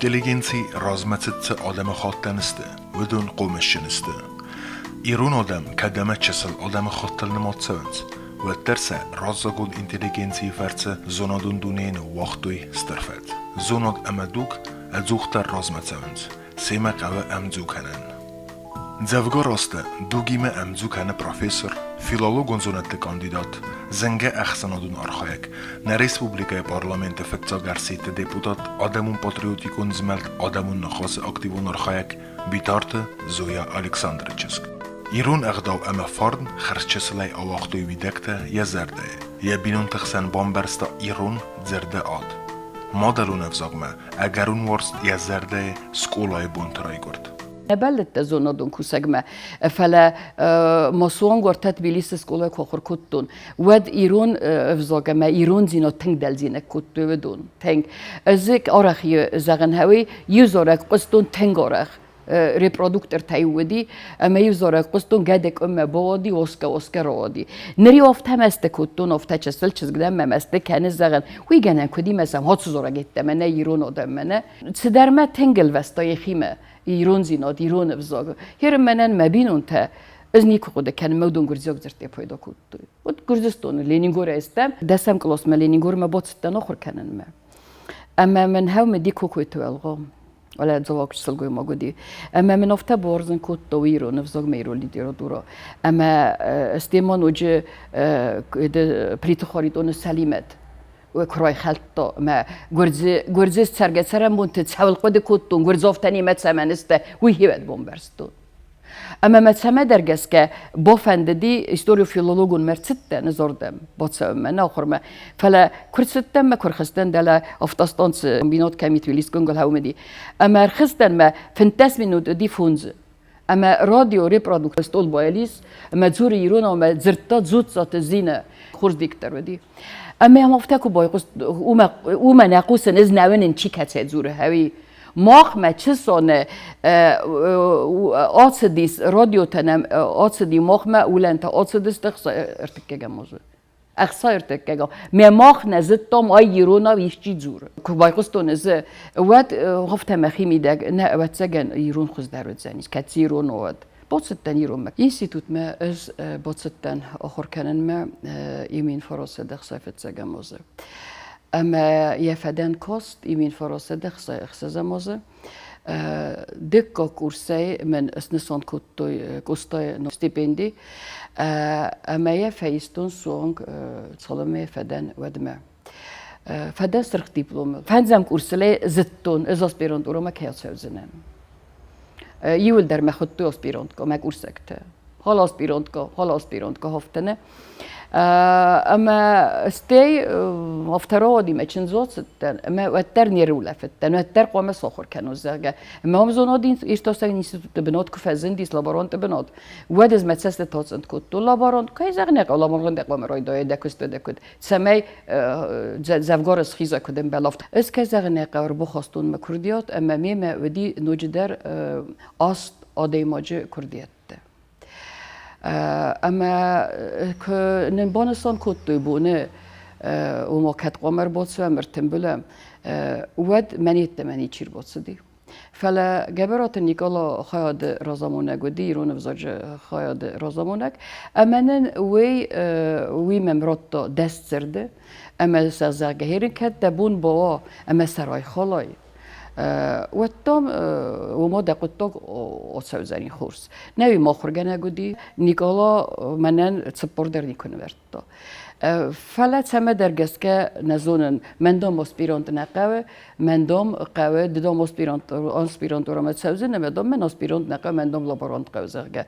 Интеллигенци размӕцыд цы адӕмыхаттӕн сты, уыдон хъомысджын сты. Ирон адӕм кӕд ӕмӕ чысыл адӕмыхаттыл нымад цӕуынц, уӕддӕр сӕ раззагон интеллигенцийы фӕрцы зонадон дунейы ныууагътой стыр фӕд. Зонад ӕмӕ дуг ӕдзухдӕр размӕ цӕуынц, семӕ хъӕуы ӕмдзу кӕнын. Дзӕвгар азты дугимӕ ӕмдзу кӕны профессор, филологон зонӕдты кандидат, зынгӕ ӕхсӕнадон архайӕг, нӕ республикӕйы парламенты фыццаг ӕрсидты депутат, адӕмон патриотикон змӕлд Адӕмон ныхас-ы активон архайӕг Битарты Зоя Александры чызг. Ирон ӕгъдау ӕмӕ фарн хӕрзчысылӕй ауагътой уидӕгтӕ йӕ зӕрдӕйы, йӕ бинонты хсӕн бамбӕрста ирон дзырды ад. Мадӕлон ӕвзагмӕ ӕгӕрон уарзт йӕ зӕрдӕйы скъолайы бонты райгуырд. Нӕ бӕллыдтӕ зонадон кусӕгмӕ, фӕлӕ ма суанг уӕртӕ Тбилисы скъолайы куы ахуыр кодтон, уӕд ирон ӕвзаг ӕмӕ ирондзинад тынг дӕлдзинӕг кодтой уыдон. Тынг. Ӕз арӕх зӕгъын хъӕуы, иу зарӕг хъуыстон тынг арӕх. Репродуктортӕ уыди, ӕмӕ иу зарӕг хъуыстон гӕды къуыммӕ бауади, оска, оска рауади. Ныр-иу афтӕ мӕсты кодтон, афтӕ чысыл чызг дӕн мӕ мӕсты кӕны, зӕгъын, уый гӕнӕн куыд и мӕ сӕм ацы зарӕг йеддӕмӕ нӕ ирон адӕммӕ нӕ. Цыдӕр мӕ тынг ӕлвӕста йӕхимӕ ирондзинад, ирон ӕвзаг. Херы мӕнӕн мӕ бинонтӕ ӕз никуы хъуыды кӕнын, мӕ уыдон гуырдзиаг дзырдтӕ пайда кодтой. Вот Гуырдзыстоны Ленингорӕй стӕм, дӕсӕм къласмӕ Ленингормӕ бацыдтӕн ахуыр кӕнынмӕ. Ӕмӕ мын хӕумӕ ди Кокойты Уӕлгъо, уӕлӕ дзолаг сылгоймаг уыди. Ӕмӕ мын афтӕ бауарзын кодта уый ирон ӕвзагмӕ, ирон литературӕ. Ӕмӕ стӕй ма ноджы Плиты Харитоны Сӕлимӕт куы райхӕлдта ӕмӕ гуырдзы гуырдзы цӕргӕ-цӕрӕнбонты цӕуыл хъуыды кодтон, гуырдзофтӕ немӕ цӕмӕн сты, уый хивӕд бамбӕрстон. Ӕмӕ мӕ цӕмӕдӕр гӕсгӕ бафӕндыди историо-филологонмӕ рцыдтӕн ӕз ардӕм бацӕуынмӕ, нӕ ахуырмӕ. Фӕлӕ куы рцыдтӕн мӕ куы рхызтӕн дӕлӕ автостанцы комбинат кӕм и Тбилисгонгыл хӕумыди. Ӕмӕ ӕрхызтӕн мӕ 15 минут уыди фондзы. Ӕмӕ радио репродукт стъол байалис, ӕмӕ дзуры иронау ӕмӕ дзырдта Дзуццаты Зинӕ, хорз диктор уыди. Ӕмӕ йӕм афтӕ куы байхъуыст, уымӕ нӕ хъусын, ӕз нӕ уынын, чи кӕцӕй дзуры, ӕви махмӕ чысоны ацыдис радиотӕ нӕм ацыди махмӕ уылӕнтӕ ацыдысты ӕртыккӕгӕм азы. Ӕхца ӕртыккӕгӕм. Мӕ мах нӕ зыдтам, ай иронау исчи дзуры. Куы байхъуыстон ӕз, уӕд афтӕ мӕхи мидӕг, нӕ, ӕвӕццӕгӕн, ирон хуыздӕр уыдзӕнис, кӕд ирон уӕд. Бацыдтӕн иронмӕ. Институтмӕ ӕз бацыдтӕн ахуыр кӕнынмӕ имин фараст ӕхсай фыццӕгӕм азы. Ӕмӕ йӕ фӕдӕн каст имин фараст ӕхсӕзӕм азы. Дыккаг курсӕй мӕн снысан кодтой Къостайы стипенди ӕмӕ йӕ фӕистон суанг цалынмӕ фӕдӕн, уӕдмӕ. Фӕдӕн сырх дипломыл. Фӕндзӕм курсылӕй зыдтон, ӕз аспирантурӕмӕ кӕй ацӕудзынӕн. Иуылдӕр мӕ хуыдтой аспиранткӕ, мӕ курсӕгтӕ. Хал аспиранткӕ, хал аспиранткӕ хафтӕнӕ. Ӕмӕ стӕй афтӕ рауади, мӕ чындзо цыдтӕн, ӕмӕ уӕддӕр не рулӕфыдтӕн, уӕддӕр хъуамӕ сахуыр кӕнон, зӕгъгӕ. Ӕмӕ ам зонадон иртасӕг институты бынат куы фӕзындис, лаборанты бынат, уӕд ӕз мӕ цӕстытӕ ацъынд кодтон. Лаборант, кӕй зӕгъын ӕй хъӕуы, лаборант хъуамӕ райдайа дӕ куыст дӕ куыд, цӕмӕй дзӕвгар схиза куыд ӕмбӕла. Ӕз, кӕй зӕгъын ӕй хъӕуы, ӕрбахастон мӕ курдиат ӕмӕ мемӕ уыди ноджыдӕр аст адӕймаджы курдиӕттӕ. Ӕмӕ куы нын банысан кодтой боны, ома кӕд хъуамӕ ӕрбацӕуӕм, ӕртымбылӕм, уӕд мӕн йеддӕмӕ ничи ӕрбацыди. Фӕлӕ Гӕбӕраты Никъала хайады разамонӕг уыди, ирон ӕвзаджы хайады разамонӕг, ӕмӕ нын уый, уый мӕм радта дӕс дзырды, ӕмӕ сӕ зӕгъгӕ, херын кӕд дӕ бон бауа ӕмӕ сӕ райхалай, уӕд дам уымӕ дӕ хъуыддаг ацӕудзӕни хорз. Нӕ уый ма ахуыргӕнӕг уыди, Никъала мӕнӕн 40 дӕр никуы нывӕрдта. Фӕлӕ цӕмӕдӕр гӕсгӕ нӕ зонын, мӕн дам аспирант нӕ хъӕуы, мӕн дам хъӕуы, ды дам аспирантурӕмӕ цӕудзынӕ, мӕ дам мӕн аспирант нӕ хъӕуы, мӕн дам лаборант хъӕуы, зӕгъгӕ.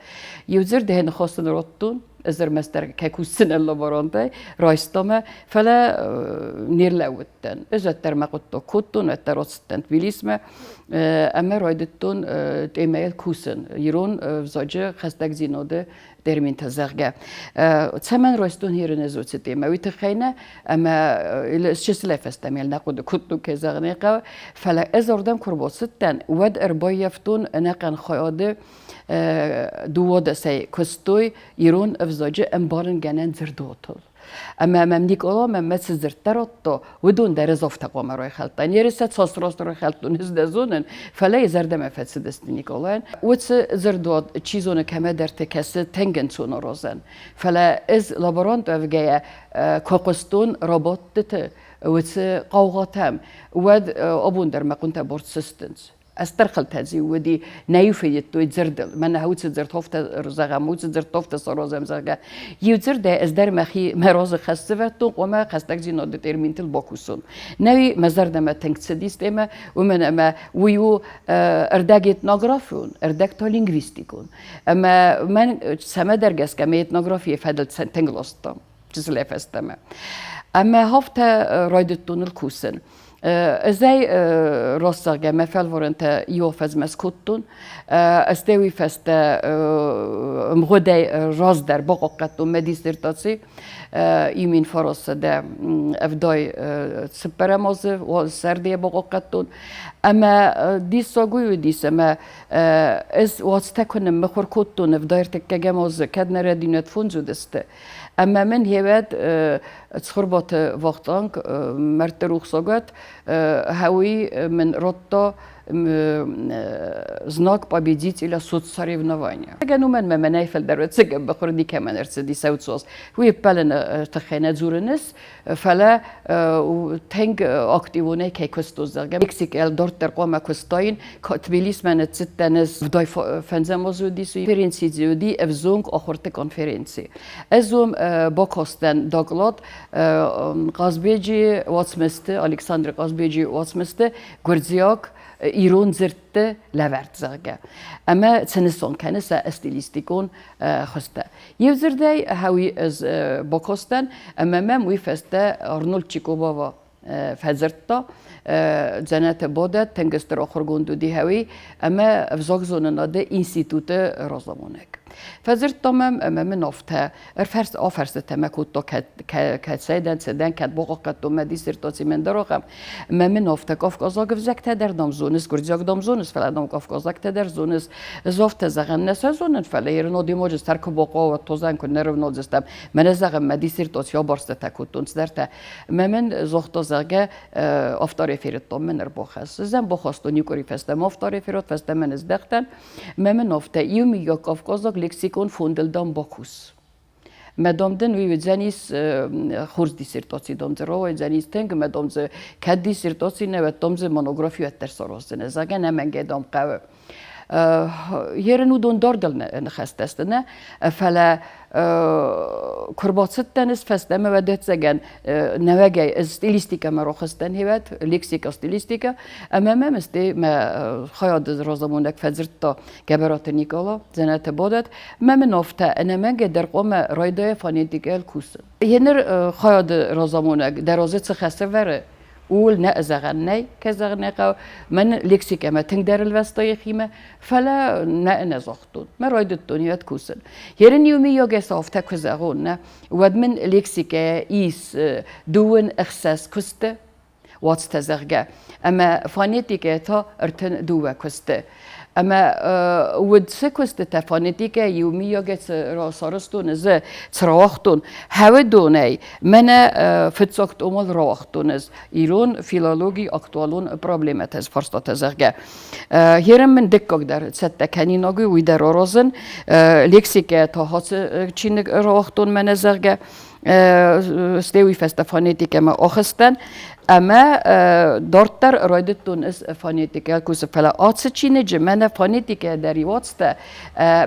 Иу дзырдӕй ныхас ын радтон, ӕз ӕрмӕстдӕр кӕй кусдзынӕн лаборантӕй, райста мӕ, фӕлӕ не рлӕууыдтӕн. Ӕз уӕддӕр мӕ хъуыддаг кодтон, уӕддӕр ацыдтӕн Тбилисмӕ ӕмӕ райдыдтон темӕйыл кусын, ирон ӕвзаджы хӕстӕгдзинады терминтӕ, зӕгъгӕ. Цӕмӕн райстон ирон уыцы темӕ? Уый тыххӕй нӕ, ӕмӕ чысылӕй фӕстӕмӕ нӕ хъуыды кодтон, кӕй зӕгъын ӕй хъӕуы, фӕлӕ ӕз ардӕм куы ӕрбацыдтӕн, уӕд ӕрбаййӕфтон ӕнӕхъӕн хайады дыууадӕсӕй куыстой ирон ӕвзаджы ӕмбарынгӕнӕн дзырдуатыл. Ӕмӕ мӕм Никъола мӕнмӕ цы дзырдтӕ радта, уыдон дӕр ӕз афтӕ хъуамӕ райхӕлдтаин. Йе сӕ цас раст райхӕлдтон, ӕз нӕ зонын, фӕлӕ йӕ зӕрдӕмӕ фӕцыдысты Никъолайӕн. Уыцы дзырдуат, чи зоны, кӕмӕдӕрты кӕсы тынг ӕнцон аразӕн. Фӕлӕ ӕз лаборант уӕвгӕйӕ куы хъуыстон рабадтыты уыцы хъаугъатӕм, уӕд абон дӕр мӕ хъуынтӕ борц сыстынц. Ӕстӕр хъылтӕдзи уыди, нӕ-иу федтой дзырдыл. Мӕнӕ уыцы дзырд хофтӕ зӕгъӕм, уыцы дзырд тофтӕ саразӕм, зӕгъгӕ. Иу дзырдӕй ӕз дӕр мӕхи мӕ разы хӕс сӕвӕрдтон, хъуамӕ хӕстӕгдзинады терминтыл бакусон. Нӕуи мӕ зӕрдӕмӕ тынг цыдис темӕ, уымӕн ӕмӕ уый у ӕрдӕг этнографион, ӕрдӕг та лингвистикон. Ӕмӕ мӕн цӕмӕдӕр гӕсгӕ мӕ этнографийы фӕдыл тынг ласта чысылӕй фӕстӕмӕ. Ӕмӕ афтӕ райдыдтон ыл кусын. Ӕз ӕй раст зӕгъгӕ, мӕ фӕлварӕнтӕ иу афӕдзмӕ скодтон. Ӕз уый фӕстӕ мгъуыдӕй раздӕр бахъахъхъӕдтон мӕ диссертаци. Иу 1974 азы сӕрды йӕ бахъахъхъӕдтон. Ӕмӕ диссаг уый уыдис, ӕмӕ ӕз уацтӕ куы ныммыхуыр кодтон 73-ӕм азы, кӕд нӕ рӕдинӕт фондз уыдысты, Ӕмӕ мын хевӕд Цхуырбаты Вахтанг мӕрдты рухсагӕд хӕуи мын радта знак победителя соцсоревнования. Уымӕн мӕ мӕнӕй фылдӕр ӕцӕг бахуыр никӕмӕн ӕрцыди сӕуцос. Уый ӕппӕлыны тыххӕй нӕ дзурынц, фӕлӕ тынг активонӕй кӕй куыстон, зӕгъгӕ. Лексикӕйыл дарддӕр хъуамӕ куыстаин. Тбилисмӕ ныццыдтӕн ӕз 75-ӕм азы уыдис конференци уыди ӕвзонг ахуырты конференци. Ӕз уым бакастӕн доклад Хъазбеджы уацмысты, Александры Хъазбеджы уацмысты гуырдзиаг ирон дзырдты лӕвӕрд, зӕгъгӕ. Ӕмӕ цы нысан кӕны сӕ стилистикон хуызтӕ. Иу дзырдӕй, хӕуи ӕз бакастӕн, ӕмӕ мӕм уый фӕстӕ Арнольд Чикобава фӕдзырдта, дзӕнӕты бадӕт, тынг стыр ахуыргонд уыди хӕуи ӕмӕ ӕвзагзонынады институты разамонӕг. Фӕдзырдта мӕм ӕмӕ мын афтӕ афӕрстытӕ мӕ кодта, кӕцӕй дӕн, цы дӕн, кӕд бахъахъхъӕдтон мӕ диссертаци мӕн дӕр ахӕм. Ӕмӕ мын афтӕ кавказаг ӕвзӕгтӕ дӕр дам зоныс, гуырдзиаг дам зоныс, фӕлӕ дам кавказӕгтӕ дӕр зоныс. Ӕз афтӕ зӕгъӕн нӕ сӕ зонын, фӕлӕ ирон адӕймаджы сӕр куы бахъӕуа, уӕд тозӕн куы нӕ рывналдзыстӕм. Мӕнӕ зӕгъӕм, мӕ диссертаци абарстытӕ кодтон цыдӕртӕ. Ӕмӕ мын загъта, зӕгъгӕ, авторефераттон мын ӕрбахӕсс. Ӕз ӕм бахастон иу къуыри фӕстӕмӕ автореферат, фӕстӕмӕ ныздӕхтӕн. Ӕмӕ мын афтӕ, иумиаг кавказаг лексикон фондыл дам бакус. Мӕ дам дын уый уыдзӕнис хорз диссертаци, дам дзы рауайдзӕнис тынг, ӕмӕ дам дзы кӕд диссертаци нӕ, уӕд дам дзы монографи уӕддӕр сараздзынӕ, зӕгъгӕ, нӕмӕнгӕй дам хъӕуы. Ерын уыдон дардыл ныхӕстӕ сты, нӕ, фӕлӕ куы рбацыдтӕн ӕз фӕстӕмӕ, уӕд ӕцӕгӕн нӕуӕгӕй ӕз стилистикӕмӕ рахызтӕн хевӕд, лексика, стилистикӕ, ӕмӕ мӕм сте мӕ хайады разамонӕг фӕдзырдта Гӕбӕраты Никъала, дзӕнӕты бадӕт, мӕ мын афтӕ ӕнӕмӕнгӕй дӕр хъуамӕ райдайа фонетикӕйыл кусын. Еныр хайады разамонӕг дӕ разы цы хӕс ӕвӕры, ууыл нӕ зӕгъӕн нӕй, кӕй зӕгъын ӕй хъӕуы, мӕн лексикӕмӕ тынгдӕр ӕлвӕста йӕхимӕ, фӕлӕ нӕ ӕнӕ загътон. Мӕ райдыдтон йӕд кусын. Ерын иумийаг ӕз афтӕ куы зӕгъон, нӕ, уӕд мын лексикӕйӕ ис дыууын ӕхсӕз куысты, уацтӕ, зӕгъгӕ, ӕмӕ фонетикӕйӕ та 32 куысты. Ӕмӕ уыд цы куыстытӕ фонетикӕ иумийагӕй цы сарӕзтон, ӕз цы рауагътон, хӕуыдонӕй мӕнӕ фыццаг томыл рауагътон ӕз ирон филологийы актуалон проблемӕтӕ, фарстатӕ, зӕгъгӕ. Херӕм мын дыккаг дӕр цӕттӕ кӕнинаг у, уый дӕр аразын. Лексикӕ та хацы чиныг рауагътон мӕнӕ, зӕгъгӕ. Стӕй уый фӕстӕ фонетикӕмӕ ахызтӕн ӕмӕ дарддӕр райдыдтон ӕз фонетикӕ кусын. Фӕлӕ ацы чиныджы мӕнӕ фонетикӕ дӕр иуацтӕ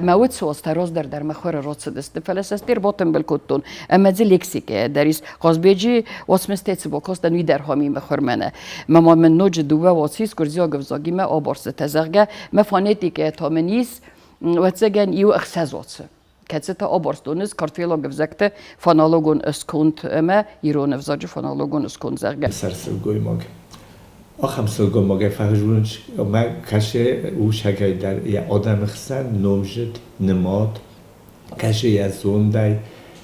мӕ уыцы уацтӕ раздӕр дӕр мӕ хуры рацыдысты, фӕлӕ сӕ стыр батымбыл кодтон ӕмӕ дзы лексикӕ дӕр ис. Хъазбеджы уацмыстӕ цы бакастӕн, уый дӕр хамимӕ хур мӕнӕ. Мӕ ма мын ноджы дыууӕ уацы ис гуырдзиаг ӕвзагимӕ абарстытӕ, зӕгъгӕ, мӕ фонетикӕ та мын ис, ӕвӕццӕгӕн, иу ӕхсӕз уацы. Кӕцытӕ абарстон картвелаг ӕвзӕгты фонологон сконд ӕмӕ ирон ӕвзаджы фонологон сконд, зӕгъгӕ. Сӕр сылгоймаг. Ахӕм сылгоймагӕй фӕзурынц, ӕмӕ кӕсы усагӕй дӕр йӕ адӕмы хсӕн номзыд, нымад, кӕсы йӕ зондӕй,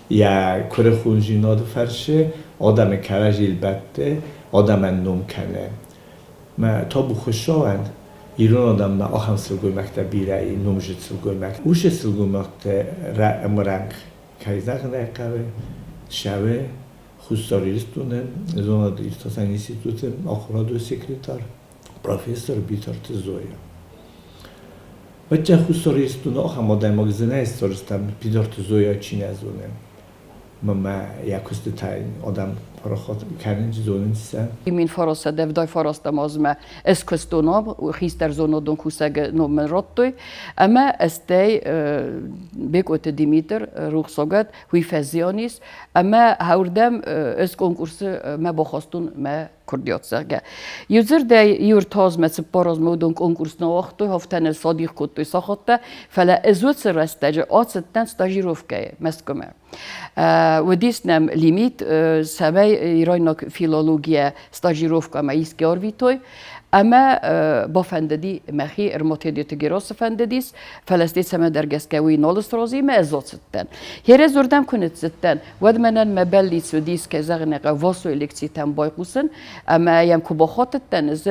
йӕ куырыхондзинады фӕрцы адӕмы кӕрӕдзийыл бӕтты, адӕмӕн ном кӕны. Мӕ табу Хуыцауӕн, ирон адӕммӕ ахӕм сылгоймӕгтӕ бирӕ и, номзыд сылгоймӕгтӕ. Уыцы сылгоймӕгты ӕмрӕнхъ, кӕй зӕгъын ӕй хъӕуы, Шӕве Хуссар Ирыстоны зонад-иртасӕн институты ахуырадон секретарь, профессор Битарты Зоя. Хотя Хуссар Ирыстоны ахӕм адӕймаг зынӕй ссардтам, Битарты Зоя чи нӕ зоны. Мӕ йӕ куыстытӕй адӕм парахат кӕнынц, зонынц сӕ. Мин фарасад ӕвдай фарастӕм азмӕ ӕз куыстон хистӕр зонадон кусӕгы ном мын радтой ӕмӕ стӕй Бекъоты Димитр рухсагад уый фӕзиан ис ӕмӕ хӕрдӕм ӕз конкурсы мӕ бахастон мӕ курдиат, зӕгъгӕ. Иу дзырдӕй, иу ӕртӕ цыппар азмӕ уыдон конкурс нӕ уагътой, афтӕ садих кодтой сахаттӕ, фӕлӕ ӕз уыцы рӕстӕджы ацыдтӕн стажировкӕйы Мӕскуымӕ. Уыдис нӕм лимит, цӕмӕй ирайнаг филологийӕ стажировкӕмӕ искӕ арвитой, ӕмӕ бафӕндыди мӕхи Эрмотедеты Геросы фӕндыдис, фӕлӕ стӕй цӕмӕдӕр гӕсгӕ уый нал сразы ӕмӕ ӕз ацыдтӕн. Херез уырдӕм куы ныццыдтӕн, уӕд мӕнӕн мӕ бӕллиц уыдис, кӕй зӕгъын ӕй хъӕуы, Васойы лекцитӕм байхъусын, ӕмӕ йӕм куы бахатыдтӕн, ӕз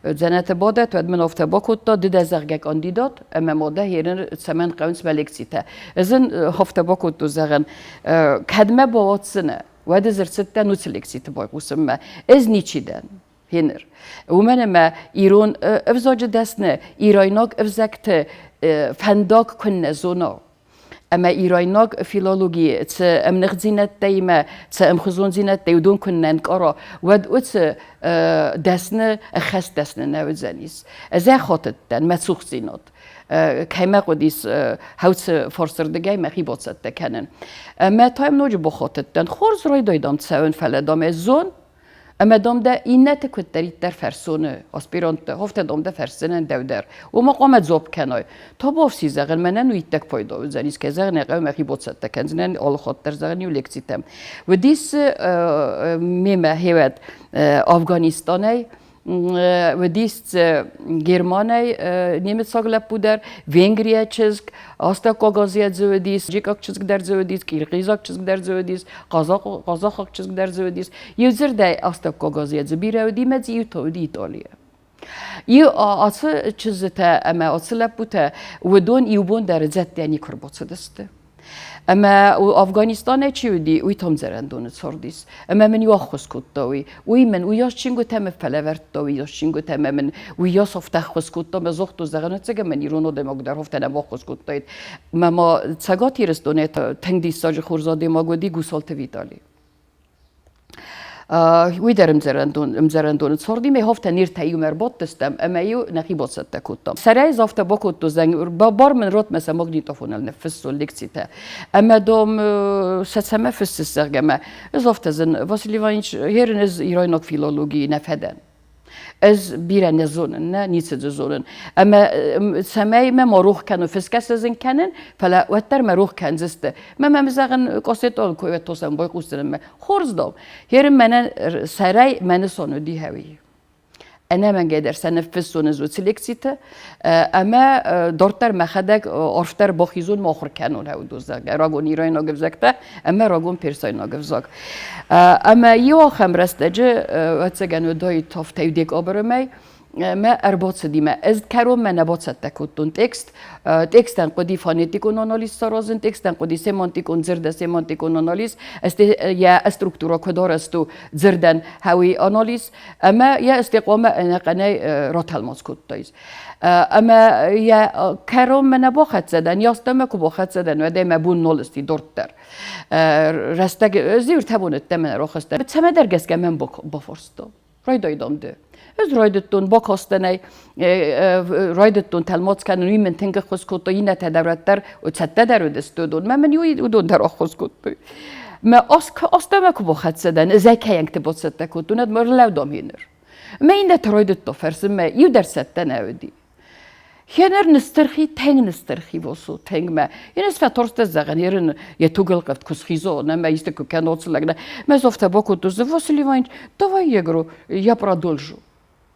дзӕнӕты бадӕт, уӕд мын афтӕ бакодта, ды дӕ, зӕгъгӕ, кандидат, ӕмӕ ма дӕ херын цӕмӕн хъӕуынц мӕ лекцитӕ. Ӕз ын афтӕ бакодтон, зӕгъын, кӕдмӕ бауадздзынӕ, уӕд ӕз ӕрцыдтӕн уыцы лекциты байхъусынмӕ. Ӕз ничи дӕн. Хеныр. Уымӕн ӕмӕ ирон ӕвзаджы дӕсны ирайнаг ӕвзӕгты фӕндаг куыннӕ зона, ӕмӕ ирайнаг филологийы цы ӕмныхдзинӕдтӕимӕ, цы ӕмхуызондзинӕдтӕ уыдон куыннӕ нкъара, уӕд уыцы дӕсны ӕххӕст дӕсны нӕ уыдзӕнис. Ӕз ӕххатыдтӕн мӕ цухдзинад. Кӕй мӕ хъуыдис хӕуцы фарсырдыгӕй мӕхи бацӕттӕ кӕнын. Ӕмӕ та йӕм ноджы бахатыдтӕн, хорз райдайдам цӕуын, фӕлӕ дам ӕз зон, Ӕмӕ дам дӕ иннӕты куыддӕриддӕр фӕрсоны, аспирантты, афтӕ дам дӕ фӕрсдзынӕн дӕу дӕр. Уымӕ хъуамӕ дзуапп кӕнай. Табуафси зӕгъын, мӕнӕн уый иттӕг пайда уыдзӕнис, кӕй зӕгъын ӕй хъӕуы, мӕхи бацӕттӕ кӕндзынӕн, алы хатт дӕр зӕгъын иу лекцитӕм. Уыдис мемӕ хевӕд Афганистанӕй, уыдис Германӕй немыцаг лӕппу дӕр, Венгрийӕ чызг, астӕуккаг Азийӕ дзы уыдис, джикаг чызг дӕр дзы уыдис, къиргъизаг чызг дӕр дзы уыдис, хъазахъаг чызг дӕр дзы уыдис. Иу дзырдӕй астӕуккаг Азийӕ дзы бирӕ уыди, мӕ дзы иу та уыди Италийӕ. Иу ацы чызджытӕ ӕмӕ ацы лӕппутӕ уыдон иу бон дӕр дзӕттӕ никуы ӕрбацыдысты. Ӕмӕ Афганистанӕй чи уыди, уый Томдзӕрӕндоны цардис. Ӕмӕ мын иу ӕххуыс кодта уый. Уый мын уыйас чингуытӕ мын фӕлӕвӕрдта, уыйас чингуытӕ ӕмӕ мын уыйас афтӕ ӕххуыс кодта, ӕмӕ загъта, зӕгъын, ӕцӕг мын ирон адӕймаг дӕр афтӕ нӕ баххуыс кодтаид. Мӕ ма Цӕгат Ирыстонӕй тынг диссаджы хорз адӕймаг уыди Гусалты Витали. Уый дӕр ӕмдзӕрӕндоны царди, ме хофтӕ ниртӕ иумӕ ӕрбадтыстӕм ӕмӕ-иу нӕхи бацӕттӕ кодтам. Сӕрӕй афтӕ бакодтон, бар мын ротмӕ сӕ магнитофоныл ныффыссон лекцитӕ. Ӕмӕ дом сӕ цӕмӕ фыссыс, зӕгъгӕ мӕ ӕз афтӕ зын, Василий Иванович, херын ӕз ирайнаг филологийы нӕ фӕдӕн. Ӕз бирӕ нӕ зонын, нӕ, ницы дзы зонын. Ӕмӕ цӕмӕй мӕ ма рох кӕнон, фысгӕ сӕ зын кӕнын, фӕлӕ уӕддӕр мӕ рох кӕндзысты. Мӕ мӕм зӕгъын, къосетон куы тосӕн байхъусдзынӕн мӕ. Хорз дам. Херын мӕнӕн сӕрӕй мӕ нысан уыди хӕуи. Ӕнӕмӕнгӕй дӕр сӕ ныффыссон ӕз уыцы лекциты ӕмӕ дарддӕр мӕхӕдӕг арфдӕр бахизон, ма ахуыр кӕнон хӕуыдон, зӕгъгӕ, рагон ирайнаг ӕвзӕгтӕ ӕмӕ рагон персайнаг ӕвзаг. Ӕмӕ иу ахӕм рӕстӕджы, ӕвӕццӕгӕн, уыдаид афтӕ иу декабры мӕй, мӕ ӕрбацыдимӕ. Ӕз кӕронмӕ нӕ бацӕттӕ кодтон текст. Текстӕн хъуыди фонетикон анализ саразын, текстӕн хъуыди семантикон дзырды семантикон анализ, йӕ структурӕ куыд арӕзт у дзырдӕн хӕуи анализ, ӕмӕ йӕ стӕй хъуамӕ ӕнӕхъӕнӕй ратӕлмац кодтаис. Ӕмӕ йӕ кӕронмӕ нӕ бахӕццӕ дӕн, ястӕмӕ куы бахӕццӕ дӕн, уӕд ӕй мӕ бон нал сти дарддӕр. Рӕстӕг ӕз ӕртӕ боны ӕддӕмӕ нӕ рахызтӕн. Цӕмӕдӕр гӕсгӕ мӕн бафарста. Райдайдам ды. Ӕз райдыдтон, бакастӕн ӕй, райдыдтон тӕлмац кӕнын, уый мын тынг ӕххуыс кодта, иннӕтӕ дӕр уӕддӕр цӕттӕ дӕр уыдысты уыдон, мӕ мын уыдон дӕр ӕххуыс кодтой. Мӕ астӕумӕ куы бахӕццӕ дӕн, ӕз ӕй кӕйӕнгты бацӕттӕ кодтон, уӕд мӕ ӕрлӕудам еныр. Мӕ иннӕтӕ райдыдта фӕрсын, мӕ иу дӕр цӕттӕ нӕ уыди. Хенер ныстырхи, тынг ныстырхи Восо, тынг мӕ. Йын фӕтарстӕ зӕгъын, ерын йӕ тугӕлхъывд куы схизон ӕмӕ исты куы кӕнон лӕг нӕ. Мӕ афтӕ бакодтон, Василий Иванович, давай, я говорю, я продолжу.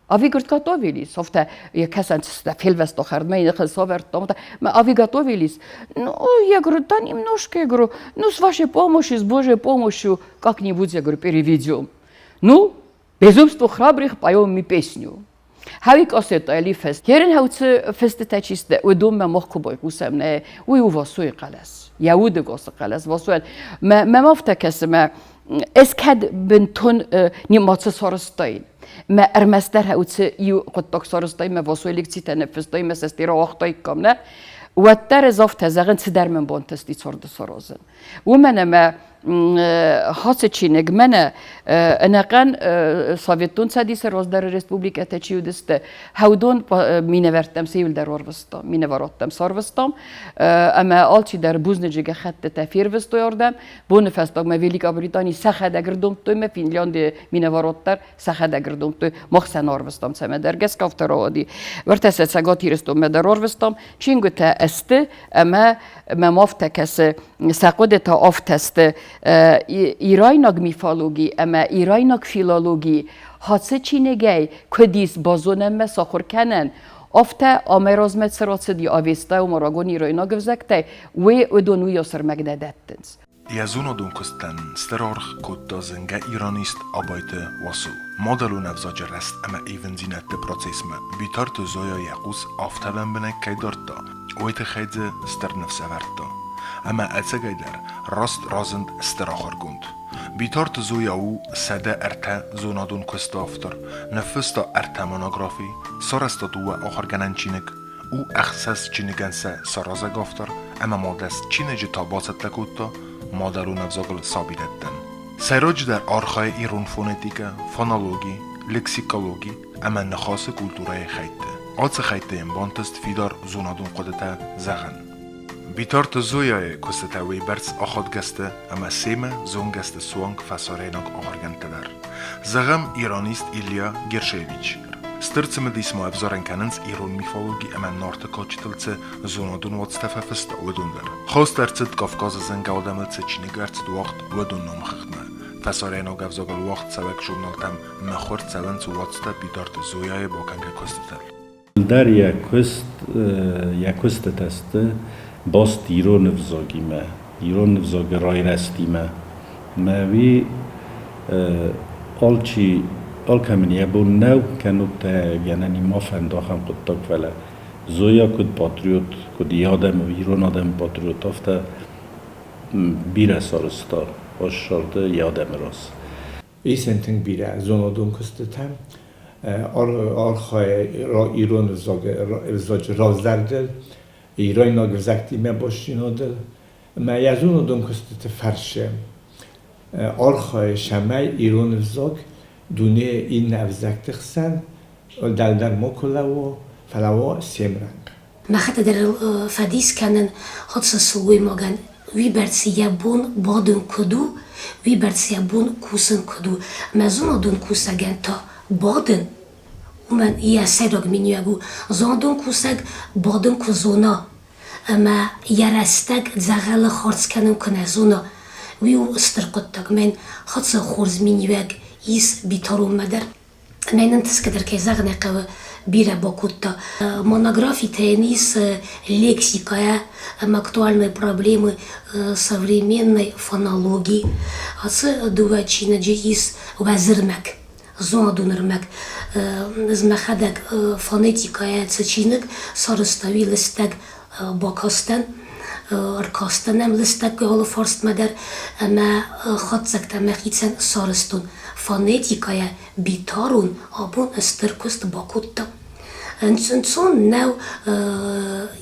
А вы, говорит, готовились? Афтӕ йӕ кӕсӕнцӕстытӕ фелвӕста хӕрдмӕ, йӕ сӕвӕрдта. А вы готовились? Ну, я говорю, да немножко, я говорю, ну, с вашей помощью, с Божьей помощью, как-нибудь, я говорю, переведем. Ну, безумство храбрых поем мы песню. Хауи къосета ли фест. Херен хауцы фестытӕ чи сты, уыдонмӕ мах куы байхъусӕм, нӕ, уый у Васойы хъӕлӕс. Йӕ уды госы хъӕлӕс Васойӕн. Мӕм афтӕ кӕсы, мӕ ӕз кӕд бынтон нимацы сарӕзтаин. Мӕ ӕрмӕстдӕр хауцы иу хъуыддаг сарӕзтай, мӕ Васойы лекцитӕ ныффыстай, мӕ сӕ рауагътаиккам, нӕ? Уӕддӕр ӕз афтӕ зӕгъын, цыдӕр мын бантысти царды саразын. Уымӕн ӕмӕ Хацы чиныг мӕнӕ ӕнӕхъӕн Советон Цӕдисы раздӕры республикӕтӕ чи уыдысты, хӕудон минӕвӕрттӕм сӕ иуылдӕр ӕрвыстам, минӕварадтӕм сӕрвыстам, ӕмӕ алчидӕр бузныджы гӕххӕттытӕ фервыстой ардӕм. Боны фӕстагмӕ Великобритани сӕхӕдӕг ӕрдомдтой мӕ Финляндийы минӕварад дӕр сӕхӕдӕг ӕрдомдтой, мах сӕ арвыстам цӕмӕдӕр гӕсгӕ афтӕ рауади. Уӕртӕ сӕ Цӕгат Ирыстонмӕ дӕр арвыстам, чингуытӕ сты ӕмӕ мӕм афтӕ кӕсы, сӕ хъуыдытӕ афтӕ сты ирайнаг мифологи ӕмӕ ирайнаг филологи хацы чиныгӕй куыд ис базонӕн мӕ сахуыр кӕнӕн, афтӕ амӕй размӕ цы рацыди Авестӕ ӕмӕ рагон ирайнаг ӕвзӕгтӕй, уый уыдон уый ӕрмӕг нӕ дӕттынц. Йӕ зонадон куыстӕн стыр аргъ кодта зынгӕ иранист Абайты Васо. Мадӕлон ӕвзаджы рӕзт ӕмӕ ивындзинӕдты процессмӕ Битарты Зоя йӕ хъус афтӕ лӕмбынӕг кӕй дардта, уый тыххӕй дзы стыр ныфс ӕвӕрдта. Ӕмӕ ӕцӕгӕйдӕр раст разынд стыр ахуыргонд. Битарты Зоя у 103 зонадон куысты автор, ныффыста ӕртӕ монографи, сарӕзта дыууӕ ахуыргӕнӕн чиныг, у ӕхсӕз чиныгӕн сӕ саразӕг автор ӕмӕ ма 10 чиныджы та бацӕттӕ кодта мадӕлон ӕвзагыл сабидӕттӕн. Сӕйраджыдӕр архайы ирон фонетикӕ, фонологи, лексикологи ӕмӕ ныхасы культурӕйы хӕйтты. Ацы хӕйтты йын бантыст фидар зонадон хъуыдытӕ зӕгъын. Битарты Зояйы куыстытӕ уыйбӕрц ахадгӕ сты, ӕмӕ семӕ зонгӕ сты суанг фӕсарӕйнаг ахуыргӕндтӕ дӕр. Зӕгъӕм, иранист Илья Гершевич. Стыр цымыдис ма ӕвзарӕн кӕнынц ирон мифологи ӕмӕ Нарты кадджытыл цы зонадон уацтӕ фӕфыста, уыдон дӕр. Хаст ӕрцыд Кавказы зынгӕ адӕмыл цы чиныг ӕрцыд уагъд, уыдон номхыгъдмӕ. Фӕсарӕйнаг ӕвзагыл уагъд цӕуӕг журналтӕм мыхуыр цӕуынц уацтӕ Битарты Зояйы бакӕнгӕ куыстытыл. Фылдӕр йӕ куыст, йӕ куыстытӕ сты баст ирон ӕвзагимӕ, ирон ӕвзагы райрӕзтимӕ. Мӕ уый алчи, алкӕмӕн йӕ бон нӕу, кӕннод та гӕнӕн и ма фӕнда ахӕм хъуыддаг, фӕлӕ Зоя куыд патриот, куыд йӕ адӕмы, ирон адӕмы патриот, афтӕ бирӕ сарӕзта ӕссарды йӕ адӕмы раз. Ис ын тынг бирӕ зонадон куыстытӕ. Архайы ирон ӕвзаджы равзӕрдыл, ирайнаг ӕвзӕгтимӕ бастдзинадыл. Ӕмӕ йӕ зонадон куыстыты фӕрцы архайы, цӕмӕй ирон ӕвзаг дунейы иннӕ ӕвзӕгты хсӕн дӕлдӕр макуы лӕууа, фӕлӕ уа се мрӕнхъ. Мӕхӕдӕг дӕр ыл фӕдис кӕнын, хъуысы сылгоймагӕн уыйбӕрц йӕ бон бадын куыд у, уыйбӕрц йӕ бон кусын куыд у. Мӕ зонадон кусӕгӕн та бадын, уымӕн йӕ сӕйраг миниуӕг у, зонадон кусӕг бадын куы зона ӕмӕ йӕ рӕстӕг дзӕгъӕлы хардз кӕнын куы нӕ зона, уый у стыр хъуыддаг. Мӕн хъуысы хорз миниуӕг ис Битаронмӕ дӕр. Ӕмӕ нын тыскӕдӕр кӕй зӕгъын ӕй хъӕуы, бирӕ бакодта. Монографитӕ йын ис лексикӕйӕ ӕмӕ актуальные проблемы современной фонологии. Ацы дыууӕ чиныджы ис уӕзырмӕг, зонадон ӕрмӕг. Ӕз мӕхӕдӕг фонетикӕйӕ цы чиныг сарӕзта, уый лыстӕг бакастӕн, ӕркастӕн ӕм лыстӕг алы фарстмӕ дӕр ӕмӕ хатдзӕгтӕ мӕхицӕн сарӕзтон. Фонетикӕйӕ Битарон абон стыр куыст бакодта. Ӕнцон нӕу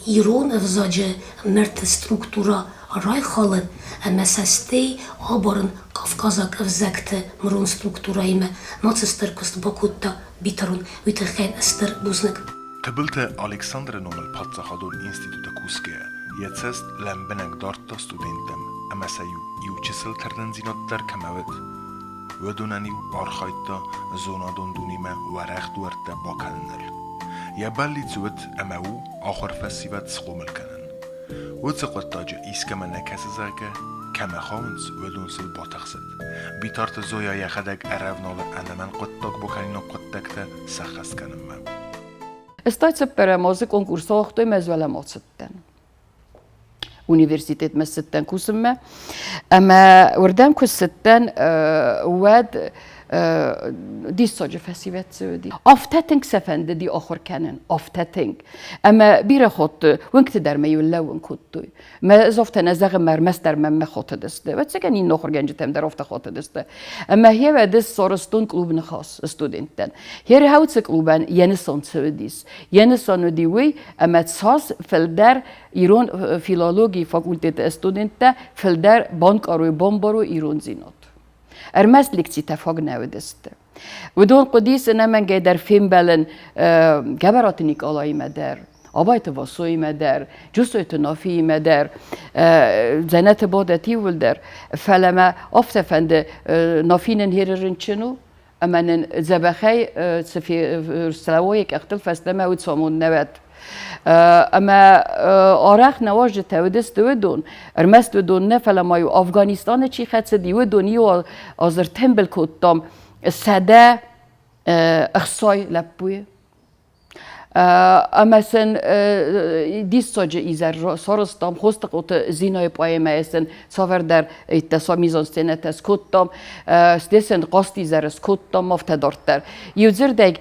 ирон ӕвзаджы мырты структурӕ райхалын ӕмӕ сӕ стӕй абарын кавказаг ӕвзӕгты мырон структурӕимӕ. Нацы стыр куыст бакодта Битарон, уый тыххӕй стыр бузныг. Тыбылты Александры номыл паддзахадон институты кусгӕйӕ, йӕ цӕст лӕмбынӕг дардта студенттӕм ӕмӕ сӕ-иу иу чысыл тырнындзинад дӕр кӕмӕ уыд, уыдонӕн-иу архайдта зонадон дунемӕ уӕрӕх дуӕрттӕ бакӕныныл. Йӕ бӕллиц уыд ӕмӕ у ахуыр фӕсивӕд схъомыл кӕнын. Уыцы хъуыддаджы искӕмӕ нӕ кӕсы, зӕгъгӕ, кӕмӕ хауынц, уыдон сыл батыхсыд. Битарты Зоя йӕхӕдӕг ӕрӕвналы ӕнӕмӕнг хъуыддаг бакӕнинаг хъуыддӕгтӕ сӕххӕст кӕнынмӕ. Стай цыппӕрӕм азы конкурс ауагътой мӕ ӕз ацыдтӕн. Университетмӕ цыдтӕн кусынмӕ. Ӕмӕ уырдӕм куы цыдтӕн, уӕд Диссаджы фӕсивӕд дзы уыди. Афтӕ тынг сӕ фӕндыди ахуыр кӕнын, афтӕ тынг. Ӕмӕ бирӕ хатт уынгты дӕр мӕ-иу лӕууын кодтой. Мӕ ӕз афтӕ нӕ зӕгъын, мӕ ӕрмӕстдӕр мӕнмӕ хатыдысты. Ӕвӕццӕгӕн, иннӕ ахуыргӕнджытӕм дӕр афтӕ хатыдысты. Ӕмӕ хевӕд ӕз сарӕзтон клуб Ныхас студенттӕн. Херхауцы клубӕн йӕ нысан цы уыдис? Йӕ нысан уыди уый, ӕмӕ цас фылдӕр ирон филологийы факультеты студенттӕ фылдӕр банкъарой, бамбарой ирондзинад. Ӕрмӕст лекцитӕ фаг нӕ уыдысты. Уыдон хъуыдис ӕнӕмӕнгӕй дӕр фембӕлын Гӕбӕраты Никъалаимӕ дӕр, Абайты Васоимӕ дӕр, Джусойты Нафиимӕ дӕр, дзӕнӕты бадӕт иууылдӕр. Фӕлӕ мӕ афтӕ фӕнды, Нафи нын херы рынчын у, ӕмӕ нын дзӕбӕхӕй цы слӕууой къӕхтыл фӕстӕмӕ уыд сомон нӕ уӕд. Ӕмӕ арӕх нӕ уазджытӕ уыдысты уыдон, ӕрмӕст уыдон нӕ, фӕлӕ ма-иу Афганистаны чи хӕцыди, уыдон иу аз ӕртымбыл кодтам 160 лӕппуйы. Ӕмӕ сын диссаджы изӕр сарӕзтам Хостыхъоты Зинайы поэмӕйы сын цавӕрдӕр иттӕ самизон сценӕтӕ скодтам, стесен хъазтизӕр скодтам, афтӕ дарддӕр. Иудзырдӕй,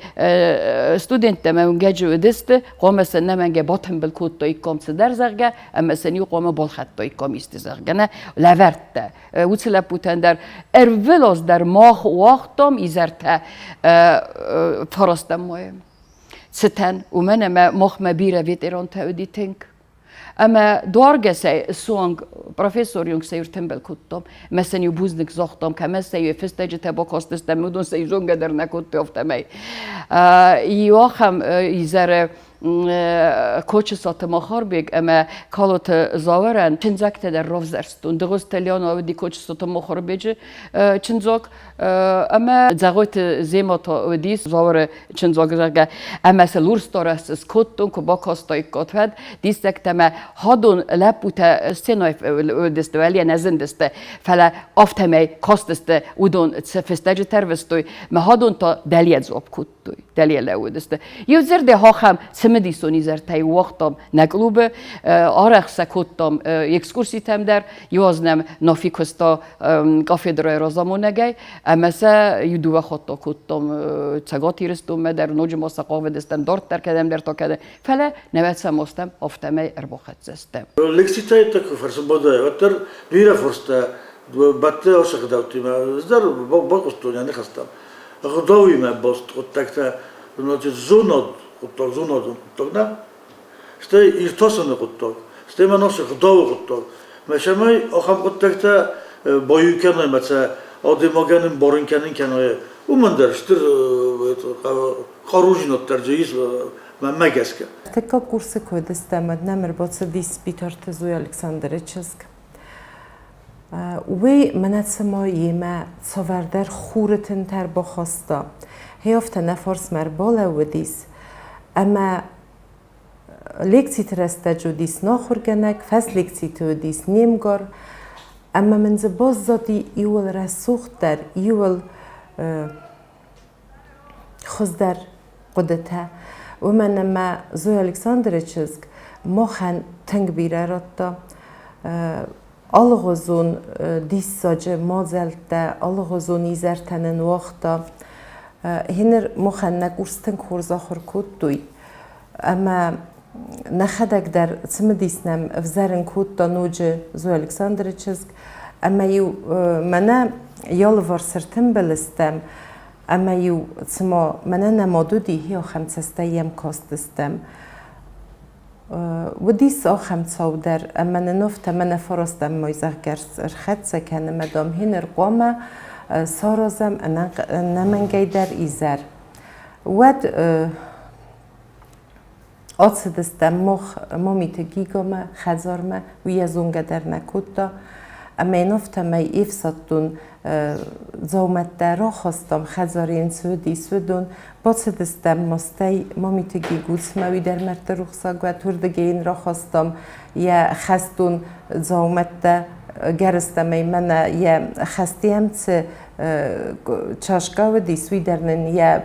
студенттӕ мӕ уынгӕджы уыдысты, хъуамӕ сӕ нӕмӕнгӕ батымбыл кодтаиккам цыдӕр, зӕгъгӕ, ӕмӕ сын иу хъуамӕ балхӕдтаиккам исты, зӕгъгӕ, нӕ лӕвӕрттӕ. Уыцы лӕппутӕн дӕр ӕрвылаз дӕр мах уагътам изӕртӕ фарастӕм майы цытӕн, уымӕн ӕмӕ махмӕ бирӕ ветерантӕ уыди тынг. Ӕмӕ дуаргӕсӕй суанг профессор Юнг сӕ ӕртымбыл кодтам, мӕ сын иу бузныг загътам, кӕмӕ сӕ иу фыстӕджытӕ бакастыстӕм, уыдон сӕ зонгӕ дӕр нӕ кодтой, афтӕмӕй. Иу ахӕм изӕры Кочысаты Махарбег ӕмӕ Калоты Зауырӕн чындзӕгтӕ дӕр равзӕрстон. Дыгъуызты Лиана уыди Кочысаты Махарбеджы чындзаг ӕмӕ Дзӕгъойты Зема та уыдис Зауыры чындзаг, зӕгъгӕ. Ӕмӕ сыл урс дарӕс скодтон, куы бакастаиккат, уӕд диссӕгтӕ мӕ хӕдон лӕппутӕ сценӕйы уыдысты, уӕлейӕ нӕ зындысты, фӕлӕ афтӕмӕй кастысты, уыдон цы фыстӕджытӕ ӕрвыстой, мӕ хӕдон та дӕлейӕ дзуапп кодтой. Дӕле лӕууыдысты. Иу дзырдӕй ахӕм цымыдисон изӕртӕй уагътам нӕ клубы, арӕх сӕ кодтам экскурситӕм дӕр. Иу аз нӕм Нафи куыста кафедрӕйы разамонӕгӕй, ӕмӕ сӕ иу дыууӕ хатты кодтам Цӕгат Ирыстонмӕ дӕр, ноджы ма сӕ хъавыдыстӕм дарддӕр кӕдӕмдӕр та кӕдӕм. Фӕлӕ нӕ сӕм азтӕм афтӕмӕй ӕрбахӕццӕ стӕм. Лекцитӕй куы фӕрсын бадай, уӕддӕр бирӕ форстӕ бадты ацы ӕгъдӕуттимӕ ӕз дӕр бахъуыстон йӕ ныхӕстӕм. Ӕгъдауимӕ баст хъуыддӕгтӕ, значит, зонад хъуыддаг, зонадон хъуыддаг нӕ, стӕй иртасыны хъуыддаг, стӕй ма насы ӕгъдауы хъуыддаг. Мӕ цӕмӕй ахӕм хъуыддӕгтӕ баиу кӕной мӕ сӕ адӕймагӕн ӕмбарын кӕнын кӕной, уымӕн дӕр стыр хъарудзинад дӕр дзы ис мӕнмӕ гӕсгӕ. Ӕртыккаг курсы куы уыдыстӕм, уӕд нӕм ӕрбацыдис Битарты Зоя Александры чызг. Уый мӕнӕ цыма йемӕ цавӕрдӕр хуры тынтӕ ӕрбахаста. Гъе афтӕ нӕ фарсмӕ ӕрбалӕууыдис ӕмӕ лекциты рӕстӕджы уыдис нӕ ахуыргӕнӕг, фӕслекциты уыдис не мгар ӕмӕ мын дзы баззади иуыл рӕсугъддӕр, иуыл хуыздӕр хъуыдытӕ. Уымӕн ӕмӕ Зоя Александры чызг махӕн тынг бирӕ радта алыгъуызон диссаджы мадзӕлттӕ, алыгъуызон изӕртӕ нын уагъта. Гъеныр махӕн нӕ курс тынг хорз ахуыр кодтой ӕмӕ нӕхӕдӕг дӕр цымыдис нӕм ӕвзӕрын кодта ноджы Зоя Александры чызг. Ӕмӕ-иу мӕнӕ йӕ алыварс ӕртымбыл стӕм, ӕмӕ-иу цыма мӕнӕ нӕ мад уыди, ахӕм цӕстӕй йӕм кастыстӕм. Уыдис ахӕм цау дӕр, ӕмӕ нын афтӕ мӕнӕ фарастӕм мой, зӕгъгӕ, ӕрхӕццӕ кӕны, мӕ дам, гъеныр хъуамӕ саразӕм ӕнӕмӕнгӕй дӕр изӕр. Уӕд Ацыдыстӕм мах Мамиты Гигамӕ, хӕдзармӕ, уый йӕ зонгӕ дӕр нӕ кодта. Ӕмӕ йын афтӕмӕй ӕфсӕддон дзаумӕттӕ рахастам, хӕдзары йын цы уыдис, уыдон. Бацыдыстӕм мастӕй Мамиты Гигуцмӕ, уый дӕр мӕрдты рухсаг уӕд, уырдыгӕй йын рахастам йӕ хӕстон дзаумӕттӕ, гӕрзтӕ ӕмӕ мӕнӕ йӕ хӕстӕм цы чашкӕ уыдис, уый дӕр нын йӕ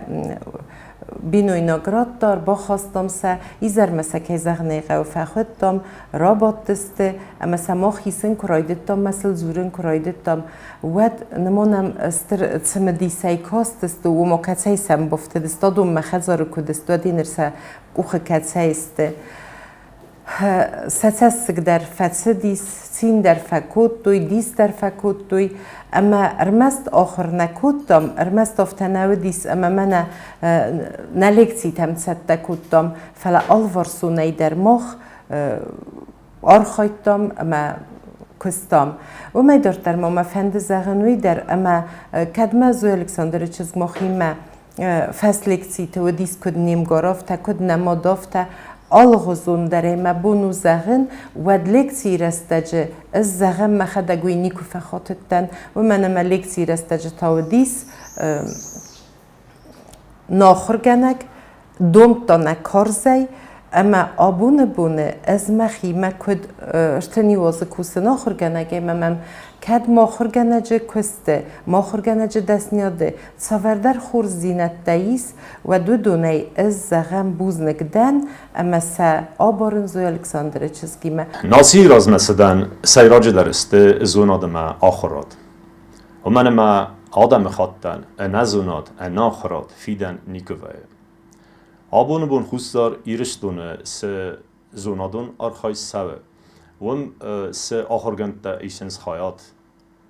Бинойнаг радта, ӕрбахастам сӕ, изӕрмӕ сӕ, кӕй зӕгъын ӕй хъӕуы, фӕхуыдтам, рабадтысты ӕмӕ сӕ мах исын куы райдыдтам, мӕ сыл дзурын куы райдыдтам, уӕд нымонӕм стыр цымыдисӕй кастысты, уымӕ кӕцӕй сӕм бафтыдысты, адон мӕ хӕдзары куыд сты, уӕд ныр сӕ къухы кӕцӕй сты. Сӕ цӕссыг дӕр фӕцыдис, цин дӕр фӕкодтой, дис дӕр фӕкодтой. Ӕмӕ ӕрмӕст ахуыр нӕ кодтам, ӕрмӕст афтӕ нӕ уыдис, ӕмӕ мӕнӕ нӕ лекцитӕм цӕттӕ кодтам, фӕлӕ алыварсонӕй дӕр мах архайдтам ӕмӕ куыстам. Уымӕй дарддӕр ма мӕ фӕнды зӕгъын уый дӕр, ӕмӕ кӕд мӕ Зоя Александры чызг махимӕ фӕслекциты уыдис куыд не мгар, афтӕ, куыд нӕ мад, афтӕ. Алыгъуызон дӕр ӕй мӕ бон у зӕгъын, уӕд лекцийы рӕстӕджы ӕз зӕгъӕм мӕхӕдӕг уый никуы фӕхатыдтӕн, уымӕн ӕмӕ лекцийы рӕстӕджы та уыдис нахуыргӕнӕг, домдта нӕ карзӕй, ӕмӕ абоны боны ӕз мӕхимӕ куыд ӕртын иу азы кусын ахуыргӕнӕг ӕмӕ мӕм кӕд мӕ ахуыргӕнӕджы куысты, мӕ ахуыргӕнӕджы дӕсниады цавӕрдӕр хорздзинӕдтӕ ис, уӕд уыдонӕй ӕз зӕгъӕм бузныг дӕн ӕмӕ сӕ абарын Зоя Александры чызгимӕ. Нацийы размӕцыдӕн сӕйраджыдӕр сты зонад ӕмӕ ахуырад. Уымӕн ӕмӕ адӕмыхаттӕн ӕнӕзонад, ӕнахуырад фидӕн никуы вӕййы. Абоны бон Хуссар Ирыстоны цы зонадон архайд цӕуы, уым цы ахуыргӕндтӕ исынц хайад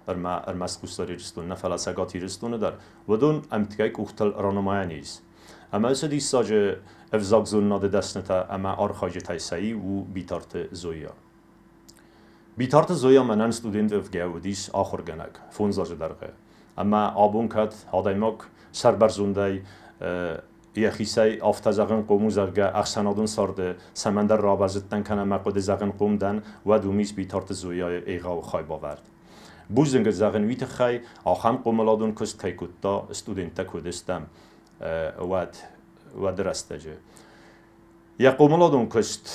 ӕрмӕст Хуссар Ирыстоны нӕ, фӕлӕ Цӕгат Ирыстоны дӕр, уыдон ӕмткӕй къухтыл ранымайӕн ис. Ӕмӕ уыцы диссаджы ӕвзагзонынады дӕснытӕ ӕмӕ архайджытӕй сӕ иу у Битарты Зоя. Битарты Зоя мӕнӕн студент уӕвгӕ уыдис ахуыргӕнӕг 5 азы дӕргъы. Ӕмӕ абон кӕд адӕймаг сӕрбӕрзондӕй йӕхицӕй афтӕ зӕгъынхъом у, зӕгъгӕ, ӕхсӕнадон царды цӕмӕндӕр рабӕззыдтӕн кӕнӕ мӕ хъуыды зӕгъынхъом дӕн, уӕд уым ис Битарты Зояйы егъау хайбавӕрд. Бузныг зӕгъын уый тыххӕй, ахӕм хъомыладон куыст кӕй кодта, студенттӕ куы уыдыстӕм, уӕд, уӕды рӕстӕджы. Йӕ хъомыладон куыст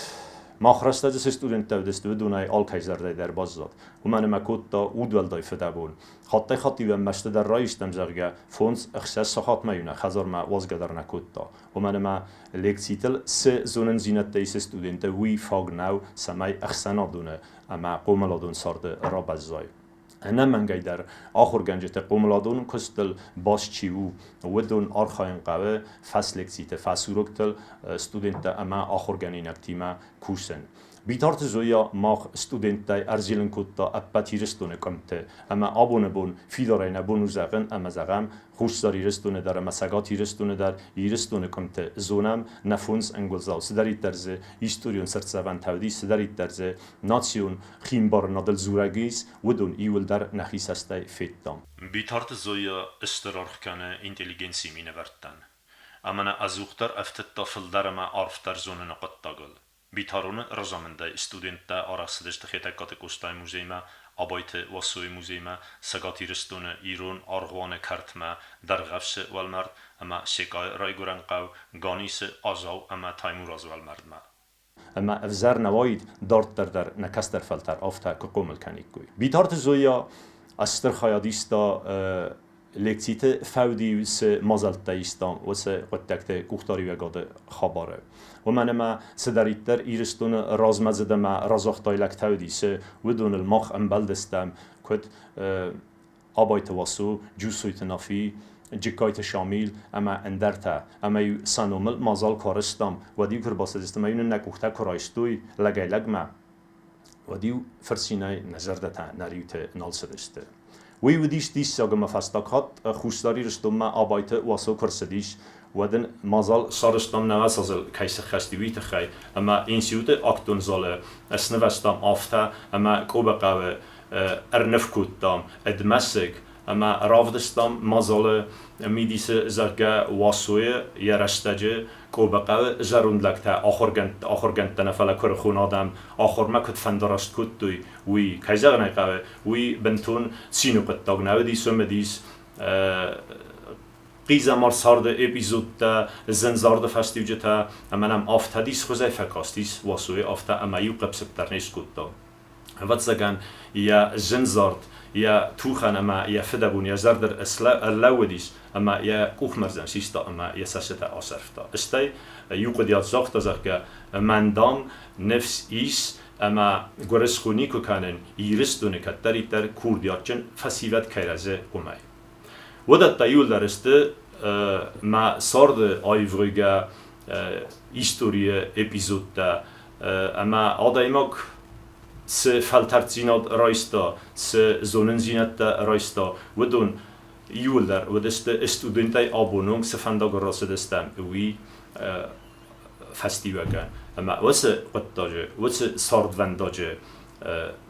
мах рӕстӕджы цы студенттӕ уыдысты, уыдонӕй алкӕй зӕрдӕйы дӕр баззад. Уымӕн ӕмӕ кодта удуӕлдай фыдӕбон. Хаттӕй-хатт-иу ӕм мӕсты дӕр раистӕм, зӕгъгӕ, 5-6 сахатмӕ-иу нӕ хӕдзармӕ уадзгӕ дӕр нӕ кодта. Уымӕн ӕмӕ лекцитыл цы зонындзинӕдтӕ исы студенттӕ, уый фаг нӕу, цӕмӕй ӕхсӕнадоны ӕмӕ хъомыладон царды рабӕззай. Ӕнӕмӕнгӕй дӕр ахуыргӕнджыты хъомыладон куыстыл баст чи у, уыдон архайын хъӕуы фӕслекциты, фӕсуроктыл студенттӕ ӕмӕ ахуыргӕнинӕгтимӕ кусын. Битарты Зоя мах студенттӕй ӕрзилын кодта ӕппӕт Ирыстоны къуымты ӕмӕ абоны бон фидарӕй нӕ бон у зӕгъын ӕмӕ зӕгъӕм, Хуссар Ирыстоны дӕр ӕмӕ Цӕгат Ирыстоны дӕр Ирыстоны къуымты зонӕм нӕ фондз ӕнгуылдзау, цыдӕриддӕр дзы историон цыртдзӕвӕнтӕ уыдис, цыдӕриддӕр дзы национ химбарынадыл дзурӕг ис, уыдон иуылдӕр нӕхи цӕстӕй федтам. Битарты Зоя стыр аргъ кӕны интеллигенцийы минӕвӕрттӕн ӕмӕ нӕ ӕдзухдӕр ӕфтыдта фылдӕр ӕмӕ арфдӕр зоныны хъуыддагыл. Битароны разамындӕй студенттӕ арӕх цыдысты Хетӕгкаты Къостайы музеймӕ, Абайты Васойы музеймӕ, Цӕгат Ирыстоны Ирон аргъуаны кӕртмӕ, Дӕргъӕвсы уӕлмӕрд ӕмӕ Секъайы райгуырӕн хъӕу Ганисы Азау ӕмӕ Таймуразы уӕлмӕрдмӕ. Ӕмӕ ӕвзӕр нӕ уаид, дарддӕр дӕр нӕ кӕстӕр фӕлтӕр афтӕ куы хъомыл кӕниккой. Битарты Зоя стыр хайад иста лекциты фӕуд-иу цы мадзӕлттӕ истам, уыцы хъуыддӕгты къухдариуӕгады хабары. Уымӕн ӕмӕ цыдӕриддӕр Ирыстоны размӕдзыд ӕмӕ разагътай лӕгтӕ уыдис, уыдоныл мах ӕмбӕлдыстӕм, куыд Абайты Васо, Джусойты Нафи, Джыккайты Шамил ӕмӕ ӕндӕртӕ. Ӕмӕ-иу сӕ номыл мадзал куы арӕзтам, уӕд-иу куы ӕрбацыдысты ӕмӕ-иу нын нӕ къухтӕ куы райстой лӕгӕй-лӕгмӕ, уӕд-иу фырцинӕй нӕ зӕрдӕтӕ нӕ риуты нал цыдысты. Уый уыдис диссаг ӕмӕ фӕстаг хатт Хуссар Ирыстонмӕ Абайты Васо куы ӕрцыдис, уӕд ын мадзал сарӕзтам нӕуӕдз азыл кӕй сыххӕст и, уый тыххӕй, ӕмӕ институты актон залы снывӕзтам афтӕ, ӕмӕ Къобы хъӕуы ӕрныв кодтам ӕд мӕсыг ӕмӕ равдыстам мадзалы мидисы, зӕгъгӕ, Уасойы йӕ рӕстӕджы Къобы хъӕуы зӕронд лӕгтӕ ахуыргӕндтӕ, ахуыргӕндтӕ нӕ, фӕлӕ куырыхон адӕм ахуырмӕ куыд фӕндараст кодтой, уый, кӕй зӕгъын ӕй хъӕуы, уый бынтон цины хъуыддаг нӕ уыдис, уым уыдис хъизӕмар царды эпизодтӕ, зын царды фӕстиуджытӕ, ӕмӕ нӕм афтӕ дисхуызӕй фӕкастис Уасойы афтӕ ӕмӕ иу хъыпп-сыпп дӕр не скодта. Ӕвӕццӕгӕн, йӕ зындзард, йӕ тухӕн ӕмӕ йӕ фыдӕбон йӕ зӕрдыл ӕрлӕууыдис ӕмӕ йӕ къухмӕрзӕн систа ӕмӕ йӕ цӕстытӕ асӕрфта. Стӕй иу хъуыдыйад загъта, зӕгъгӕ, мӕн, дам, ныфс ис ӕмӕ гуырысхо никуы кӕнын, Ирыстоны кӕддӕриддӕр курдиатджын фӕсивӕд кӕй рӕзы, уымӕй. Уыдӕттӕ иуылдӕр сты мӕ царды аивгъуыйгӕ историйы эпизодтӕ ӕмӕ адӕймаг цы фӕлтӕрддзинад райста, цы зонындзинӕдтӕ райста, уыдон иуылдӕр уыдысты студентӕй абоны онг цы фӕндагыл рацыдыстӕм, уый фӕстиуӕгӕн. Ӕмӕ уыцы хъуыддаджы, уыцы цардвӕндаджы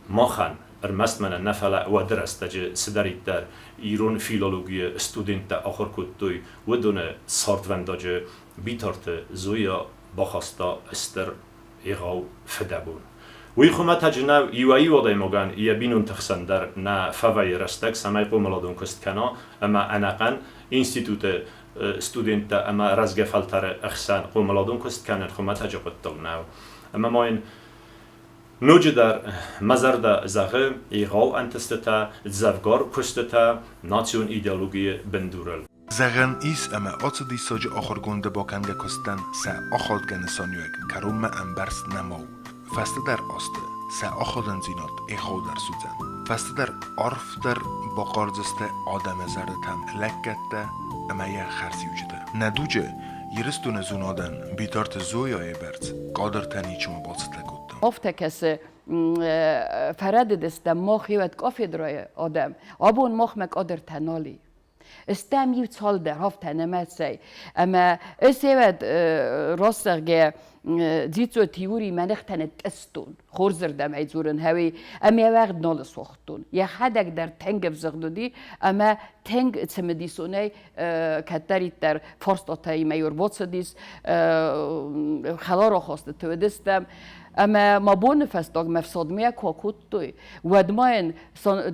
махӕн, ӕрмӕст мӕнӕн нӕ, фӕлӕ уӕды рӕстӕджы цыдӕриддӕр ирон филологийы студенттӕ ахуыр кодтой, уыдоны цардвӕндаджы Битарты Зоя бахаста стыр егъау фыдӕбон. Уый хуымӕтӕджы нӕу, иуӕй-иу адӕймагӕн йӕ бинонты хсӕн дӕр нӕ фӕвӕййы рӕстӕг, цӕмӕй хъомыладон куыст кӕна ӕмӕ ӕнӕхъӕн институты студенттӕ ӕмӕ рӕзгӕ фӕлтӕры ӕхсӕн хъомыладон куыст кӕнын хуымӕтӕджы хъуыддаг нӕу. Ӕмӕ ма йын ноджыдӕр мӕ зӕрдӕ зӕгъы егъау ӕнтыстытӕ, дзӕвгар куыстытӕ национ идеологийы бындурыл. Зӕгъӕн ис, ӕмӕ ацы диссаджы ахуыргонды бакӕнгӕ куыстӕн сӕ ахадгӕ нысаниуӕг кӕронмӕ ӕмбӕрст нӕма у. Фӕстӕдӕр азты сӕ ахадындзинад егъаудӕр суыдзӕн. Фӕстӕдӕр арфдӕр бахъардзысты адӕмы зӕрдӕтӕм лӕггӕдтӕ ӕмӕ йӕ хӕрзиуджытӕ. Нӕ дуджы Ирыстоны зонадӕн Битарты Зояйы бӕрц кадртӕ ничима бацӕттӕ кодта. Афтӕ кӕсы фӕрӕдыдыстӕм мах еуӕд кафедрӕйы адӕм. Абон махмӕ кадртӕ нал и. Стӕм иу цалдӕр афтӕ нымӕцӕй. Ӕмӕ эсевӕд росзӕгъгӕ дзиццо теори мӕнӕхтӕн тъыстон, хорзырдӕм ӕй дзурын хӕуи, ӕмӕ уӕгъд нал суагътон. Йӕхӕдӕг дӕр тынг ӕвзыгъд уыди ӕмӕ тынг цымыдисонӕй кӕддӕриддӕр фарстатӕимӕ ӕрбацыдис, хӕлар ахастыты уыдыстӕм. Ӕмӕ ма боны фӕстагмӕ фсадмӕ куы акодтой, уӕд ма йын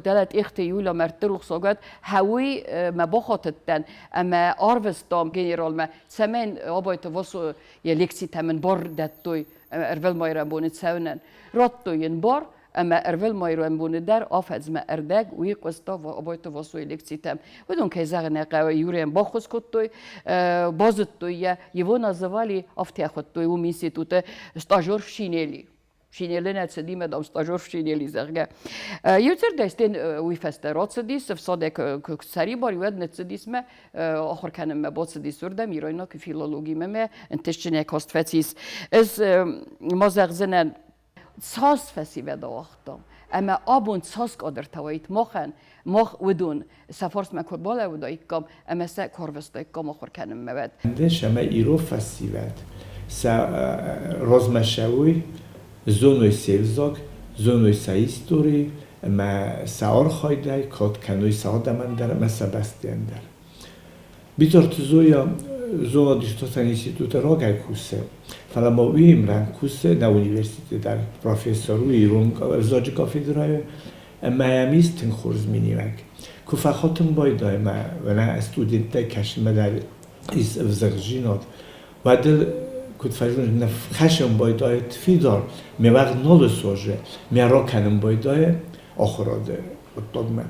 дӕлӕ Тъехты Юля мӕрдты рухсагад хӕуый мӕ бахатыдтӕн ӕмӕ арвыстам генералмӕ, цӕмӕй Абайты Васо йӕ лекцитӕ мын бар дӕттой ӕрвылмайрӕнбоны цӕуынӕн. Радтой йын бар, ӕмӕ ӕрвылмайрӕнбоны дӕр афӕдзмӕ ӕрдӕг уый хъуыста Абайты Васойы лекцитӕм. Уыдон, кӕй зӕгъын ӕй хъӕуы, Юрийӕн баххуыс кодтой, базыдтой йӕ, его называли, афтӕ хуыдтой уым институты стажер в шинели. Шинели нӕ цыди, мадам стажер в шинели, зӕгъгӕ. Иудзырдӕй стен уый фӕстӕ рацыдис, ӕфсадӕй куы сӕрибар, уӕд ныццыдис мӕ ахуыр кӕнынмӕ бацыдис уырдӕм, иройнаг филологимӕ мӕ ӕнтыстджынӕй каст фӕцис. Ӕз ма зӕгъдзынӕн, цас фӕсивӕд ауагътам, ӕмӕ абон цас кадртӕ уаид махӕн, мах уыдон сӕ фарсмӕ куы балӕууыдаиккам ӕмӕ сӕ куы арвыстаиккам ахуыр кӕнынмӕ, уӕд. Ӕндӕс ӕмӕ ирон фӕсивӕд сӕ размӕ цӕуй, зонуй се взаг, зонуй сӕ истори ӕма сӕ архайдӕй кад кӕнуй сӕ адӕмӕн дӕр ӕма сӕ бӕстийӕн дӕр. Битарты Зоя зонад-иртасӕн институты рагӕй кусы, фӕлӕ ма уыимӕ кусы нӕ университеты дӕр профессор у ирон ӕвзаджы кафедрӕйы ӕмӕ йӕм ис тынг хорз миниуӕг. Куы фӕхатын байдайы мӕ мӕнӕ студенттӕй кӕсынмӕ дӕр ис ӕвзӕрдзинад, уӕд ыл куыд фӕзоны, ныфхӕсын байдайы фидар, ме уӕгъд нал созы, ме ракӕнын байдайы ахуырады хъуыддагмӕ.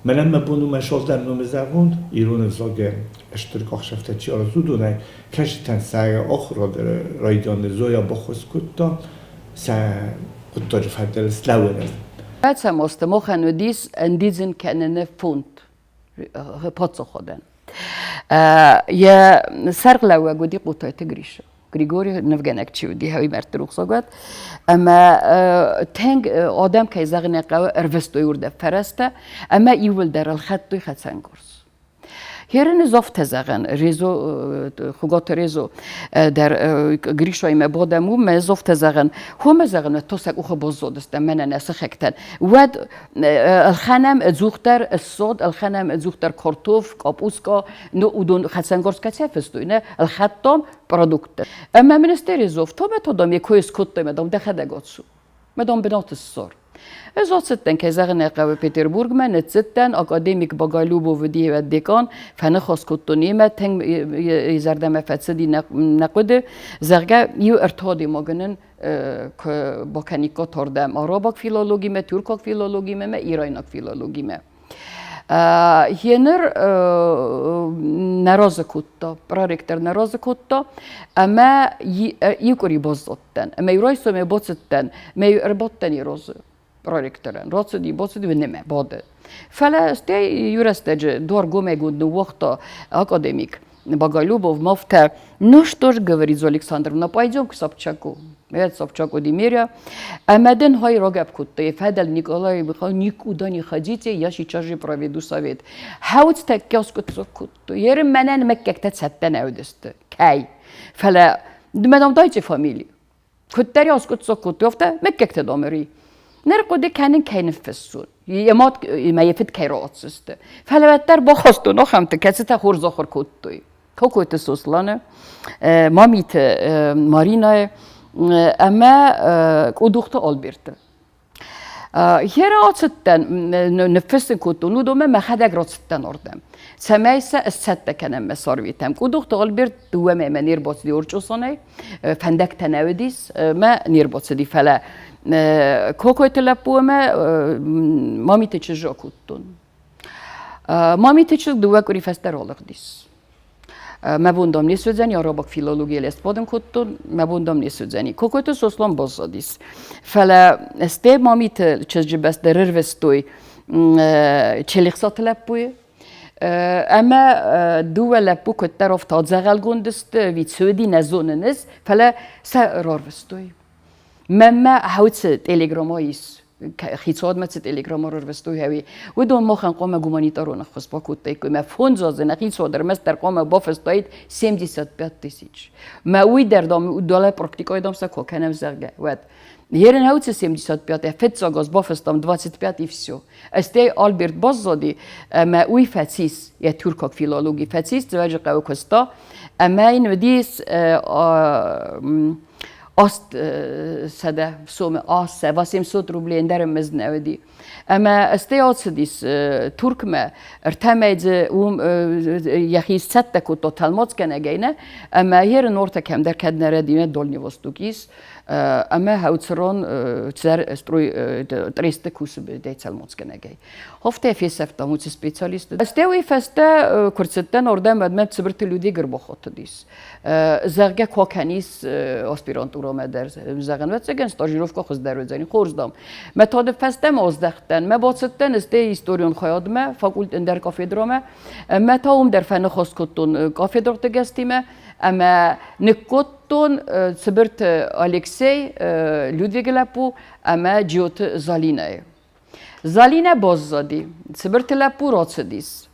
Мӕнӕн мӕ бон у мӕ сӕлдар номы зӕгъон, ирон ӕвзаги стыр къахсӕфтӕ чи аразы, уыдонӕй кӕсджытӕн сӕ ахуырады райдианы Зоя баххуыс кодта сӕ хъуыддаджы фӕдыл слӕууынӕн. Ӕцӕмосты махӕн уыдис ӕндидзын кӕныны фонд паддзахадӕн. Йӕ сӕргълӕууӕг уыди Хъотайты Гриша. Григорий нывгӕнӕг чи уыди, уый мӕрдты рухсаг уӕд. Ӕмӕ тынг адӕм, кӕй зӕгъын ӕй хъӕуы, ӕрвыстой уырдӕм фӕрӕзтӕ ӕмӕ иууылдӕр ӕлхӕдтой хӕцӕнгарз. Херыны зофтӕ зӕгъӕн, Резо, Хугаты Резо дӕр Гришаимӕ бадӕм у, мӕ зофтӕ зӕгъӕн, хомӕ зӕгъӕн, то сӕ къухы баззадысты мӕнӕн нӕ сыхӕгтӕн. Уӕд ӕлхӕнӕм ӕдзухдӕр ссад, ӕлхӕнӕм ӕдзухдӕр картоф, къапуска, ну, уыдон хӕцӕнгарз кӕцӕй фыстой, нӕ ӕлхӕдтам продукттӕ. Ӕмӕ министерий зофтомӕ то дам, йӕ кой скодтой, мӕ дам, дӕхӕдӕг ацу. Мӕ дам, бынат ссар. Ӕз ацыдтӕн, кӕй зӕгъын ӕй хъӕуы, Петербургмӕ, ныццыдтӕн, академик Боголюбовы декан, фӕныхас кодтон йемӕ, тынг зӕрдӕмӕ фӕцыди нӕ хъуыды, зӕгъгӕ, иу ӕртӕ адӕймагы нын куы бакӕниккат ардӕм арабаг филологимӕ, тюркаг филологимӕ ӕмӕ ирайнаг филологимӕ. Гьеныр нӕ разы кодта, проректор нӕ разы кодта, ӕмӕ иу къуыри баззадтӕн. Ӕмӕ иу райсомӕй бацыдтӕн, мӕ ӕрбадтӕн йӕ разы проректорӕн. Рацыди, бацыди, немӕ бады. Фӕлӕ стӕй иу рӕстӕджы дуаргомӕгонд ныууагъта академик Боголюбов, Мофтӕ. Ну что ж, говорит Зоя Александровна, пойдем к Собчаку. Это Собчак Удимиря. Ӕмӕ дын хай рагӕпп кодта, фӕдӕл Николай Михайлович, никуда не ходите, я сейчас же проведу совет. Хауц тӕккӕ скъуыддзаг кодта. Ерын мӕнӕн мӕггӕгтӕ цӕттӕ нӕ уыдысты. Кӕй? Фӕлӕ мӕнӕн дайте фамилию. Куыддӕр аскъуыддзаг кодтой, афтӕ мыггӕгтӕ домӕри. Ныр хъуыды кӕнын кӕй ныффыссон, йӕ мад ӕмӕ йӕ фыд кӕй рацыдысты. Фӕлӕ уӕддӕр бахастон ахӕмты, кӕцытӕ хорз ахуыр кодтой. Кокойты Сосланы, Мамиты Маринайы ӕмӕ Къудухты Альберты. Хера ацыдтӕн, ныффыссын кодтон уыдонмӕ, мӕхӕдӕг рацыдтӕн ардӕм, цӕмӕй сӕ сцӕттӕ кӕнӕм мӕ сӕрвитӕм. Къудухты Альберт дыууӕ мӕймӕ не рбацыди Орчъосанӕй, фӕндӕгтӕ нӕ уыдис, мӕ не рбацыди, фӕлӕ Кокойты лӕппу ӕмӕ Мамиты чызджы акодтон. Мамиты чызг дыууӕ къуыри фӕстӕ ралыгъдис. Мӕ бон дам не суыдзӕни, арабаг филологийыл ӕсбадын кодтон, мӕ бон дам не суыдзӕни. Кокойты Сослан баззадис. Фӕлӕ стӕй Мамиты чызджы бӕсты рырвыстой Челехсаты лӕппуйы. Ӕмӕ дыууӕ лӕппу куыддӕр афтӕ адзӕгъӕлгонд сты, ӕви цы уыди, нӕ зонын ӕз, фӕлӕ сӕ рарвыстой. Мӕнмӕ хӕуцы телеграмма ис, хицауадмӕ цы телеграмма рарвыстой, ӕви уыдон махӕн хъуамӕ гуманитарон ӕххуыс бакодтаиккой. Мӕ 5 азы нӕ хицауад ӕрмӕстдӕр хъуамӕ бафыстаид 75 тысяч. Мӕ уый дӕр, дам, далӕ практикӕйы, дам, сӕ куы кӕнӕм, зӕгъгӕ, уӕд. Ерын хӕуцы 75 фыццаг аз бафыстам 25 и все. Стӕй Альберт баззади ӕмӕ уый фӕцис, йӕ тюркаг филологи фӕцис, Дзӕуӕджыхъӕуы куыста, ӕмӕ йын уыдис 800 сомы, 800 рублей ӕндӕр мызд нӕ уыди. Ӕмӕ стӕй ацыдис Туркмӕ, ӕртӕ мӕй дзы уым йӕхи сцӕттӕ кодта тӕлмацгӕнӕгӕй, нӕ, ӕмӕ ерын ортӕ кӕмдӕр кӕд нӕ рӕдийы Дольний Восток ис, ӕмӕ хӕуцырон цӕр строй тресты кусы дӕ тӕлмацгӕнӕгӕй. Афтӕ фесӕфтам уыцы специалисты. Стӕй уый фӕстӕ куы рцыдтӕн ордӕм, уӕд мӕ Цыбырты Людвиг ӕрбахатыдис. Зӕгъгӕ, куы акӕнис аспирантурӕмӕ дӕр, зӕгъын, ӕвӕццӕгӕн, стажировкӕ хуыздӕр уыдзӕни, хорз, дам. Мӕ тады фӕстӕ ма аздӕхтӕн, мӕ бацыдтӕн стӕй историон хайадмӕ, факультет ӕндӕр кафедрамӕ, ӕмӕ та уым дӕр фӕныхас кодтон кафедраты гӕстимӕ ӕмӕ ныккодтон Цыбырты Алексей, Людвигы лӕппу ӕмӕ Джиоты Залинӕйы. Залинӕ баззади, Цыбырты лӕппу рацыдис.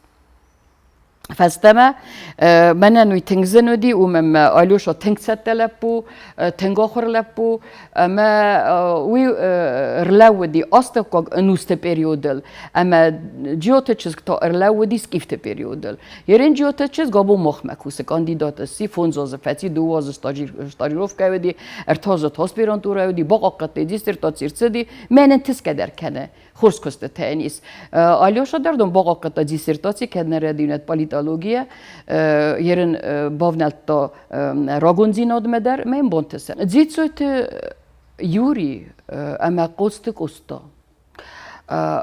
Фӕстӕмӕ мӕнӕн уый тынг зын уыди, уымӕн мӕ Алеша тынг цӕттӕ лӕппу, тынг ахуыр лӕппу, ӕмӕ уый ӕрлӕууыди астӕуккаг ӕнусты периодыл, ӕмӕ Джиоты чызг та ӕрлӕууыди скифты периодыл. Ерен Джиоты чызг абон махмӕ кусы, кандидат сси, 5 азы фӕци, 2 азы стажировкӕ уыди, 3 азы аспирантурӕ уыди, бахъахъхъӕдта диссертаци рцыди, мӕнӕн тысгӕ дӕр кӕны. Хорз куыстытӕ йын ис. Алеша дӕр дон бахъахъхъӕдта диссертаци, кӕд нӕ рӕдийынад политологийӕ, ерын бавнӕлдта рагондзинадмӕ дӕр, мӕ йын бантысы. Дзиццойты Юрий ӕмӕ Коцты Къоста.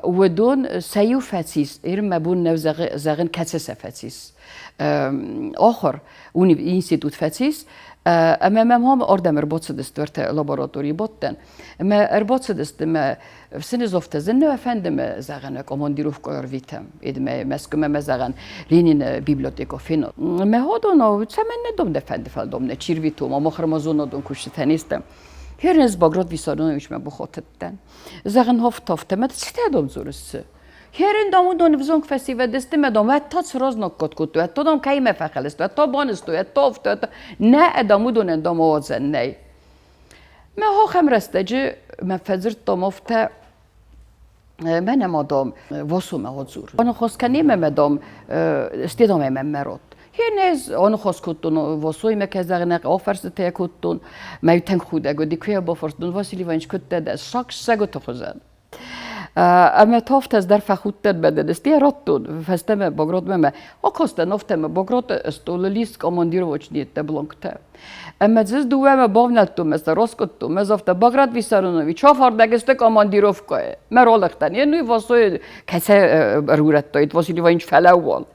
Уыдон сӕ иу фӕцис, ерын мӕ бон нӕу зӕгъын, кӕцы сӕ фӕцис. Ахуыр институт фӕцис, ӕмӕ мӕм ам ардӕм ӕрбацыдысты ӕртӕ лабораторийы бадтӕн. Ӕмӕ ӕрбацыдысты мӕ Сынезовтӕ зын фӕнды мӕ зӕгъӕн командировкӕ ӕрвитӕм. Эдмӕ Мӕскуымӕ мӕ зӕгъӕн Ленины библиотекӕ фенон. Мӕ ходон, цӕмӕннӕ дом дӕ фӕнды фӕлдом нӕ чи рвитом, ама хромозонодон кустытӕ не стӕм. Хернес Баграт Виссарионовичмӕ бахатыдтӕн. Зӕгъын, хофт-хофтӕ, мӕ цытӕ дом дзурыс цы? Херен дам уыдон ӕвзонг фӕсивӕд сты, мӕ дам, уӕд та цы разнаггад кодтой, уӕд та дам кӕимӕ фӕхӕлысты, уӕд та банызтой, уӕд та афтӕ, уӕд та. Нӕ, дам, уыдонӕн дам ауадзӕн нӕй. Мӕ ахӕм рӕстӕджы мӕ фӕдзырдтам афтӕ, мӕнӕ ма, дам, Васомӕ адзур. Аныхас кӕнӕм ӕмӕ, дам, стедам ӕмӕ мӕ ратт. Хенез аныхас кодтон Васоимӕ, кӕй зӕгъын ӕй хъӕуы, афӕрстытӕ кодтон. Мӕ тынг худӕг уыди, куы йӕ бафарстон, Василий Иванович, куыд дӕ дӕ саг сӕгуыты хуызӕн. Ӕмӕ та афтӕ ӕз дӕр фӕхудтӕн мӕнӕн сте радтон фӕстӕмӕ Багратмӕ мӕ акастӕн афтӕ мӕ Баграты стъолы лист командировочныйӕттӕ бланктӕ. Ӕмӕ дзы дыууӕмӕ бавнӕлдтон, мӕ сӕ раскъуыдтон, мӕ афтӕ Баграт Виссарионович, афардӕг сты командировкӕйы. Мӕ ралыгътӕн, йе ну Васойы кӕцӕй ӕрурӕдтаид Василий Иванович фӕлӕууон.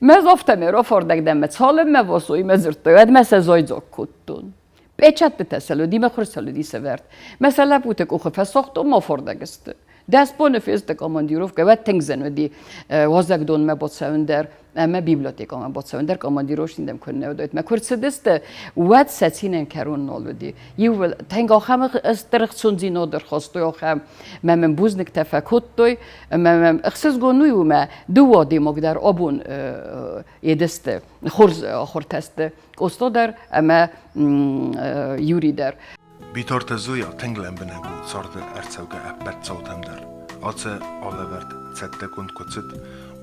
Мӕ афтӕ ме рафардӕг дӕн, мӕ цалынмӕ Васоимӕ дзырдтой, уӕдмӕ сӕ зайдзаг кодтон. Печаттытӕ сӕлуди мӕ хур сӕлуди сӕвӕрд. Мӕ сӕ лӕппуты къухы фӕсагътон, ма афардӕг сты. 10 боны фесты командировкӕ, уӕд тынг зын уыди уазӕгдонмӕ бацӕуын дӕр ӕмӕ библиотекӕмӕ бацӕуын дӕр, командировочный дӕм куыннӕ уыдаид. Мӕ куы рцыдысты, уӕд сӕ цинӕн кӕрон нал уыди. Иууыл тынг ахӕм стыр ӕхцондзинад ӕрхастой ахӕм, мӕ мын бузныгтӕ фӕкодтой, ӕмӕ мӕм ӕхсызгон уый у, мӕ дыууӕ адӕймаг дӕр абон едысты, хорз ахуыртӕ сты, Къосто дӕр ӕмӕ Юри дӕр. Битарты Зоя тынг лӕмбынӕг у царды ӕрцӕугӕ ӕппӕт цаутӕм дӕр. Ацы алӕвӕрд цӕттӕгонд куы цыд,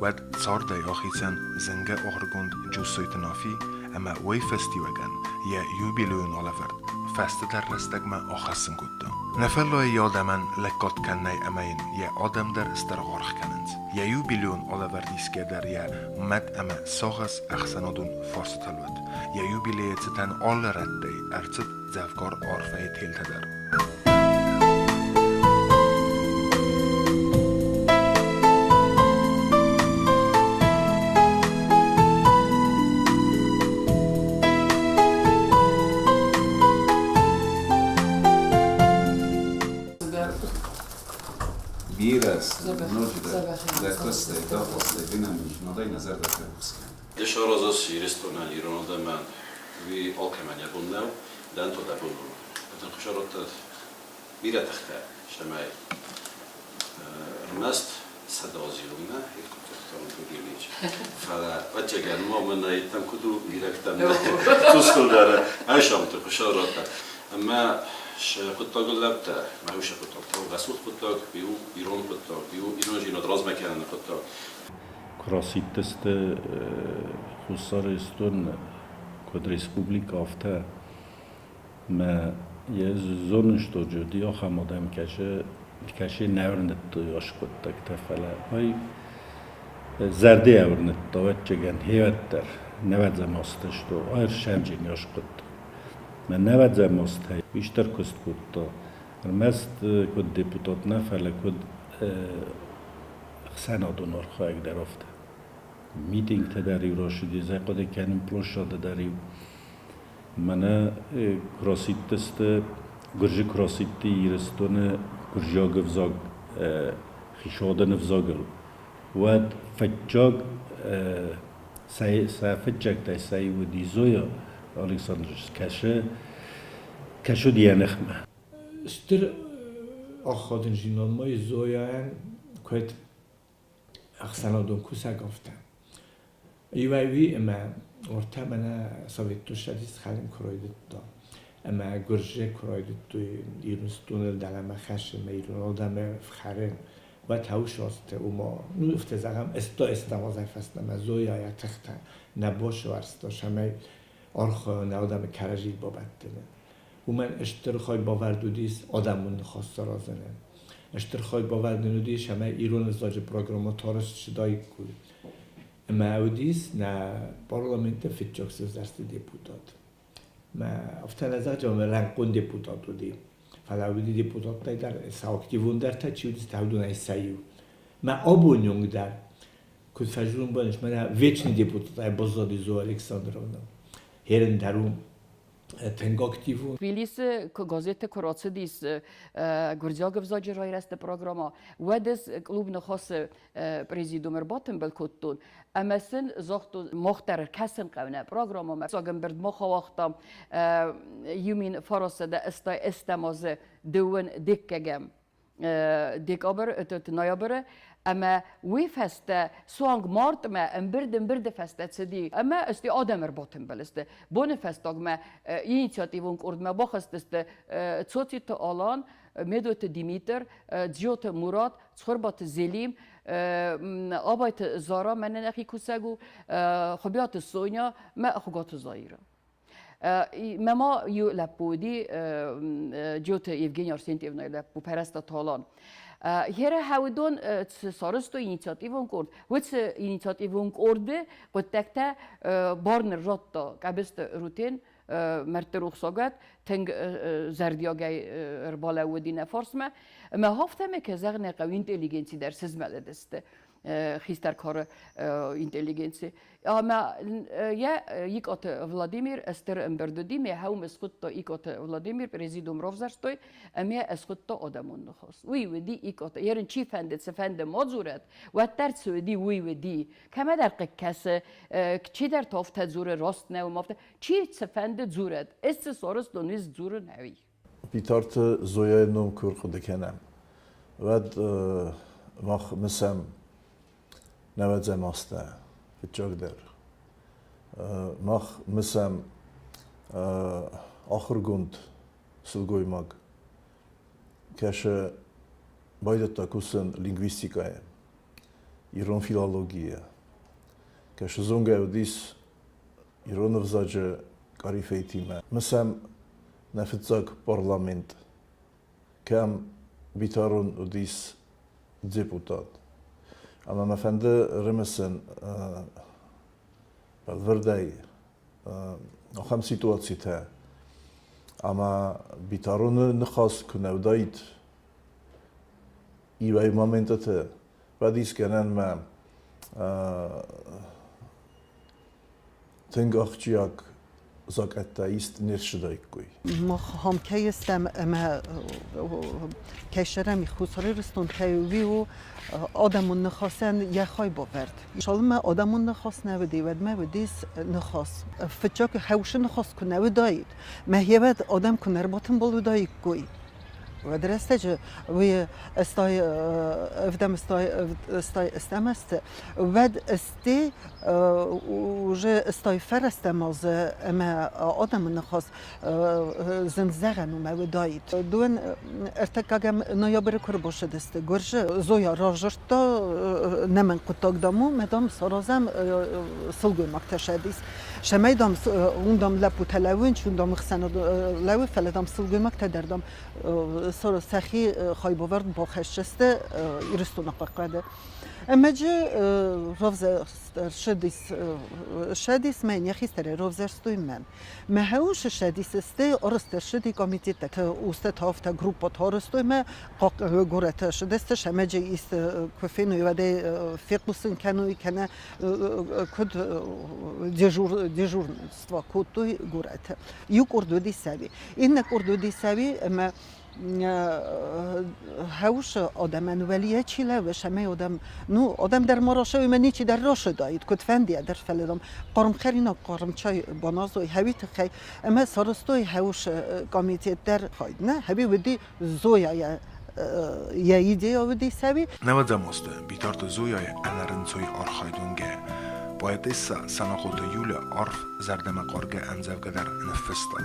уӕд цардӕй ахицӕн зынгӕ ахуыргонд Джуссойты Нафи ӕмӕ уый фӕстиуӕгӕн йӕ юбилейон алӕвӕрд фӕстӕдӕр рӕстӕгмӕ ахӕссын кодта. Нӕ фӕллойы йӕ адӕмӕн лӕггад кӕнынӕй ӕмӕ йын йӕ адӕм дӕр стыр аргъ кӕнынц. Йӕ юбилейон алӕвӕрд исгӕ дӕр йӕ мӕт ӕмӕ сагъӕс ӕхсӕнадон фарстытыл уыд. Йӕ юбилейы цытӕн алы рӕттӕй ӕрцыд дзӕвгар арфӕйы телтӕ дӕр. Бирӕ ноджыдӕр дӕ куыстӕй, дӕ хостӕй де нӕниздзинадӕй нӕ зӕрдӕтӕ рухс кӕн. Ды саразыс Ирыстонӕн, ирон адӕмӕн, уый алкӕмӕн йӕ бон нӕу, дӕн то дӕ бон у. Ӕтын хуысародтӕ бирӕ тыхтӕ, цӕмӕй ӕрмӕст 100 азы иркутӕгтӕм Ильич. Фӕлӕ ӕцӕгӕн ма мӕнӕ там куыд у, ирӕгтӕм цустыл дӕр айсамты хуысародтӕ. Ӕмӕ сӕ хъуыддагыл лӕптӕ, мӕ уыцы хъуыддаг та у рӕсугъд хъуыддаг, у ирон хъуыддаг, у ирондзинад размӕ кӕныны хъуыддаг. Куы расидтысты Хуссар Ирыстон куыд республикӕ, афтӕ мӕ йӕ зонын, что уыди ахӕм адӕм, кӕцы кӕцы нӕ уырныдтой ацы хъуыддӕгтӕ, фӕлӕ ай зӕрдӕйӕ уырныдта, ӕвӕццӕгӕн, хиуӕддӕр нӕвӕдзӕм азты, что ӕрсӕнджын аскъуыдта. Мӕ нӕвӕдзӕм азтӕй хистӕр куыст кодта, ӕрмӕст куыд депутат нӕ, фӕлӕ куыд ӕхсӕнадон архайӕг дӕр афтӕ. Митингтӕ дӕр-иу рацыди, зӕхъуыды кӕнын площады дӕр-иу. Мӕнӕ куы расидтысты, гуырдзы куы расидти Ирыстоны гуырдзиаг ӕвзаг хицауадӕн ӕвзагыл, уӕд фыццаг сӕ фыццӕгтӕй сӕ иу уыди Зоя Александрович, кӕсы, кӕсы уыди йӕ ныхмӕ. Стыр ахадындзинадмӕ Зояйӕн куыд ӕхсӕнадон кусӕг афтӕ. Иуӕй уый ӕмӕ ортӕ мӕнӕ Советон Цӕдис хӕлын куы райдыдта ӕмӕ гуырдзы куы райдыдтой Ирыстоныл дӕлӕмӕ хӕссын ӕмӕ ирон адӕмы ӕфхӕрын, уӕд хъӕусазты ома, ну, афтӕ зӕгъӕм, ӕстӕм азӕй фӕстӕмӕ Зояйӕ тыхтӕ нӕ басуӕрста, цӕмӕй архайа нӕ адӕмы кӕрӕдзийыл бабӕттыны. Уымӕн стыр хайбавӕрд уыдис адӕмон ныхас саразынӕн. Стыр хайбавӕрд ын уыдис, ӕмӕ ирон ӕвзаджы программӕ арӕзт цыдаиккой. Ӕмӕ уыдис нӕ парламенты фыццаг сывзӕрсты депутат. Мӕ афтӕ нӕ зӕгъджы, ӕмӕ рӕнхъон депутат уыди. Фӕлӕ уыди депутаттӕй дӕр сӕ активондӕртӕ чи уыдысты, уыдонӕй сӕ иу. Мӕ абоны онг дӕр, куыд фӕззон бон, мӕнӕ вечный депутатӕй баззади Зоя Александровна. Херен дӕр у тынг активон. Тбилисы газеты куы рацыдис гуырдзиаг ӕвзаджы райрӕзты программӕ, уӕд ӕз клуб Ныхасы президиум ӕрбатымбыл кодтон ӕмӕ сын загътон, мах дӕр ӕркӕсын хъӕуы нӕ программӕмӕ. Ӕмбырд мах ауагътам 1988 азы дыууын дыккӕгӕм декабрь, ноябры, ӕмӕ уый фӕстӕ суанг мартмӕ ӕмбырд ӕмбырды фӕстӕ цыди ӕмӕ сты адӕм ӕрбатымбыл сты. Боны фӕстагмӕ инициативон къордмӕ бахызтысты Цоциты Алан, Медойты Димитр, Джиоты Мурат, Цхуырбаты Зелим, Абайты Зара, мӕнӕн ӕхи кусӕг у, Хуыбиаты Соня мӕ Хуыгаты Заира. Мӕ ма иу лӕппу уыди, Джиоты Евгений Арсентьевнайы лӕппу, Пӕрӕста Талан. Хера хӕуыдон цы сарӕзтой инициативон къорд, уыцы инициативон къорды хъуыддӕгтӕ бар ныррадта Къӕбысты Рутен, мӕрдты рухсагад, тынг зӕрдиагӕй ӕрбалӕууыди нӕ фарсмӕ. Ӕмӕ афтӕмӕй, кӕй зӕгъын ӕй хъӕуы, интеллигенци дӕр сызмӕлыдысты. Хистӕр кары интеллигенци. Ӕмӕ йӕ Икъоты Владимир стыр ӕмбырд уыди, ме хӕум ысхуыдта Икъоты Владимир, президиум равзӕрстой, ӕмӕ ысхуыдта адӕмон ныхас. Уый уыди Икъоты. Ерын чи фӕнды, цыфӕнды ма дзурӕд, уӕддӕр цы уыди, уый уыди. Кӕмӕдӕр хъыг кӕсы, чидӕр та афтӕ дзуры, раст нӕу, афтӕ. Чи цыфӕнды дзурӕд, ӕз цы сарӕзтон, уый дзурын ӕви. Битарты Зояйы ном куы рхъуыды кӕнӕм, уӕд мах мысӕм нӕуӕдзӕм азтӕ фыццагдӕр. Мах мысӕм ахуыргонд сылгоймаг, кӕсы байдыдта кусын лингвистикӕйы, ирон филологийы. Кӕсы зонгӕ уыдис ирон ӕвзаджы къарифейтимӕ. Мысӕм нӕ фыццаг парламент, кӕм Битарон уыдис депутат. Ӕмӕ мӕ фӕнды рымысын бӕлвырдӕй ахӕм ситуацитӕ, ӕмӕ Битароны ныхас куы нӕ уыдаид иуӕй моментыты, уӕд искӕнӕнмӕ тынг ахсджиаг закъӕттӕ ист не рцыдаиккой. Мах ам кӕй стӕм ӕмӕ кӕй сӕрӕм Хуссар Ирыстон кӕй уый у адӕмон ныхасӕн йӕ хайбавӕрд. Цалынмӕ адӕмон ныхас нӕ уыди, уӕдмӕ уыдис ныхас. Фыццаг хӕусы ныхас куы нӕ уыдаид, мӕ йӕ адӕм куы нӕ рбатымбыл уыдаиккой, уӕд рӕстӕджы уый стай ӕвдӕм стай стӕм азты, уӕд сте уже стай фӕрӕстӕм азы ӕмӕ адӕмы ныхас зын зӕгъӕн у мӕ уыдаид. Дыууӕ ӕртыккӕгӕм ноябры куы ӕрбацыдысты Гуырдзы, Зоя равзӕрдта нӕмӕнг хъуыддаг, дам, у, мӕ, дам, саразӕм сылгоймӕгтӕ сӕдис. Цӕмӕй, дам, уым, дам, лӕппутӕ лӕууынц, уым, дам, ӕхсӕнад лӕууы, фӕлӕ, дам, сылгоймӕгтӕ дӕр, дам, сӕхи хайбавӕрд бахӕсдзысты Ирыстоны хъахъхъӕды. Ӕмӕ джы равзӕрсыдис, ссадис мӕ не хистӕрӕй равзӕрстой мӕн. Мӕ хӕусы ссадис сты арӕзт комитеттӕ, устӕ тафтӕ группӕтӕ арӕзтой мӕ горӕты ссыдысты, сӕмӕджы ист куы феной, уӕд ӕй фехъусын кӕной кӕнӕ куыд дежурство кодтой горӕты. Иу къорд уыди саби, иннӕ къорд уыди саби ӕмӕ хӕусы адӕмӕн уӕлийӕ чи лӕууы, цӕмӕй адӕм, ну, адӕм дӕр ма расӕуй ӕмӕ ничи дӕр расыдаид, куыд фӕндиа дӕр, фӕлӕ дам хъарм хӕринаг хъарм чай баназой хӕуи тыххӕй ӕмӕ сарӕзтой хӕусы комитет дӕр хайд, нӕ, хӕуи уыди Зояйӕ йӕ идея уыди сӕуи. Нӕуӕдзӕм азты Битарты Зояйы ӕнӕрынцой архайд уынгӕ, поэтесса Санахъоты Юля арф зӕрдӕмӕхъаргӕ ӕмдзӕвгӕ дӕр ныффыста.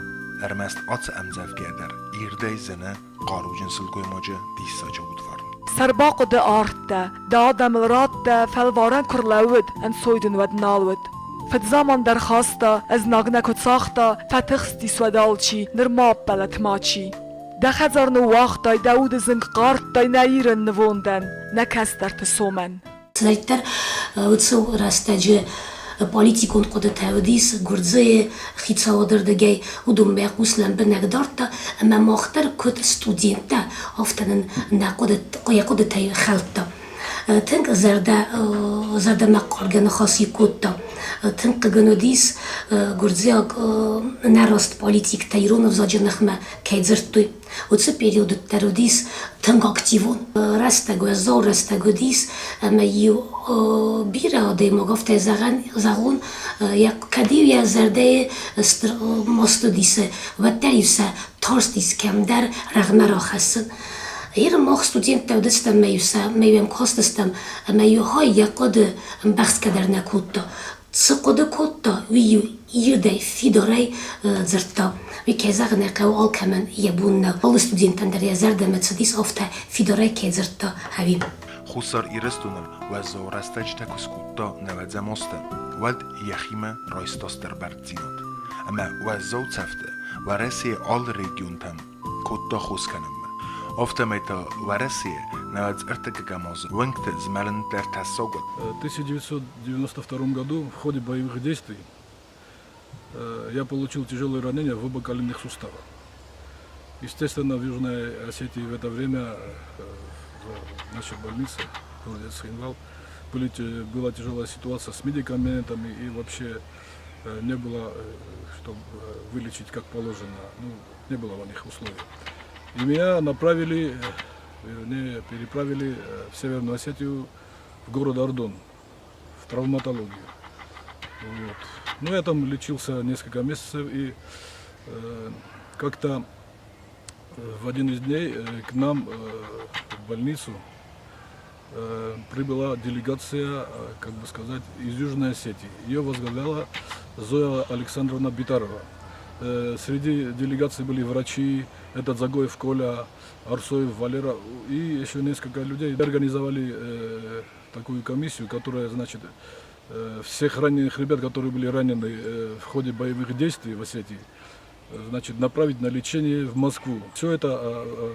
Ӕрмӕст ацы ӕмдзӕвгӕ дӕр ирдӕй зыны хъаруджын сылгоймаджы диссаджы удварн. Сӕрбахъуыды ардта, дӕ адӕмыл радта, фӕлварӕн куы рлӕууыд, ӕнцой дын уӕд нал уыд. Фыдзаман дӕр хаста, ӕзнаг нӕ куы цагъта, фӕтыхстис уӕд алчи, нырма ӕппӕлӕт мачи. Дӕ хӕдзар ныууагътай, дӕ уды зынг хъардтай нӕ Ирӕн нывондӕн, нӕ кӕстӕрты сомӕн. Цыдӕриддӕр уыцы рӕстӕджы политикон хъуыдытӕ уыдис Гуырдзыйы хицауады рдыгӕй, уыдонмӕ хъус лӕмбынӕг дардта ӕмӕ мах дӕр куыд студенттӕ, афтӕ нын нӕ йӕ хъуыдытӕй хӕлдта. Тынг зӕрдӕ зӕрдӕмӕхъаргӕ ныхас кодта. Тынг хъыг ын уыдис, гуырдзиаг ӕнӕраст политиктӕ ирон ӕвзаджы ныхмӕ кӕй дзырдтой. Уыцы периоды дӕр уыдис тынг активон. Рӕстӕг, уӕззау рӕстӕг уыдис, ӕмӕ-иу бирӕ адӕймаг афтӕ зӕгъӕн, зӕгъон, йӕ кӕд-иу йӕ зӕрдӕйы стыр маст уыдис, уӕддӕр-иу сӕ тарстис кӕмдӕр рӕгъмӕ рахӕссын. Гъер мах студенттӕ уыдыстӕм ӕмӕ-иу сӕ ӕмӕ-иу ӕм кастыстӕм, ӕмӕ-иу хай йӕ хъуыды ӕмбӕхсгӕ дӕр нӕ кодта. Цы хъуыды кодта, уый-иу ирдӕй, фидарӕй дзырдта. Уый, кӕй зӕгъын ӕй хъӕуы, алкӕмӕн йӕ бон нӕу. Алы студентӕн дӕр йӕ зӕрдӕмӕ цыдис афтӕ фидарӕй кӕй дзырдта, ӕви. Хуссар Ирыстоныл уӕззау рӕстӕджытӕ куы скодта нӕуӕдзӕм азты, уӕд йӕхимӕ райста стыр бӕрндзинад ӕмӕ уӕззау цӕфты Уӕрӕсейы алы регионтӕм кодта хос кӕнынмӕ. Афтӕмӕй та Уӕрӕсейы 93-ӕм азы уынгты змӕлын дӕр тӕссаг уыд. В 1992 году в ходе боевых действий я получил тяжелое ранение в оба коленных сустава. Естественно, в Южной Осетии в это время в нашей больнице, в городе Цхинвал, была тяжелая ситуация с медикаментами и вообще не было, чтобы вылечить как положено, ну, не было у них условий. И меня направили, вернее, переправили в Северную Осетию, в город Ардон, в травматологию. Вот. Ну, я там лечился несколько месяцев, и как-то в один из дней к нам в больницу прибыла делегация, как бы сказать, из Южной Осетии. Ее возглавляла Зоя Александровна Битарова. Среди делегации были врачи, этот Загоев Коля, Арсоев Валера и еще несколько людей. Организовали такую комиссию, которая, значит, всех раненых ребят, которые были ранены в ходе боевых действий в Осетии, значит, направить на лечение в Москву. Все это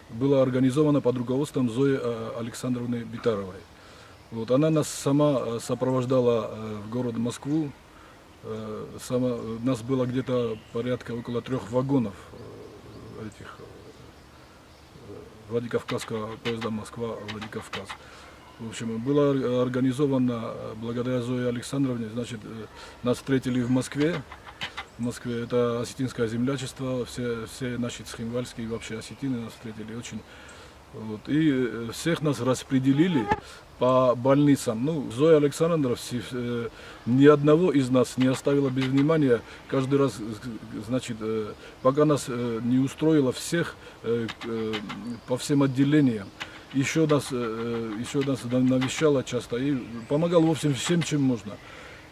было организовано под руководством Зои Александровны Битаровой. Вот, она нас сама сопровождала в город Москву. Сама, нас было где-то порядка около 3 вагонов этих Владикавказского поезда Москва-Владикавказ. В общем, было организовано благодаря Зое Александровне, значит, нас встретили в Москве. В Москве это осетинское землячество, все наши цхинвальские и вообще осетины нас встретили очень. Вот. И всех нас распределили по больницам. Ну, Зоя Александровна ни одного из нас не оставила без внимания. Каждый раз, значит, пока нас не устроила всех по всем отделениям. Еще нас навещала часто и помогала, в общем, всем, чем можно.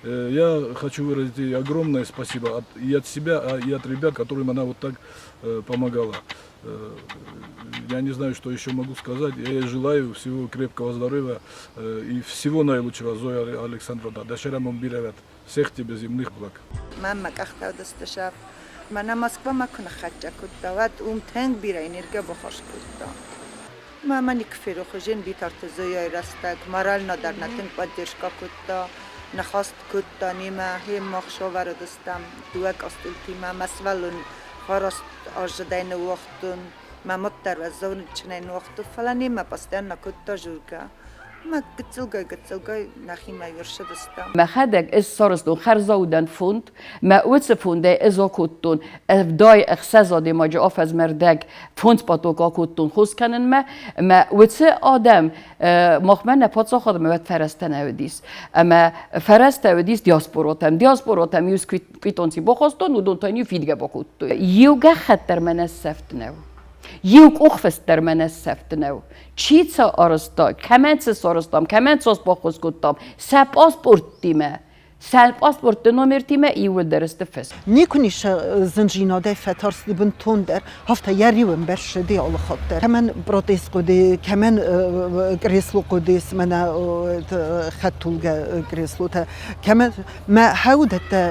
Я хочу выразить ей огромное спасибо и от себя, и от ребят, которым она вот так помогала. Я не знаю, что еще могу сказать. Я ей желаю всего крепкого здоровья и всего наилучшего, Зоя Александровна. Дашера Мумбиревет. Всех тебе земных благ. Мама, как ты Мана Москва макуна хача кудда, ум тэнг бира энергия бохош кудда. Мама никферу хужин битарт Зоя растак, морально дарнатын поддержка кудда, нахаст кудда, нима хим махшовар дыстам, дуак астултима масвалун фараст ожидайны вахтун, мамуттар вазон чинайн вахту, фала нима постоянно кудда журга. Ма гыццылгай гыццылгай нӕхимӕ ӕрцыдыстӕм. Мӕхӕдӕг ӕз сарӕзтон хӕрзаудӕн фонд, мӕ уыцы фондӕй ӕз акодтон 76 адӕймаджы афӕдзмӕ фондз поток акодтон хос кӕнынмӕ. Мӕ уыцы адӕм махмӕ нӕ паддзахадмӕ уӕд фӕрӕзтӕ нӕ уыдис. Ӕмӕ фӕрӕзтӕ уыдис диаспоротӕм. Диаспоротӕм иу квитанци бахастон, уыдон та иу фидгӕ бакодтой. Иу гӕххӕтт дӕр мӕ нӕ сӕфт нӕу. Иу къухфыст дӕр мӕ нӕ сӕфт нӕу. Чи цы арӕзта, кӕмӕн цы сарӕзтам, кӕмӕн цас баххуыс кодтам, сӕ паспорттимӕ, сӕ паспортты номертимӕ иууылдӕр сты фыст. Никуы низ зындзинадӕй фӕтарсти бынтондӕр, афтӕ йӕ риуы ӕмбӕрзти алы хатт дӕр. Кӕмӕн протез хъуыди, кӕмӕн кресло хъуыдис, мӕнӕ хӕдтулгӕ креслотӕ, кӕмӕн мӕ хӕудӕттӕ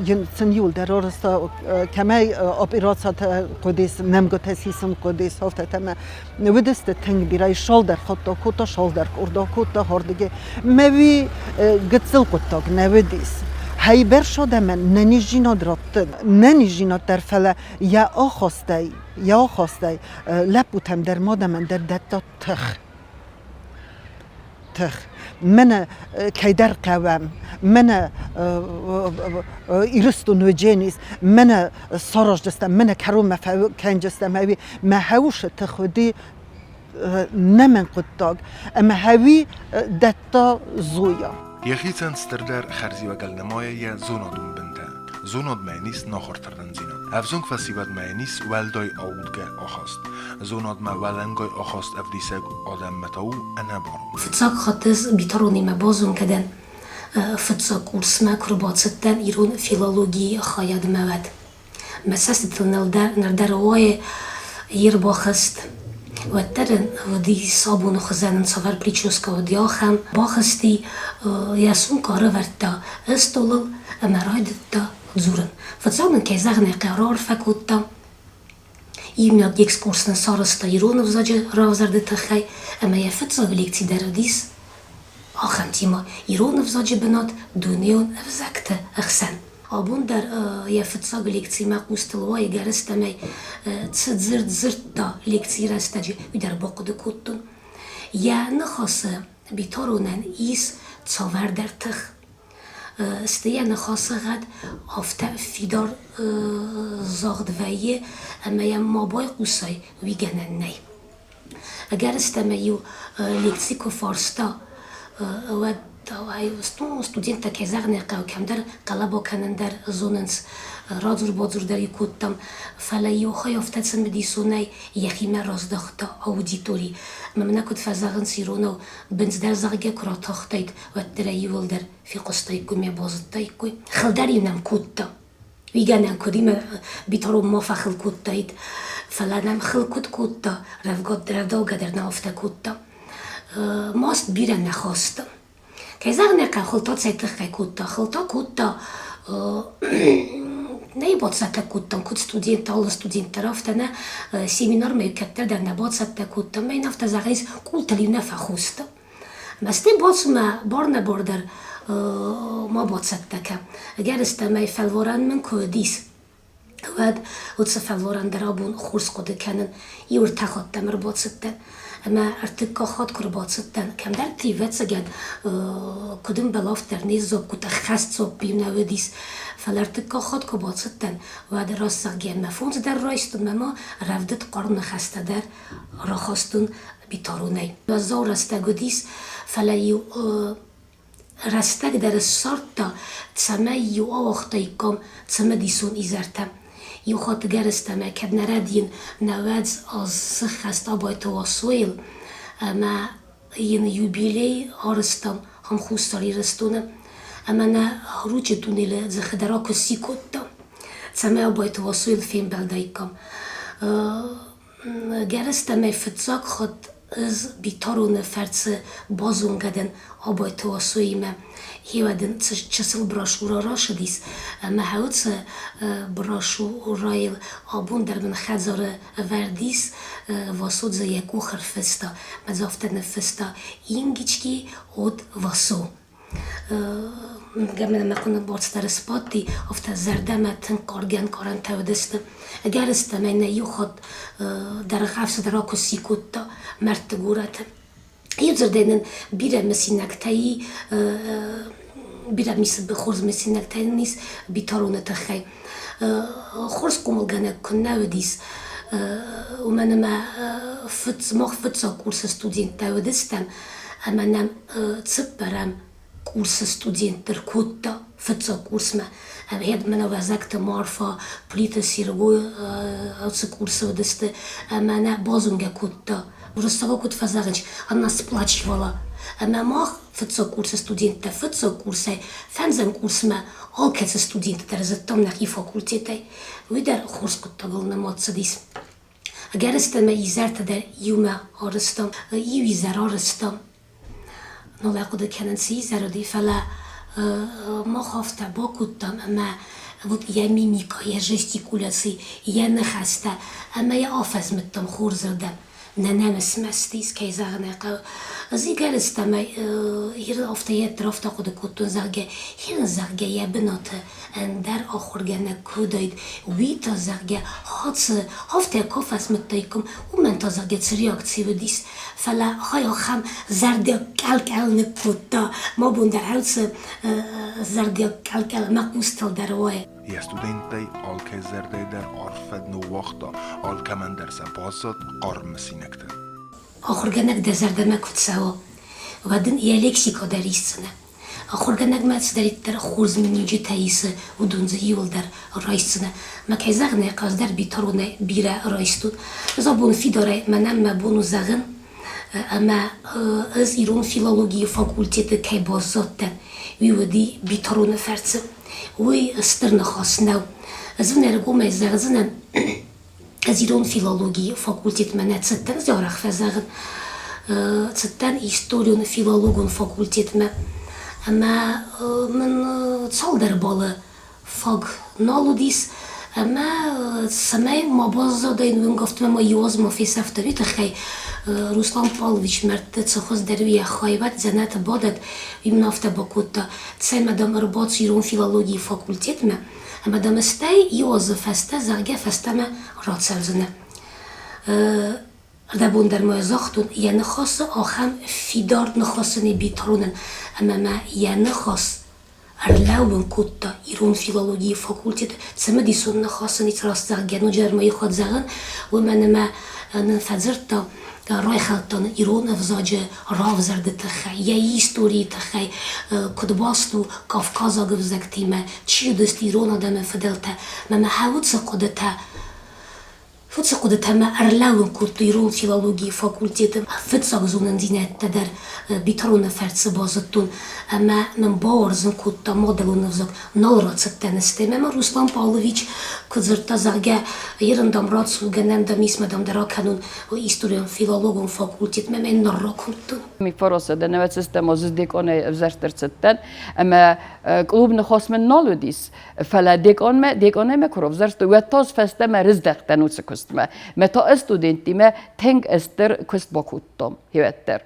йын сын иуылдӕр арӕзта, кӕмӕй операцитӕ хъуыдис, нӕмгуытӕ сисын хъуыдис, афтӕтӕ мӕ Уыдысты тынг бирӕ, шалдӕр хатта кодта, шалдӕр къорда кодта хӕрдыгӕй. Мӕ уый гыццыл хъуыддаг нӕ уыдис. Хӕйбӕрц адӕмӕн нӕниздзинад раттын, нӕниздзинад дӕр, фӕлӕ йӕ ахастӕй, йӕ ахастӕй лӕппутӕм дӕр, мадӕмӕн дӕр дӕтта тых. Тых. Мӕнӕ кӕйдӕр хъӕуӕм, мӕнӕ Ирыстон уыдженис, мӕнӕ сараздзыстӕм, мӕнӕ кӕронмӕ фӕкӕнджыстӕм ӕви мӕ хӕусы тых уыди нӕмӕн хъуыддаг ӕмӕ хӕуи дӕтта Зоя. Йӕхицӕн стырдӕр хӕрзиуӕгыл нымайы йӕ зонадон бынтӕ. Зонадмӕ йын ис нахуыртырнындзинад. Ӕвзонг фӕсивӕдмӕ йын ис уӕлдай аудгӕ ахаст. Зонадмӕ уӕлӕнгай ахаст ӕвдисӕг адӕммӕ та у ӕнӕбарон. Фыццаг хатт ӕз Битаронимӕ базонгӕ дӕн фыццаг курсмӕ куы рбацыдтӕн ирон филологийы хайадмӕ, уӕд. Мӕ цӕстытыл нырдӕр уайы йе рбахызт. Уӕддӕр ын уыди сабоны хуызӕн ын цавӕр прическӕ уыди, ахӕм. Бахызти, йӕ сумка ӕрӕвӕрдта стъолыл ӕмӕ райдыдта дзурын. Фыццаг мын, кӕй зӕгъын ӕй хъӕуы, раарфӕ кодта. Иунӕг экскурс нын сарӕзта ирон ӕвзаджы равзӕрды тыххӕй ӕмӕ йӕ фыццаг лекци дӕр уыдис ахӕмтимӕ ирон ӕвзаджы бынат дунеон ӕвзӕгты ӕхсӕн. Абон дӕр йӕ фыццаг лекцимӕ хъустыл уайы гӕрыстӕмӕй цы дзырд дзырдта лекцийы рӕстӕджы, уый дӕр бахъуыды кодтон. Йӕ ныхасы Битаронӕн ис цавӕрдӕр тых. Сты йӕ ныхасы гъӕд афтӕ фидар загъд вӕййы, ӕмӕ йӕм ма байхъусай, уый гӕнӕн нӕй. Ӕгӕрыстӕмӕй-иу лекци куы фарста, уӕд студенттӕ кӕй зӕгъын ӕй хъӕуы, кӕмдӕр хъӕлӕба кӕнын дӕр зонынц, радзур-бадзур дӕр-иу кодтам, фӕлӕ-иу хай афтӕ цымыдисонӕй йӕхимӕ раздӕхта аудитори. Ӕмӕ мӕнӕ куыд фӕзӕгъынц иронау, бындз дӕр зӕгъгӕ куы ратахтаид, уӕддӕр ӕй иууылдӕр фехъуыстаиккой мӕ базыдтаиккой. Хыл дӕр-иу нӕм кодта. Уый гӕнӕн куыд и, мӕ Битарон ма фӕхыл кодтаид, фӕлӕ нӕм хыл куыд кодта, рӕвдаугӕ дӕр нӕ афтӕ кодта. Маст бирӕ нӕ хаста. Кӕй зӕгъын ӕй хъӕуы, хыл та цӕй тыххӕй кодта? Хыл та кодта, нӕ бацӕттӕ кодтам, куыд студенттӕ, алы студент дӕр афтӕ нӕ, семинармӕ кӕддӕр дӕр нӕ бацӕттӕ кодтам, мӕ йын афтӕ зӕгъынц, къултыл-иу нӕ фӕхоста. Мӕсти бацумӕ бар-нӕбар дӕр ма бацӕттӕ кӕ. Ӕгӕрыстӕмӕй фӕлварӕн мын куы уыдис, уӕд уыцы фӕлварӕн дӕр абон хорз хъуыды кӕнын. Иу ӕртӕ хаттӕм ӕрбацыдтӕн ӕмӕ ӕртыккаг хатт куы ӕрбацыдтӕн, кӕмдӕрты, ӕвӕццӕгӕн, куыд ӕмбӕлы, афтӕ не дзуапп ӕххӕст дзуапп-иу нӕ уыдис. Фӕлӕ ӕртыккаг хатт куы бацыдтӕн, уӕд раст зӕгъгӕ, мӕ фондз дӕр райстон ӕмӕ ма рӕвдыд хъарм ныхӕстӕ дӕр рахастон Битаронӕй. Уӕззау рӕстӕг уыдис, фӕлӕ-иу рӕстӕг дӕр ссардта, цӕмӕй-иу ауагътаиккам цымыдисон изӕртӕ. Иу хатт гӕрзтӕмӕ кӕд нӕ рӕдийын, науӕдз аз сыххӕст Абайты Васойыл ӕмӕ йын юбилей арызтам ам Хуссар Ирыстоны ӕмӕ нӕ Ручъы туннелы дзыхы дӕр акуысси кодта, цӕмӕй Абайты Васойыл фембӕлдаиккам. Гӕрӕстӕмӕ фыццаг хатт ӕз Битароны фӕрцы базонгӕ дӕн Абайты Васоимӕ. Гъеуӕд ын чысыл брошюрӕ рацыдис, ӕмӕ уыцы брошюрӕйыл абон дӕр мын хӕдзары ӕвӕрд ис, Васо дзы йӕ къух ӕрфыста, мӕ дзы афтӕ ныффыста: Ингички от Васо. Мӕ хъуыны борцдӕр сбадти, афтӕ зӕрдӕмӕ тынг хъаргӕ ӕнкъарӕнтӕ уыдысты. Ӕгӕрыстӕмӕй нӕ иу хатт дӕргъӕвсы дӕр акуысси кодта мӕрдты горӕты. Иудзырдӕй нын бирӕ мысинӕгтӕ и, бирӕ хорз мысинӕгтӕ нын ис Битароны тыххӕй. Хорз хъомылгӕнӕг куыннӕ уыдис, уымӕн ӕмӕ мах фыццаг курсы студенттӕ уыдыстӕм ӕмӕ нӕм цыппӕрӕм курсы студентты ркодта фыццаг курсмӕ. Ӕмӕ мӕнӕ Уӕзӕгты Марфа, Плиты Серго ацы курсы уыдысты ӕмӕ нӕ базонгӕ кодта. Уырыссагау куыд фӕзӕгъынц, она сплачивала. Ӕмӕ мах фыццаг курсы студенттӕ фыццаг курсӕй фӕндзӕм курсмӕ алкӕцы студенты дӕр зыдтам нӕхи факультетӕй. Уый дӕр хорз хъуыддагыл нымад цыдис. Ӕгӕрыстӕмӕй изӕртӕ дӕр иумӕ арызтам, иу изӕр арызтам. Нал ахъуыды кӕнын, цы изӕр уыди, фӕлӕ мах афтӕ бакодтам ӕмӕ вот йӕ мимикӕ, йӕ жестикуляци, йӕ ныхӕстӕ ӕмӕ йӕ афӕзмыдтам хорзырдӕм. Нӕ нӕм смӕсты ис, кӕй зӕгъын ӕй хъӕуы. Ӕз ӕгӕрыстӕмӕй афтӕ йӕ афтӕ хъуыды кодтон, зӕгъгӕ, хин, зӕгъгӕ, йӕ бынаты ӕндӕр ахуыргӕнӕг куы уыдаид, уый та, зӕгъгӕ, хӕцы, афтӕ куы фӕзмыдтаиккам, уымӕн та, зӕгъгӕ, цы реакци уыдис. Фӕлӕ хай ахӕм зӕрдиаг кӕл-кӕл ныккодта, мӕ бон дӕр ӕлцы зӕрдиаг кӕл-кӕл мӕ хъустыл дӕр уайы. Йӕ студенттӕй алкӕй зӕрдӕйы дӕр арф фӕд ныууагъта, алкӕмӕн дӕр сӕ баззад хъарм мысинӕгтӕ. Ахуыргӕнӕг дӕ зӕрдӕмӕ куы цӕуы, уӕд ын йӕ лексикӕ дӕр исдзынӕ. Ахуыргӕнӕгмӕ цыдӕриддӕр хорз миниуджытӕ исы, уыдон дзы иуылдӕр райсдзынӕ. Мӕ кӕй зӕгъын ӕй хъӕуы, ӕз дӕр Битаронӕй бирӕ райстон. Ӕз абон фидарӕй мӕнӕн мӕ бон у зӕгъын, ӕмӕ ӕз ирон филологийы факультеты кӕй баззадтӕн, уый уыди Битароны фӕрцы. Уый стыр ныхас нӕу. Ӕз ын ӕргомӕй зӕгъдзынӕн, ӕз ирон филологийы факультетмӕ нӕ цыдтӕн, ӕз арӕх фӕзӕгъын, цыдтӕн историон-филологон факультетмӕ ӕмӕ мын цалдӕр балы фаг нал уыдис. Ӕмӕ цӕмӕй ма баззадаин уынгӕфтмӕ ма иу аз ма фесӕфта, уый тыххӕй Руслан Павлович мӕрдты цы хуыздӕр у йӕ хайват дзӕнӕты бадӕд, уый мын афтӕ бакодта, цӕй мӕ дам ӕрбацу ирон филологийы факультетмӕ, ӕмӕ дам стӕй иу азы фӕстӕ, зӕгъгӕ, фӕстӕмӕ рацӕудзынӕ. Ӕрдӕбон дӕр ма загътон, йӕ ныхасы ахӕм фидар ныхасы не Битаронӕн, ӕмӕ мӕ йӕ ныхас ӕрлӕууын кодта ирон филологийы факультеты цымыдисон ныхасы раст зӕгъгӕ, ноджыдӕр ма иу хатт зӕгъын, уымӕн ӕмӕ нын фӕдзырдта, райхӕлдта нын ирон ӕвзаджы равзӕрды тыххӕй, йӕ историйы тыххӕй, куыд баст у кавказаг ӕвзӕгтимӕ, чи уыдысты ирон адӕмы фыдӕлтӕ. Мӕ мӕ уыцы хъуыдытӕ Уыцы хъуыдытӕ мӕ ӕрлӕууын кодтой ирон филологийы факультеты фыццаг зонындзинӕдтӕ дӕр Битароны фӕрцы базыдтон ӕмӕ мын бауарзын кодта мадӕлон ӕвзаг. Нал рацыдтӕн стӕй мӕ Руслан Павлович куы дзырдта, зӕгъгӕ, ерын, дам, рацу, гӕнӕн, дам, ис мӕ, дам, дӕр акӕнон историон-филологон факультетмӕ мӕ нал ракуымдтон. Мифоросы нӕвӕцыстӕм ӕз декъонӕй ӕвзӕрст ӕрцыдтӕн ӕмӕ клуб ныхас мын нал уыдис. Фӕлӕ декъонмӕ, декъонӕй куы равзӕрстой, уӕд та ӕз фӕстӕмӕ рыздӕхтӕн уыцы куыстмӕ. Мӕ та ӕз студенттимӕ тынг стыр куыст бакодтам хиуӕддӕр.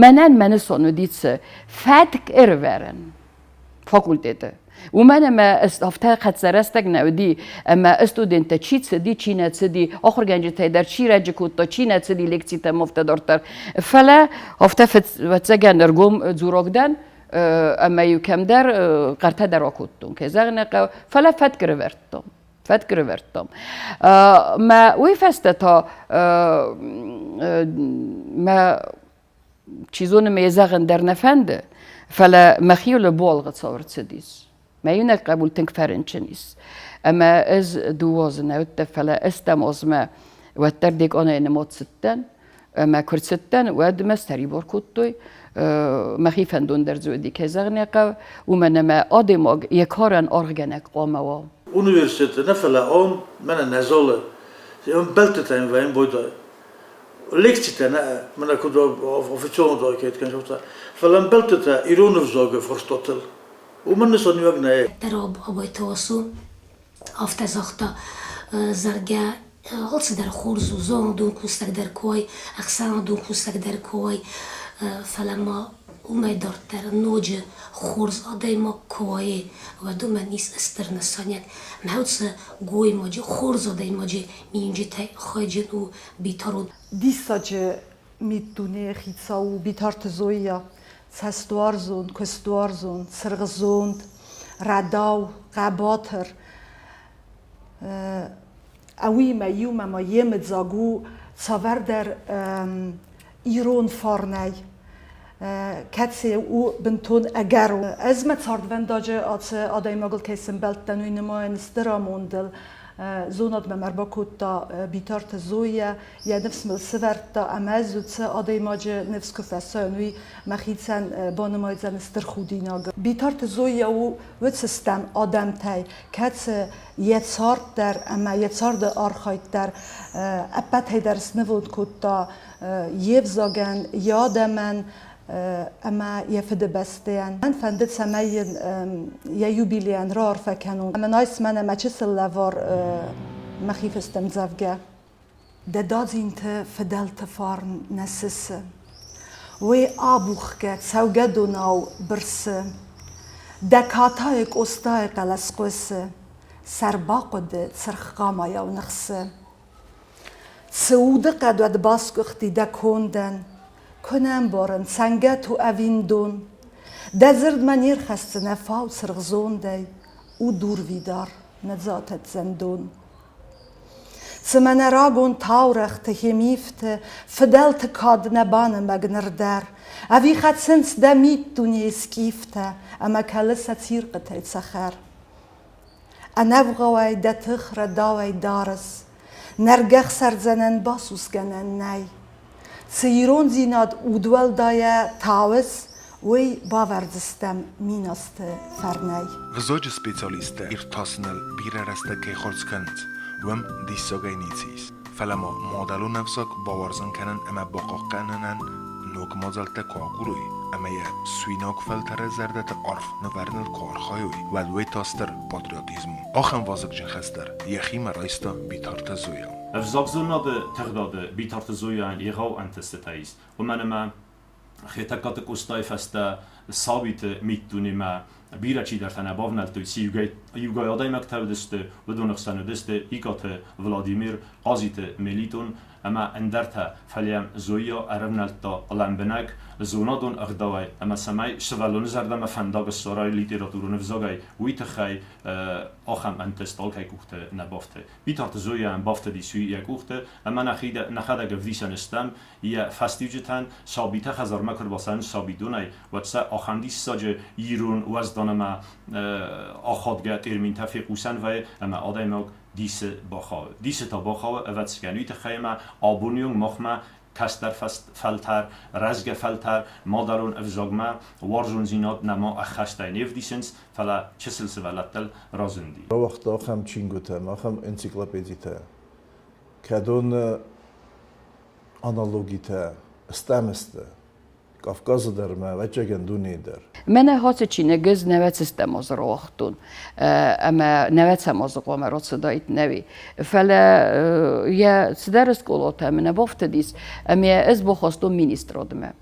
Мӕнӕн мӕ нысан уыди цы фӕтк ӕрывӕрын факультеты. Уымӕн ӕмӕ афтӕ хӕццӕ рӕстӕг нӕ уыди, ӕмӕ студенттӕ чи цыди, чи нӕ цыди, ахуыргӕнджытӕй дӕр чи рӕджы кодта, чи нӕ цыди лекцитӕм, афтӕ дарддӕр. Фӕлӕ афтӕ ӕвӕццӕгӕн ӕргом дзураг дӕн, ӕмӕ-иу кӕмдӕр хъӕртӕ дӕр акодтон, кӕй зӕгъын ӕй хъӕуы, фӕлӕ фӕтк ӕрӕвӕрдтон. Фӕтк ӕрӕвӕрдтон. Мӕ уый фӕстӕ та мӕ чи зоны, мӕ зӕгъын дӕр нӕ фӕнды, фӕлӕ мӕхиуыл буалгъы цау ӕрцыдис. Мӕ иунӕг хъӕбул тынг фӕрынчын ис. Ӕмӕ ӕз дыууӕ азы нӕ уыдтӕн, фӕлӕ ӕстӕм азмӕ уӕддӕр декъонайы нымад цыдтӕн. Ӕмӕ куы рцыдтӕн, уӕд мӕ сӕрибар кодтой. Мӕхи фӕндон дӕр дзы уыди, кӕй зӕгъын ӕй хъӕуы, уымӕн ӕмӕ адӕймаг йӕ карӕн аргъгӕнӕг хъуамӕ уа. Университеты нӕ, фӕлӕ ам мӕнӕ нӕ залы ӕмбӕлттытӕ йын вӕййын байдайы. Лекцитӕ нӕ, мӕнӕ куыд официалон дӕр кӕд фӕлӕ ӕмбӕлттытӕ ирон ӕвзагы фарстатыл Уымӕн нысаниуӕг нӕй. Дӕр Абайты Васо афтӕ загъта, зӕгъгӕ, алцыдӕр хорз у, зонадон кусӕг дӕр куы уай, ӕхсӕнадон кусӕг дӕр куы уай, фӕлӕ ма уымӕй дарддӕр ноджы хорз адӕймаг куы уай, уӕд уымӕн ис стыр нысаниуӕг. Мӕ уыцы гоймаджы, хорз адӕймаджы миниуджытӕй хайджын у Битарон. Диссаджы миддунейы хицау у Битарты Зоя. Цӕстуарзон, куыстуарзон, цыргъзонд, рӕдау, хъӕбатыр. Уыимӕ иумӕ ма йемыдзаг у цавӕрдӕр ирон фарнӕй, кӕцы у бынтон ӕгӕрон. Ӕз мӕ цардвӕндаджы ацы адӕймагыл кӕй сӕмбӕлдтӕн, уый нымайын стыр амондыл. Зонад мӕм ӕрбакодта Битарты Зоя, йӕ ныфс мыл сывӕрдта ӕмӕ ӕз уыцы адӕймаджы ныфс куы фӕсайон, уый мӕхицӕн банымайдзӕн стыр худинаг. Битарты Зоя у уыцы стӕм адӕмтӕй, кӕцы йӕ цард дӕр ӕмӕ йӕ царды архайд дӕр ӕппӕтӕй дӕр снывонд кодта йе взагӕн, йӕ адӕмӕн ӕмӕ йӕ фыдыбӕстӕйӕн. Мӕн фӕнды, цӕмӕй йын йӕ юбилейӕн раарфӕ кӕнон. Ӕмӕ айс мӕнӕ мӕ чысыл лӕвар мӕхи фыст ӕмдзӕвгӕ. Дӕ дадзинты фыдӕлты фарн нӕ сысы. Уый абухгӕ цӕугӕдонау бырсы. Дӕ катайы Къостайы хъӕлӕс хъуысы, Сӕрбахъуыды цыргъ хъамайау ныхсы. Цы удыхъӕд уӕд басгуыхти дӕ кондӕн, Куы нӕ ӕмбарын, цӕнгӕт у ӕви ндон. Дӕ дзырдмӕ не рхӕсдзынӕ фау цыргъзондӕй, У дурвидар, нӕ дзы атӕдздзӕн дон. Цымӕ нӕ рагон таурӕгъты, хемифты, Фыдӕлты кад нӕ банымӕг ныр дӕр? Ӕви хӕцынц дӕ миддунейы скъифтӕ Ӕмӕ кӕлы сӕ цирхъытӕй цӕхӕр? Ӕнӕвгъауӕй дӕ тых рӕдауӕй дарыс, Нӕргӕ хсӕрдзӕнӕн басусгӕнӕн нӕй. Цы ирондзинад удуӕлдайӕ тауыс, уый бавӕрдзыстӕм миназты фӕрнӕй. Взаджы специалисттӕ иртасыныл бирӕ рӕстӕг кӕй хардз кӕнынц, уым диссагӕй ницы ис. Фӕлӕ ма мадӕлон ӕвзаг бауарзын кӕнын ӕмӕ бахъахъхъӕнынӕн ног мадзӕлттӕ куы агурой, Ӕмӕ йӕ суинаг фӕлтӕры зӕрдӕты арф нывӕрыныл куы архайой, уӕд уый та стыр патриотизм у. Ахӕм вазыгджын хӕс дӕр йӕхимӕ райста Битарты Зоя. Ӕвзагзонады тыгъдады Битарты Зояйӕн егъау ӕнтыстытӕ ис, уымӕн ӕмӕ Хетӕгкаты Къостайы фӕстӕ сабиты миддунемӕ бирӕ чидӕртӕ нӕ бавнӕлдтой, цы иугай адӕймӕгтӕ уыдысты, уыдоны хсӕн уыдысты Икъаты Владимир, Хъазиты Мелитон ӕмӕ ӕндӕртӕ, фӕлӕ йӕм Зоя ӕрӕвнӕлдта лӕмбынӕг, зонадон ӕгъдауӕй ӕмӕ цӕмӕй сывӕллоны зӕрдӕмӕ фӕндаг ссарай литературон ӕвзагӕй, уый тыххӕй ахӕм ӕнтыст алкӕй къухты нӕ бафты. Битарты Зояйӕн бафтыдис уый йӕ къухты, ӕмӕ нӕхӕдӕг ӕвдисӕн стӕм, йӕ фӕстиуджытӕн сабитӕ хӕдзармӕ куы рбацӕуынц сабидонӕй, уӕд сӕ ахӕм диссаджы ирон уӕздан ӕмӕ ахадгӕ терминтӕ фехъусӕн вӕййы, ӕмӕ адӕймаг дисы бахауы. Дисы та бахауы, ӕвӕццӕгӕн, уый тыххӕй ӕмӕ абоны онг махмӕ кӕстӕр фӕлтӕр, рӕзгӕ фӕлтӕр мадӕлон ӕвзагмӕ уарзондзинад нӕма ӕххӕстӕй не вдисынц, фӕлӕ чысыл сывӕллӕттыл разынди. Рауагъта ахӕм чингуытӕ, ахӕм энциклопедитӕ, кӕдон аналогитӕ стӕм сты Кавказы дӕр ӕмӕ, ӕвӕццӕгӕн, дунейы дӕр. Мӕнӕ ацы чиныг ӕз нӕуӕдзыстӕм азы рауагътон ӕмӕ нӕуӕдзӕм азы хъуамӕ рацыдаид нӕуи. Фӕлӕ йӕ цыдӕр скъолатӕ мӕ нӕ бафтыдис ӕмӕ ӕз бахастон министрадмӕ.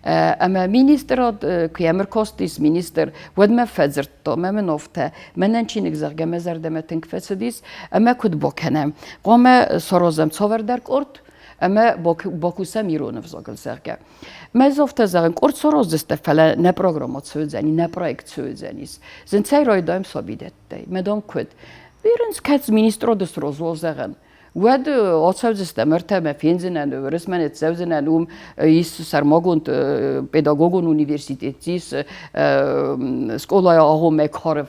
Ӕмӕ министрад куы йӕм ӕркастис министр, уӕд мӕ фӕдзырдта, мӕ мын афтӕ, мӕнӕн чиныг, зӕгъгӕ, мӕ зӕрдӕмӕ тынг фӕцыдис ӕмӕ куыд бакӕнӕм? Хъуамӕ саразӕм цавӕрдӕр къорд, ӕмӕ бакусӕм ирон ӕвзагыл, зӕгъгӕ. Мӕ афтӕ зӕгъын, къорд сараздзысты, фӕлӕ нӕ программӕ цӕудзӕни, нӕ проект цӕудзӕнис. Зынцӕй райдайӕм сабидӕттӕй. Мӕ дам куыд? Бирынц кӕд министрады сразы зӕгъын. Уӕд ацӕудзыстӕм ӕртӕмӕ, фендзынӕн, Уырысмӕ ныццӕудзынӕн, уым ис сӕрмагонд педагогон университет ис, скъолайы агъоммӕ кары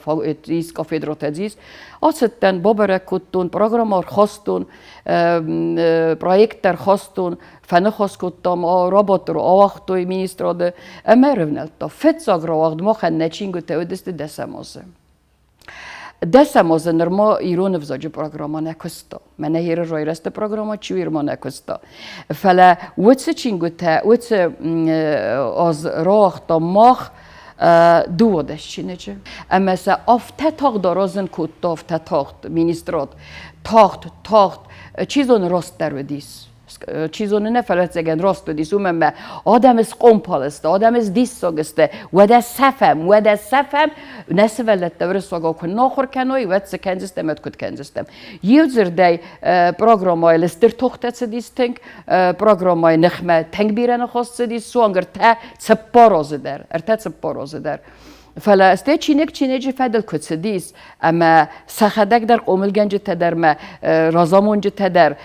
ис, кафедрӕтӕ ис. Ацыдтӕн, бабӕрӕг кодтон, программӕ ӕрхастон, проект ӕрхастон, фӕныхас кодтам, рабадт ауагътой министрады ӕмӕ ӕрӕвнӕлдта. Фыццаг рауагъд махӕн нӕ чингуытӕ уыдысты дӕсӕм азы. Дӕсӕм азы нырма ирон ӕвзаджы программӕ нӕ куыста. Мӕнӕ Иры райрӕзты программӕ чи ирма нӕ куыста. Фӕлӕ уыцы чингуытӕ, уыцы аз рауагъта мах 12 чиныджы. Ӕмӕ сӕ афтӕ тагъд аразын кодта, афтӕ тагъд министрад. Тагъд, тагъд, чи зоны, растдӕр уыдис. Чи зоны, нӕ, фӕлӕ ӕцӕгӕн раст уыдис, уымӕн ӕмӕ адӕм схъомпал сты, адӕм сдиссаг сты, уӕдӕ сӕфӕм, уӕдӕ сӕфӕм, нӕ сывӕллӕттӕ уырыссагау куы нӕ ахуыр кӕной, уӕд цы кӕндзыстӕм, уӕд куыд кӕндзыстӕм. Иу дзырдӕй, программӕйыл стыр тохтӕ цыдис тынг, программӕйы ныхмӕ тынг бирӕ ныхас цыдис, суанг 34 азы дӕр, 34 азы дӕр. Фӕлӕ стӕй чиныг чиныджы фӕдыл куы цыдис, ӕмӕ сӕхӕдӕг дӕр хъомылгӕнджытӕ дӕр мӕ разамонджытӕ дӕр,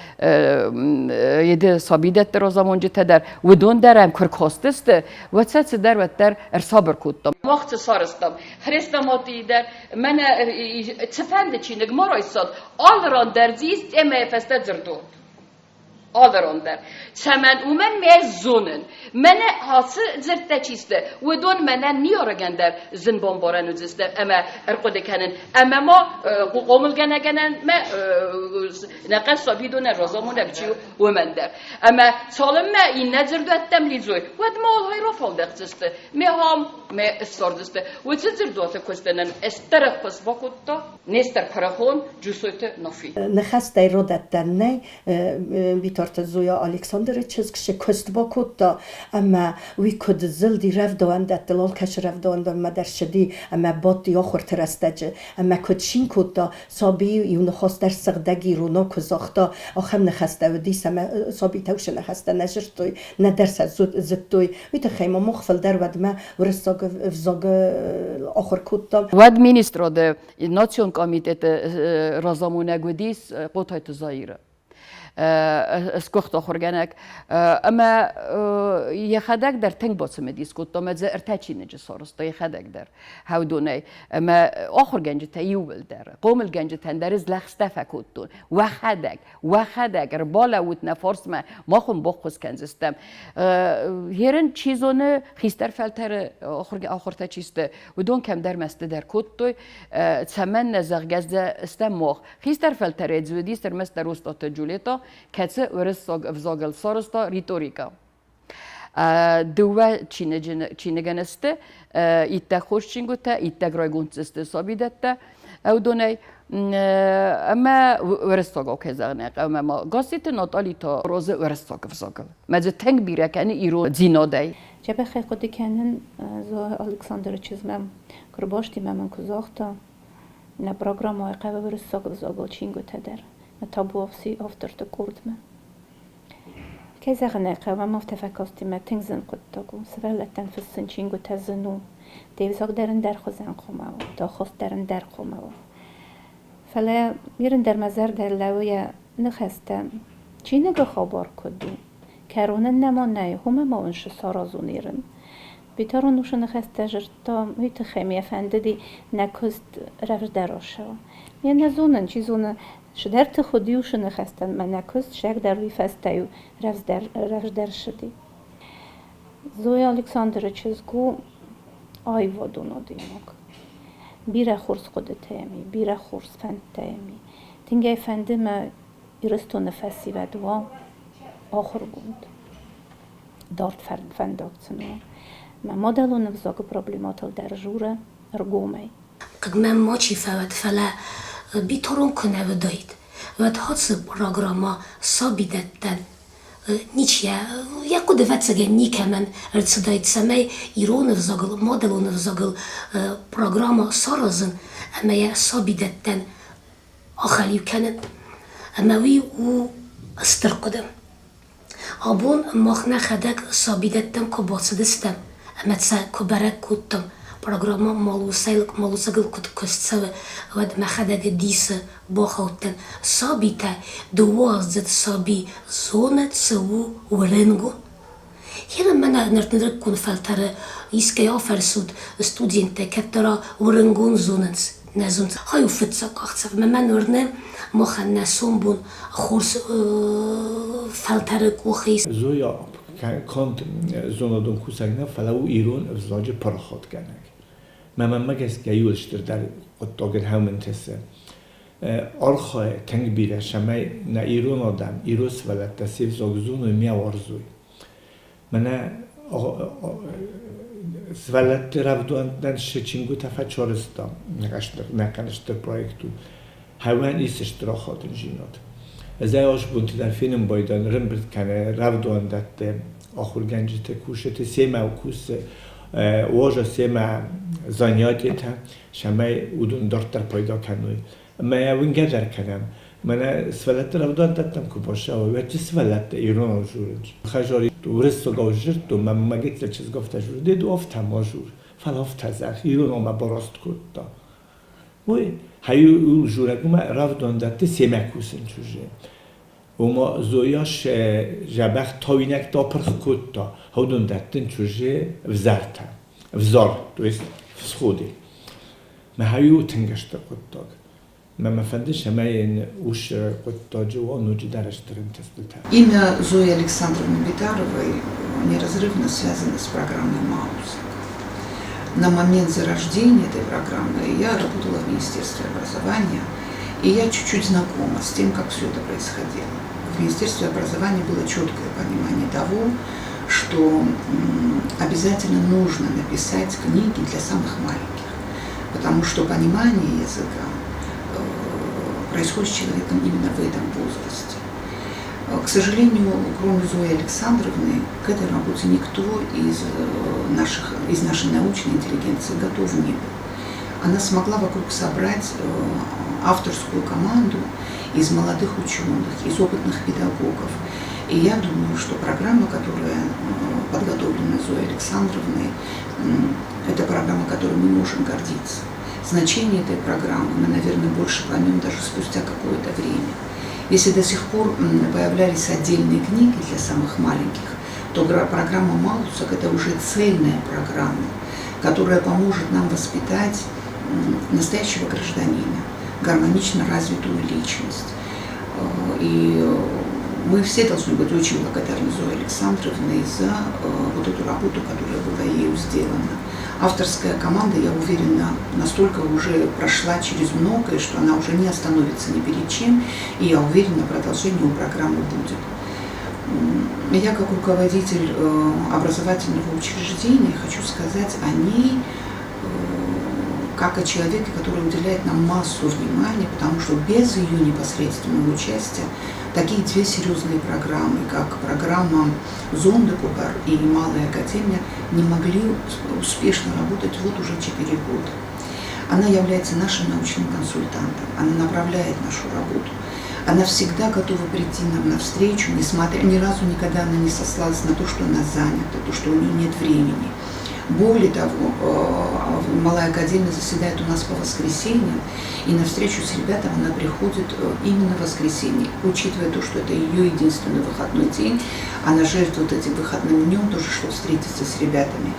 еды сабидӕтты разамонджытӕ дӕр, уыдон дӕр ӕм куы ркастысты, уӕд сӕ цыдӕр уӕддӕр ӕрсабыр кодтам. Мах цы сарӕзтам? Хрестоматийы дӕр мӕнӕ цыфӕнды чиныг ма райсат, алы ран дӕр дзы ис темӕйы фӕстӕ дзырдуат. Алырон дӕр. Цӕмӕн? Уымӕн мӕ зонын. Мӕнӕ ацы дзырдтӕ чи сты, уыдон мӕнӕн ныййарӕгӕн дӕр зын бамбарӕн уыдзысты ӕмӕ ӕрхъуыды кӕнын. Ӕмӕ ма хъомылгӕнӕгӕн мӕ нӕхъӕн сабидонӕн разамонӕг чи у, уымӕн дӕр. Ӕмӕ цалынмӕ иннӕ дзырдуӕттӕм лидзой, уӕдмӕ алхай рафӕлдӕхдзысты. Ме хам, ме ссардзысты. Уыцы дзырдуаты куысты нын стыр ӕххуыс бакодта Нестор Куырыхон, Джусойты Нафи. Ныхӕстӕй родӕттӕн нӕй, Битарты Зоя Александры чызг цы куыст бакодта, ӕмӕ уый куыд зылди рӕвдауӕндӕттыл, алкӕцы рӕвдауӕндонмӕ дӕр цыди ӕмӕ бадти ахуырты рӕстӕджы, ӕмӕ куыд цин кодта, саби иу ныхас дӕр сыгъдӕг иронау куы загъта, ахӕм ныхӕстӕ уыдис, ӕмӕ сабитӕ уыцы ныхӕстӕ нӕ зыдтой, нӕдӕр сӕ зыдтой. Уый тыххӕй ма мах фылдӕр уӕдмӕ уырыссаг ӕвзаг ахуыр кодтам. Уӕд министрады национ комитеты разамонӕг уыдис Хъотайты Заиры. Сгуыхт ахуыргӕнӕг. Ӕмӕ йӕхӕдӕг дӕр тынг бацымыдис кодта ӕмӕ дзы ӕртӕ чиныджы сарӕзта йӕхӕдӕг дӕр хӕудонӕй. Ӕмӕ ахуыргӕнджытӕ иууылдӕр, хъомылгӕнджытӕн дӕр ӕз лӕгъстӕ фӕкодтон, уӕхӕдӕг уӕхӕдӕг ӕрбалӕуут нӕ фарсмӕ, мах уын баххуыс кӕндзыстӕм. Ерын, чи зоны, хистӕр фӕлтӕры ахуыртӕ чи сты, уыдон кӕмдӕр мӕсты дӕр кодтой, цӕмӕннӕ, зӕгъгӕ, стӕм мах. Хистӕр фӕлтӕрӕй дзы уыдис ӕрмӕстдӕр Остъаты Джульетта, кӕцы уырыссаг ӕвзагыл сарӕзта риторикӕ. Дыууӕ чиныгӕн сты иттӕг хорз чингуытӕ, иттӕг райгонд сты сабидӕттӕ уыдонӕй. Ӕмӕ уырыссагау кӕй зӕгъын ӕй хъӕуы, ӕмӕ ма Гасситы Натали та розы уырыссаг ӕвзагыл. Мӕ дзы тынг бирӕ кӕны ирондзинадӕй. Дзӕбӕхӕй хъуыды кӕнын, Зоя Александры чызг мӕм куы рбасти мӕ мын куы загъта, нӕ программӕйы хъӕуы уырыссаг ӕвзагыл чингуытӕ дӕр, мӕ табуафси авторты къордмӕ. Кӕй зӕгъын ӕй хъӕуы, ам афтӕ фӕкасти мӕ тынг зын хъуыддаг у. Сывӕллӕттӕн фыссын чингуытӕ зын у. Де взаг дӕр ӕндӕр хуызӕн хъуамӕ у, дӕ ахаст дӕр ӕндӕр хъуамӕ у. Фӕлӕ Ирын дӕр мӕ зӕрдӕ лӕууы йӕ ныхӕстӕ. Чиныгы хабар куыд у? Кӕронӕн нӕма нӕй, уымӕ ма уын цы саразон Ирын? Битарон усы ныхӕстӕ зыдта, уый тыххӕй мӕ фӕндыди нӕ куыст рӕвдздӕр ацӕуа. Йӕ нӕ зонын, чи зоны, цыдӕр тых уыди усы ныхӕстӕн, мӕ нӕ куыст сӕгдӕр уый фӕстӕ-иу рӕвдздӕр, рӕвдздӕр ссыди. Зоя Александры чызг у аивадон адӕймаг. Бирӕ хорз хъуыдытӕ йӕм и, бирӕ хорз фӕндтӕ йӕм и. Тынг ӕй фӕнды мӕ Ирыстоны фӕсивӕд уа ахуыргонд. Дард фӕндаг сын у. Мӕ мадӕлон ӕвзагы проблемӕтыл дӕр журы ӕргомӕй. Хъыг мӕм мачи фӕуӕд, фӕлӕ Битарон куы нӕ уыдаид, уӕд ацы программӕ сабидӕттӕн ничи йӕ хъуыды ӕвӕццӕгӕн никӕмӕн ӕрцыдаид, цӕмӕй ирон ӕвзагыл, мадӕлон ӕвзагыл программӕ саразын ӕмӕ йӕ сабидӕттӕн ахӕлиу кӕнын. Ӕмӕ уый у стыр хъуыды. Абон мах нӕхӕдӕг сабидӕттӕм куы бацыдыстӕм ӕмӕ сӕ куы бӕрӕг кодтам, программӕ малусӕгыл куыд куыст цӕуы, уӕд мӕхӕдӕг дисы бахаудтӕн. Сабитӕ, дыууӕаздзыд саби зоны, цы у уырынгон. Гъемӕ мӕнӕ нырыккон фӕлтӕры искӕй афӕрсут, студенттӕ кӕддӕра уырынгон зонынц, нӕ зонынц. Хай у фыццаг къахдзӕф. Мӕ мӕн уырны, махӕн нӕ сомбон хорз фӕлтӕры къухы ис. Зоя канд зонадон кусӕг нӕ, фӕлӕ у ирон ӕвзаджы парахатгӕнӕг. Мӕ мӕнмӕ гӕсгӕ иуыл стырдӕр хъуыддагӕн хӕумынтысы архайы тынг бирӕ, цӕмӕй нӕ ирон адӕм, ирон сывӕллӕттӕ се взаг зоной, ме уарзой. Мӕнӕ сывӕллӕтты рӕвдуантӕн цы чингуытӕ фӕчарызтам, нӕхъӕн стыр проект у, хӕуӕн ис стыр ахадындзинад. Ӕз ӕй азбонты дӕр фенын байдайын, ӕрӕмбырд кӕны рӕвдуӕндӕтты ахуыргӕнджыты кусыты, семӕ кусы, уаза семӕ занятиетӕ, цӕмӕй уыдон дарддӕр пайда кӕной. Ӕмӕ йӕ уынгӕ дӕр кӕнӕм. Мӕнӕ сывӕллӕтты рӕвдауӕндӕттӕм куы бацӕуой, уӕд сывӕллӕттӕ иронау дзурынц. Хӕзари уырыссагау дзырдтон, мӕ мӕ гыццыл чызг афтӕ дзуры, деду афтӕ ма дзур, фӕлӕ афтӕ зӕгъ, иронау мӕ бараст кодта. Уый хӕйыл дзурӕг уымӕ рӕвдауӕндӕтты семӕ кусын чызджы. Ома Зоя дзӕбӕх тауинӕгтӕ апырх кодта, уыдон дӕттын чызджы взӕртӕ, взор, то есть всходы. Мӕ у тынг стыр хъуыддаг. Мӕ мӕ фӕнды, цӕмӕй йын ус хъуыддаджы уа ноджыдӕр стыр ӕнтыстытӕ. Имя Зои Александровны Битаровой неразрывно связано с программой «Маусак». На момент зарождения этой программы я работала в Министерстве образования, и я чуть-чуть знакома с тем, как все это происходило. В Министерстве образования было четкое понимание того, что обязательно нужно написать книги для самых маленьких, потому что понимание языка происходит с человеком именно в этом возрасте. К сожалению, кроме Зои Александровны, к этой работе никто из, наших, из нашей научной интеллигенции готов не был. Она смогла вокруг собрать авторскую команду из молодых ученых, из опытных педагогов. И я думаю, что программа, которая подготовлена Зоей Александровной, это программа, которой мы можем гордиться. Значение этой программы мы, наверное, больше поймем даже спустя какое-то время. Если до сих пор появлялись отдельные книги для самых маленьких, то программа «Малусак» – это уже цельная программа, которая поможет нам воспитать настоящего гражданина, гармонично развитую личность. И мы все должны быть очень благодарны Зое Александровне за вот эту работу, которая была ею сделана. Авторская команда, я уверена, настолько уже прошла через многое, что она уже не остановится ни перед чем, и я уверена, продолжение у программы будет. Я как руководитель образовательного учреждения хочу сказать о ней как о человеке, который уделяет нам массу внимания, потому что без ее непосредственного участия такие две серьезные программы, как программа «Зондекубар» и «Малая академия», не могли успешно работать вот уже 4 года. Она является нашим научным консультантом, она направляет нашу работу. Она всегда готова прийти нам навстречу, несмотря, ни разу никогда она не сослалась на то, что она занята, то, что у нее нет времени. Более того, Малая Академия заседает у нас по воскресеньям, и на встречу с ребятами она приходит именно в воскресенье. Учитывая то, что это ее единственный выходной день, она жертвует этим выходным днем тоже, чтобы встретиться с ребятами.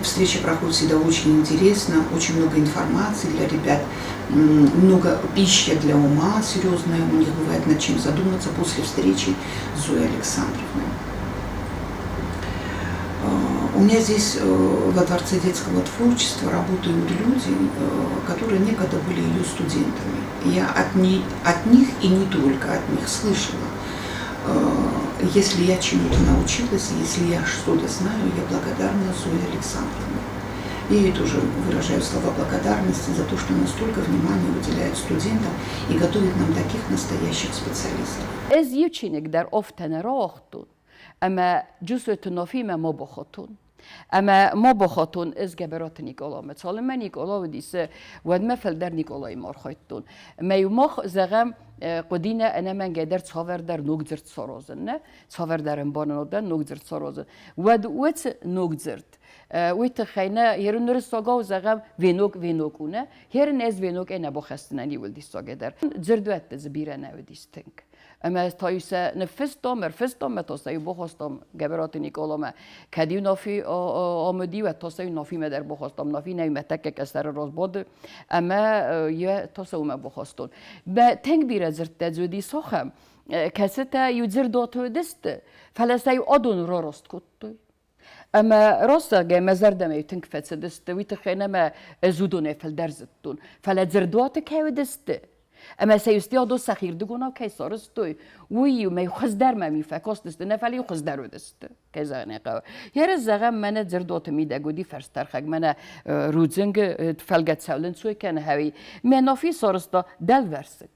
Встреча проходит всегда очень интересно, очень много информации для ребят, много пищи для ума серьезная, у них бывает над чем задуматься после встречи с Зоей Александровной. У меня здесь во Дворце детского творчества работают люди, которые некогда были ее студентами. Я от них и не только от них слышала. Если я чему-то научилась, если я что-то знаю, я благодарна Зое Александровне. Я ей тоже выражаю слова благодарности за то, что она столько внимания уделяет студентам и готовит нам таких настоящих специалистов. Ӕз иу чиныг дӕр афтӕ нӕ рауагътон, ӕмӕ Джусойты Нафимӕ ма бахатон. Ӕмӕ ма бахатон ӕз Гӕбӕраты Никъаламӕ. Цалынмӕ Никъала уыдис, уӕдмӕ фылдӕр Никъалаимӕ архайдтон. Ӕмӕ-иу мах, зӕгъӕм, хъуыди нӕ ӕнӕмӕнгӕйдӕр цавӕрдӕр ног дзырд саразын, нӕ? Цавӕрдӕр ӕмбарынадӕн ног дзырд саразын. Уӕд уыцы ног дзырд, уый тыххӕй нӕ ерын нырыссагау, зӕгъӕм, венок венок у, нӕ? Ерын ӕз венок ӕй нӕ бахӕсдзынӕн иуыл диссагӕй дӕр. Дзырдуӕтты дзы бирӕ нӕ уыдис тынг. Ӕмӕ та-иу сӕ ныффыстам, ӕрфыстам, ӕмӕ та сӕ-иу бахастам Гӕбӕраты Никъаламӕ. Кӕд-иу Нафи амыди, уӕд та сӕ-иу Нафимӕ дӕр бахастам. Нафи нӕ мӕ тӕккӕ кӕстӕры раз бады, ӕмӕ йӕ та сӕ уымӕ бахастон. Тынг бирӕ дзырдтӕ дзы уыди сахӕм, кӕцытӕ иу дзырдуаты уыдысты, фӕлӕ сӕ-иу адон рараст кодтой. Ӕмӕ раст зӕгъгӕ, мӕ зӕрдӕмӕ тынг фӕцыдысты, уый тыххӕй ӕмӕ ӕз уыдонӕй фылдӕр зыдтон. Фӕлӕ дзырдуаты кӕй уыдысты, ӕмӕ сӕ иу сӕхирдыгонау кӕй сарӕзтой, уый-иу мӕ хуыздӕр мӕм-иу фӕкастысты, нӕ фӕлӕ-иу хуыздӕр уыдысты, кӕй зӕгъын ӕй хъӕуы. Ерыс зӕгъӕм, мӕнӕ дзырдуаты мидӕг уыди фӕрстӕрхӕг, мӕнӕ рудзынгы фӕлгӕт цӕуылӕнцой кӕны хӕуи. Мӕ Нафи сарӕзта дӕлвӕрсыг.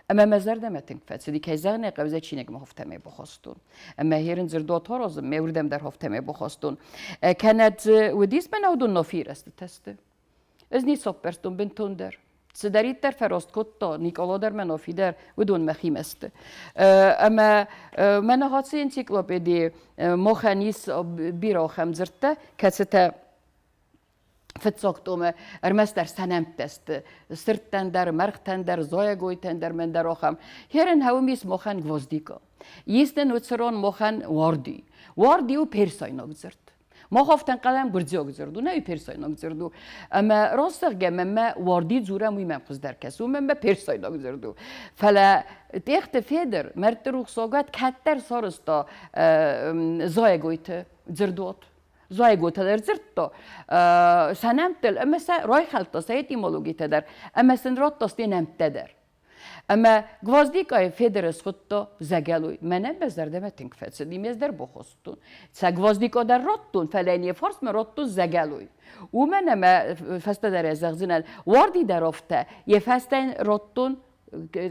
Ӕмӕ мӕ зӕрдӕмӕ тынг фӕцыди, кӕй зӕгъын ӕй хъӕуы, чиныгмӕ хофтӕмӕ бахастон. Ӕмӕ херын дзырдуат аразын, мӕ уырдӕм дӕр хофтӕмӕ бахастон. Кӕнӕ дзы уыдис мӕ наудон Нафийы рӕстытӕсты. Ӕз ницы аппӕрстон бынтондӕр. Цыдӕриддӕр фӕраст кодта, Никъала дӕр мӕ Нафи дӕр, уыдон мӕхимӕ сты. Ӕмӕ мӕнӕ ацы энциклопедийы махӕн ис бирӕ ахӕм дзырдтӕ, кӕцытӕ фыццаг томы ӕрмӕстдӕр сӕ нӕмттӕ сты. Сырдтӕн дӕр, мӕргътӕн дӕр, зайӕгойтӕн дӕр, мӕн дӕр ахӕм. Херен хӕуым ис мохӕн гвоздика. Ис нын уыцы рон мохӕн уарди. Уарди у персайнаг дзырд. Мах афтӕ ӕнхъӕлӕм гуырдзиаг дзырд у, нӕ уый персайнаг дзырд у. Ӕмӕ раст зӕгъгӕ, мӕнмӕ уарди дзурӕм, уый мӕм хуыздӕр кӕсы, уымӕн мӕ персайнаг дзырд у. Фӕлӕ Тъехты Федыр мӕрдты рухсагуат кӕддӕр сарӕзта зайӕгойты дзырдуат. Зайӕгойтӕ дӕр дзырдта сӕ нӕмттыл ӕмӕ сӕ райхӕлдта сӕ этимологитӕ дӕр ӕмӕ сын радта сте нӕмттӕ дӕр. Ӕмӕ Гвоздикайы Федоры схуыдта Зӕгӕлой. Мӕнӕн мӕ зӕрдӕмӕ тынг фӕцыди, ме дӕр бахостон. Сӕ Гвоздика дӕр радтон, фӕлӕ не фарсмӕ радтон Зӕгӕлой. Уымӕн ӕмӕ фӕстӕдӕр ӕз зӕгъдзынӕн, уарди дӕр афтӕ, йӕ фӕстӕ йын радтон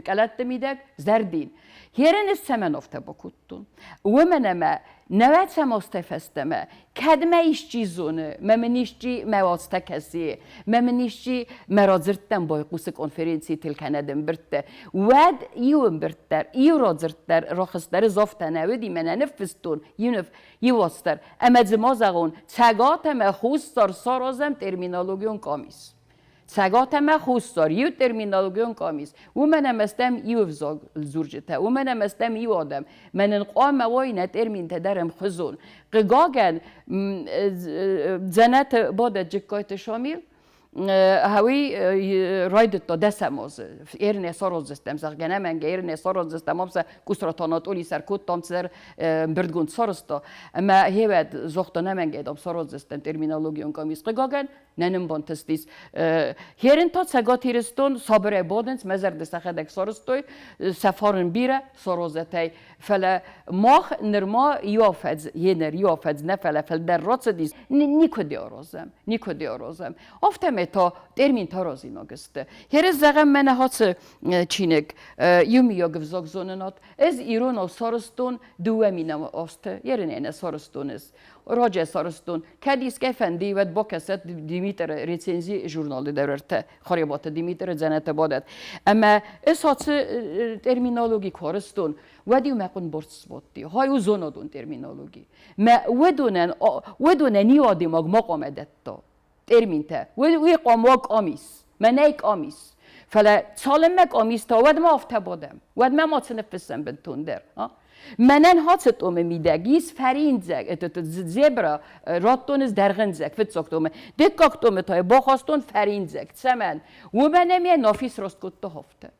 къӕлӕтты мидӕг зӕрдин. Херен ӕз цӕмӕн афтӕ бакодтон? Уымӕн ӕмӕ нӕуӕдзӕм азтӕй фӕстӕмӕ, кӕд мӕ исчи зоны, мӕ мын исчи мӕ уацтӕ кӕсы, мӕ мын исчи мӕ радзырдтӕм байхъусы конференцитыл кӕнӕ ӕмбырдты, уӕд иу ӕмбырд дӕр, иу радзырд дӕр рахызт дӕр ӕз афтӕ нӕ уыди, мӕнӕ ныффыстон иу ныв, иу уац дӕр. Ӕмӕ дзы ма зӕгъон, Цӕгат ӕмӕ Хуссар саразӕм терминологион къамис. Цӕгат ӕмӕ Хуссар иу терминологион къамис, уымӕн ӕмӕ стӕм иу ӕвзаг дзурджытӕ, уымӕн ӕмӕ стӕм иу адӕм. Мӕнӕн хъуамӕ уой нӕ терминтӕ дӕр ӕмхуызон. Хъыгагӕн, дзӕнӕты бадӕт Джыккайты Шамил. Хауи райдыдта дӕсӕм азы. Ерне сараздзыстӕм, зӕгъгӕ, нӕмӕнгӕ ерне сараздзыстӕм, амса Кусраты Анатолий сӕр кодтам цыдӕр ӕмбырдгонд сарӕзта. Ӕмӕ хевӕд загъта, нӕмӕнгӕ, дам, сараздзыстӕм терминологион къамис. Хъыгагӕн, нӕ нын бантыстис. Херын та Цӕгат Ирыстон сабырӕй бадынц, мӕ зӕрдӕ сӕхӕдӕг сарӕзтой, сӕ фарн бирӕ саразӕтӕй. Фӕлӕ мах нырма иу афӕдз, еныр иу афӕдз нӕ, фӕлӕ фылдӕр рацыдис, никуы аразӕм, никуы аразӕм. Афтӕмӕй та терминтӕ аразинаг сты. Херес зӕгъӕм, мӕнӕ ацы чиныг иумиаг ӕвзагзонынад. Ӕз иронау сарӕзтон 2000 азты, ерынӕй сарӕзтон ӕз. Раджы сарӕзтон. Кӕд искӕй фӕнды, уӕд бакӕсӕд Димитры рецензи журналы дӕр ӕртӕ Харебаты Димитры дзӕнӕты бадӕт. Ӕмӕ ӕз ацы терминологи куы арӕзтон, уӕд-иу мӕ хъуын борц сбадти. Хай у зонадон терминологи. Мӕ уыдонӕн, уыдонӕн иу адӕймаг ма хъуамӕ дӕтта терминтӕ. Уый хъуамӕ уа къамис. Мӕнӕй къамис. Фӕлӕ цалынмӕ къамис та, уӕдмӕ афтӕ бадӕм. Уӕдмӕ ма цы ныффыссӕм бынтондӕр. Мӕнӕн хацы томы мидӕг ис фӕриндзӕг, зебра радтон ӕз дӕргъындзӕг фыццаг томы. Дыккаг томы та бахастон фӕриндзӕг. Цӕмӕн? Уымӕн ӕмӕ Нафи сраст кодта афтӕ.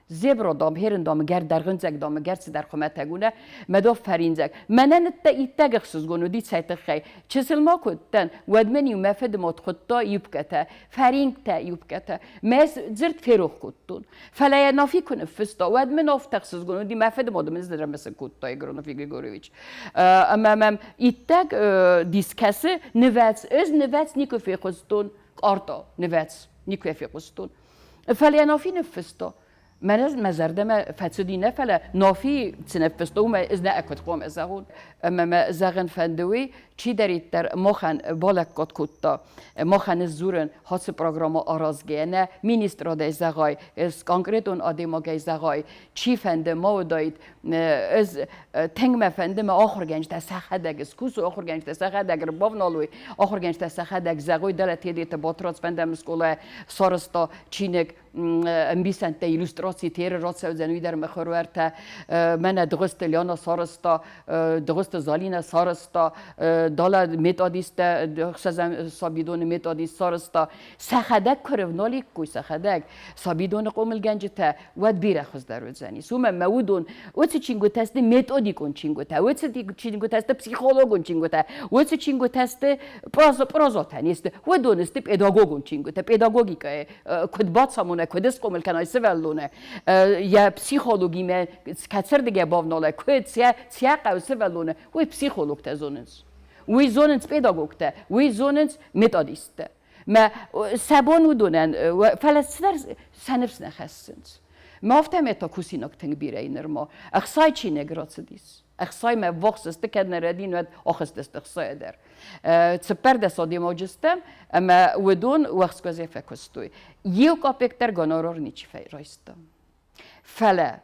Зебра, дам, херын, дам, гӕр дӕргъындзӕг, дам, гӕр цыдӕр хуымӕтӕг у, нӕ? Мӕ дов фӕриндзӕг. Мӕнӕн иттӕг ӕхсызгон уыди цӕй тыххӕй. Чысыл ма куы уыдтӕн, уӕд мын-иу мӕ фыды мад хуыдта юбкӕтӕ, фӕрингтӕ, юбкӕтӕ. Мӕ дзырд ферох кодтон. Фӕлӕ йӕ Нафи куы ныффыста, уӕд мын афтӕ ӕхсызгон уыди, мӕ фыды мады мын зӕрӕмысын кодта Егоронов Григорьевич. Ӕмӕ мӕм иттӕг дис кӕсы, нывӕц, ӕз нывӕц никуы фехъуыстон, къарта, нывӕц никуы фехъуыстон. Фӕлӕ Нафи ныффыста. Мӕнӕ мӕ зӕрдӕмӕ фӕцыди нӕ, фӕлӕ Нафи цы ныффыста, уымӕ ӕз нӕ куыд хъуамӕ зӕгъон. Ӕмӕ мӕ зӕгъын фӕнды уый, чидӕриддӕр махӕн балӕггад кодта, махӕн сдзурын ацы программӕ аразгӕйӕ, нӕ министрадӕй зӕгъай, конкретон адӕймагӕй зӕгъай, чи фӕнды ма уыдаид, ӕз тынг мӕ фӕнды мӕ ахуыргӕнджытӕ сӕхӕдӕг скусой, ахуыргӕнджытӕ сӕхӕдӕг ӕрбавналой, ахуыргӕнджытӕ сӕхӕдӕг зӕгъой, дӕлӕ Тедеты Батрадз фӕндӕм скъолайӕ сарӕзта чиныг ӕмбисӕндтӕ, иллюстраци теры рацӕудзӕн, уый дӕр мыхуырвӕртӕ. Мӕнӕ Дыгъуызты Лиана сарӕзта, Дыгъуызты Залинӕ сарӕзта, далӕ методисттӕ, ӕхсӕзӕм сабидоны методист сарӕзта. Сӕхӕдӕг куы рывналиккой, сӕхӕдӕг сабидоны хъомылгӕнджытӕ, уӕд бирӕ хуыздӕр уыдзӕнис. Уымӕн мӕ уыдон уыцы чингуытӕ сты методикон чингуытӕ, уыцы чингуытӕ сты психологон чингуытӕ, уыцы чингуытӕ сты прозотӕ не сты, уыдон сты педагогон чингуытӕ, педагогикӕйы куыд бацамона, куыд схъомыл кӕна сывӕллоны, йӕ психологимӕ кӕцырдыгӕй бавнала, куыд сӕ хъӕуы сывӕллоны, уый психологтӕ зонынц. Уый зонынц педагогтӕ, уый зонынц методисттӕ. Мӕ сӕ бон уыдонӕн, фӕлӕ цыдӕр сӕ ныфс нӕ хӕссынц. Мӕ афтӕмӕй та кусинаг тынг бирӕ и нырма. Ӕхцайы чиныг рацыдис. Ӕхцаймӕ ввахс сты, кӕд нӕ рӕдин, уӕд ахызтысты ӕхцайӕ дӕр. 14 адӕймаджы стӕм, ӕмӕ уыдон уӕхскуӕзӕй фӕкуыстой. Иу капекк дӕр гонорар ничи райста. Фӕлӕ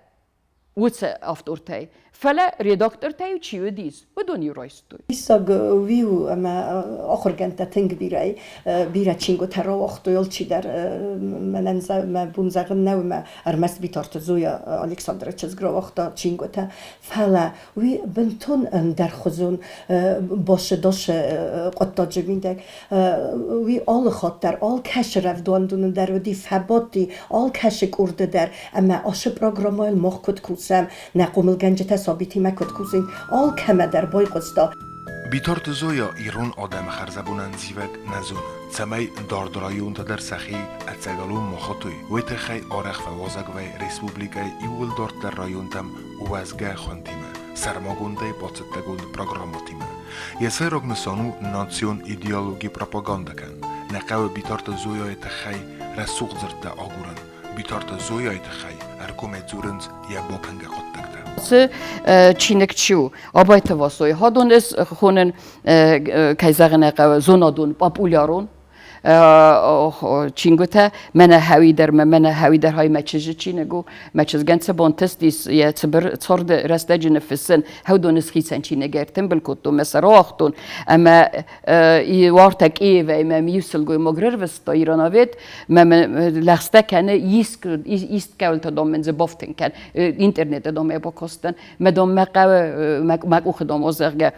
уыцы автортӕй. Фӕлӕ редактортӕй чи уыдис, уыдон-иу райстой. Диссаг уый у, ӕмӕ ахуыргӕндтӕ тынг бирӕ бирӕ чингуытӕ рауагътой, алчидӕр мӕнӕн мӕ бон зӕгъын нӕу, ӕмӕ ӕрмӕст Битарты Зоя Александры чызг рауагъта чингуытӕ, фӕлӕ уый бынтон ӕндӕрхуызон босы-досы хъуыддаджы мидӕг. Уый алы хатт дӕр, алкӕцы рӕвдауӕндоны дӕр уыди, фӕбадти алкӕцы къорды дӕр, ӕмӕ ацы программӕйыл мах куыд кусӕм, нӕ хъомылгӕнджытӕ сабитимӕ куыд кусынц, алкӕмӕ дӕр байхъуыста. Битарты Зоя ирон адӕмы хӕрзӕбонӕн зивӕг нӕ зоны, цӕмӕй дард районтӕ дӕр сӕхи ӕцӕгӕлон ма хотой, уый тыххӕй арӕх фӕуазӕг вӕййы республикӕйы иууыл дарддӕр районтӕм уӕзгӕ хуынтимӕ, сӕрмагондӕй бацӕттӕгонд программӕтимӕ. Йӕ сӕйраг нысан у национ идеологи пропагандӕ кӕнын. Нӕ хъӕуы Битарты Зояйы тыххӕй рӕсугъд дзырдтӕ агурын. Битарты Зояйы тыххӕй ӕргомӕй дзурынц йӕ бакӕнгӕ хъуыддӕгтӕ. Цы чиныг чи у? Абайты Васойы хӕдон ӕз хонын, кӕй зӕгъын ӕй хъӕуы, зонадон, популярон чингуытӕ. Мӕнӕ хӕуи дӕр мӕ мӕнӕ хӕуи дӕр хай мӕ чызджы чиныг у. Мӕ чызгӕн цы бантыстис йӕ цыбыр царды рӕстӕджы ныффыссын, хӕудоны схицӕн чиныг ӕртымбыл кодтон, мӕ сӕ рауагътон ӕмӕ уартӕ Киевӕй мӕм иу сылгоймаг рырвыста Ирановед, мӕ лӕгъстӕ кӕны ист кӕуылты дам мын дзы бафтын кӕн, интернеты дам ӕй бакастӕн, мӕ дам мӕ хъӕуы мӕ къухы дам, зӕгъгӕ.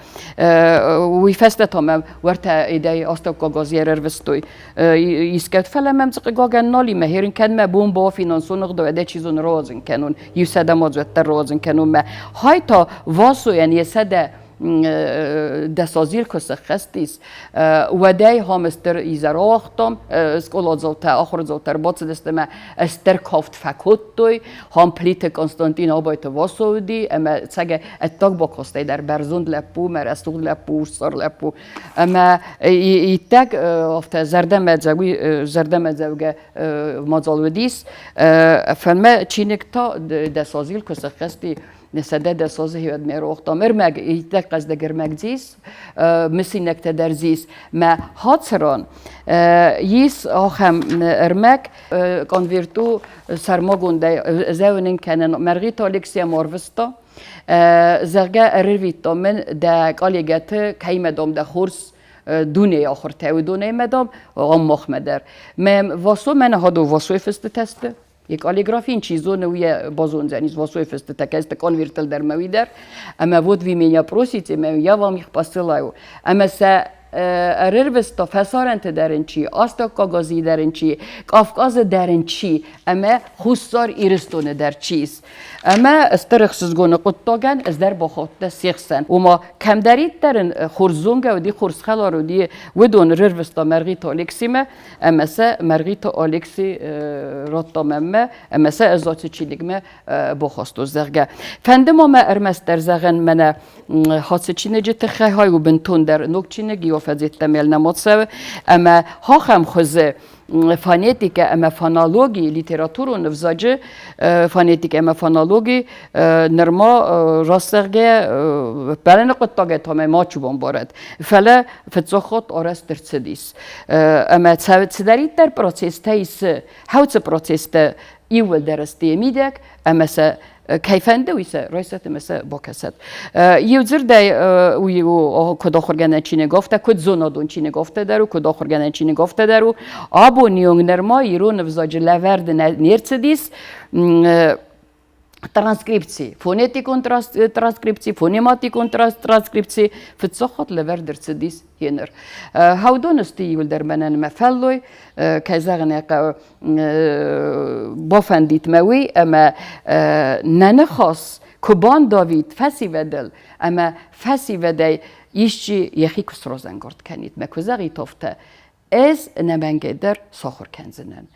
Уый фӕстӕ та мӕм уӕртӕ идӕй астӕуккаг аз ӕрӕрвыстой. Искӕд, фӕлӕ мӕм хъыгагӕн нал и, мӕ херын кӕн мӕ бон бафинансон ӕгъдауӕй дӕ чи зоны рауадзын кӕнон, иу сӕдӕ мадзуӕттӕ рауадзын кӕнон мӕ. Хай та Васойӕн йӕ 110 азил куы сӕххӕст ис, уӕдӕй хамыстыр изӕр ауагътам, скъоладзаутӕ, ахуырдзаутӕ ӕрбацыдысты ӕмӕ стыр кафт фӕкодтой. Хам Плиты Константин Абайты Васо уыди ӕмӕ цӕгӕ ӕддаг бакастӕй дӕр бӕрзонд лӕппу, мӕ рӕсугъд лӕппу, урссар лӕппу. Ӕмӕ иттӕг афтӕ зӕрдӕмӕдзӕугӕ мадзал уыдис. Фӕлмӕ чиныг та 10 азил куы сӕххӕст и, 110 азы хиуӕд ме рохтам. Ӕрмӕг, иттӕг хъӕздыг ӕрмӕг дзис, мысинӕгтӕ дӕр дзис. Мӕ хацыран ис ахӕм ӕрмӕг, конверту сӕрмагондӕй зӕуынын кӕнын Мӕргъиты Алексийӕм арвыста, зӕгъгӕ, ӕрырвитта мын дӕ коллегӕты, кӕимӕ дам дӕ хорз дунейы ахуыртӕ, уыдонӕй мӕ дам ам махмӕ дӕр. Мӕ Васо мӕнӕ хадо Васойы фыстытӕ сты. Йӕ каллиграфин чи зоны, уый базондзӕнис Васойы фыстытӕ, кӕсты конвертыл дӕр мӕ уый дӕр. Ӕмӕ вот вы меня просите, мӕ я вам их посылаю. Ӕмӕ сӕ ӕрырвыста фӕсарӕнты дӕр ын чи, Астӕуккаг Азийы дӕр ын чи, Кавказы дӕр ын чи, ӕмӕ Хуссар Ирыстоны дӕр чи ис. Ӕмӕ стыр ӕхсызгоны хъуыддагӕн ӕз дӕр бахаудтӕ се хсӕн. Ома, кӕмдӕриддӕр ын хорз зонгӕ уыди, хорз хӕлар уыди, уыдон рырвыста Мӕргъиты Алексимӕ, ӕмӕ сӕ Мӕргъиты Алекси радта мӕнмӕ, ӕмӕ сӕ ӕз ацы чиныгмӕ бахастон, зӕгъгӕ. Фӕнды ма мӕ ӕрмӕстдӕр зӕгъын, мӕнӕ ацы чиныджы тыххӕй хай у бынтондӕр ног чиныг, иу афӕдзеттӕм йыл нӕма цӕуы, ӕмӕ ахӕм хуызы фонетикӕ ӕмӕ фонологи, литературон ӕвзаджы фонетикӕ ӕмӕ фонологи нырма раст зӕгъгӕйӕ, ппӕлыны хъуыддагӕй та мӕ мачи бамбарӕд, фӕлӕ фыццаг хатт арӕзт ӕрцыдис. Ӕмӕ цыдӕриддӕр процесстӕ ис, хӕуцы процесстӕ иууылдӕр сты йӕ мидӕг, ӕмӕ сӕ кӕй фӕнды, уый сӕ райсӕт ӕмӕ сӕ бакӕсӕт. Иу дзырдӕй, уый у куыд ахуыргӕнӕн чиныг, афтӕ куыд зонадон чиныг, афтӕ дӕр у, куыд ахуыргӕнӕн чиныг, афтӕ дӕр у. Абоны онг нырма ирон ӕвзаджы лӕвӕрд не рцыдис транскрипци, фонетикон транскрипци, фонематикон транскрипци фыццаг хатт лӕвӕрд ӕрцыдис еныр. Хӕудон сты иуылдӕр мӕнӕн мӕ фӕллой, кӕй зӕгъын ӕй хъӕуы, бафӕндит мӕ уый, ӕмӕ нӕ ныхас куы бандавид фӕсивӕдыл, ӕмӕ фӕсивӕдӕй исчи йӕхи куы сразӕнгард кӕнид, мӕ куы зӕгъит афтӕ, ӕз ӕнӕмӕнгӕй дӕр сахуыр кӕндзынӕн.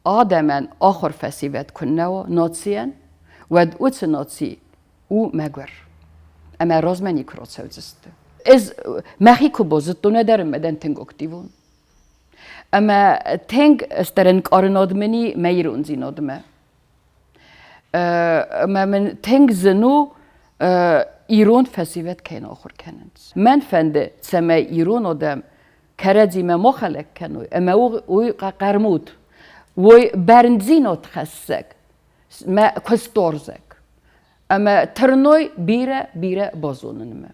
Адӕмӕн ахуыр фӕсивӕд куыннӕ уа нацийӕн, уӕд уыцы наци у мӕгуыр. Ӕмӕ размӕ никуы рацӕудзысты. Ӕз мӕхи куы базыдтон, уӕд ӕрмӕ дӕн тынг активон. Ӕмӕ тынг стыр ӕнкъарынад мын и мӕ ирондзинадмӕ. Ӕмӕ мын тынг зын у ирон фӕсивӕд кӕй нӕ ахуыр кӕнынц. Мӕн фӕнды, цӕмӕй ирон адӕм кӕрӕдзимӕ ма хӕлӕг кӕной ӕмӕ уый хъӕрмуд, уой бӕрндзинад хӕссӕг, мӕ куыстуарзӕг ӕмӕ тырной бирӕ-бирӕ базонынмӕ.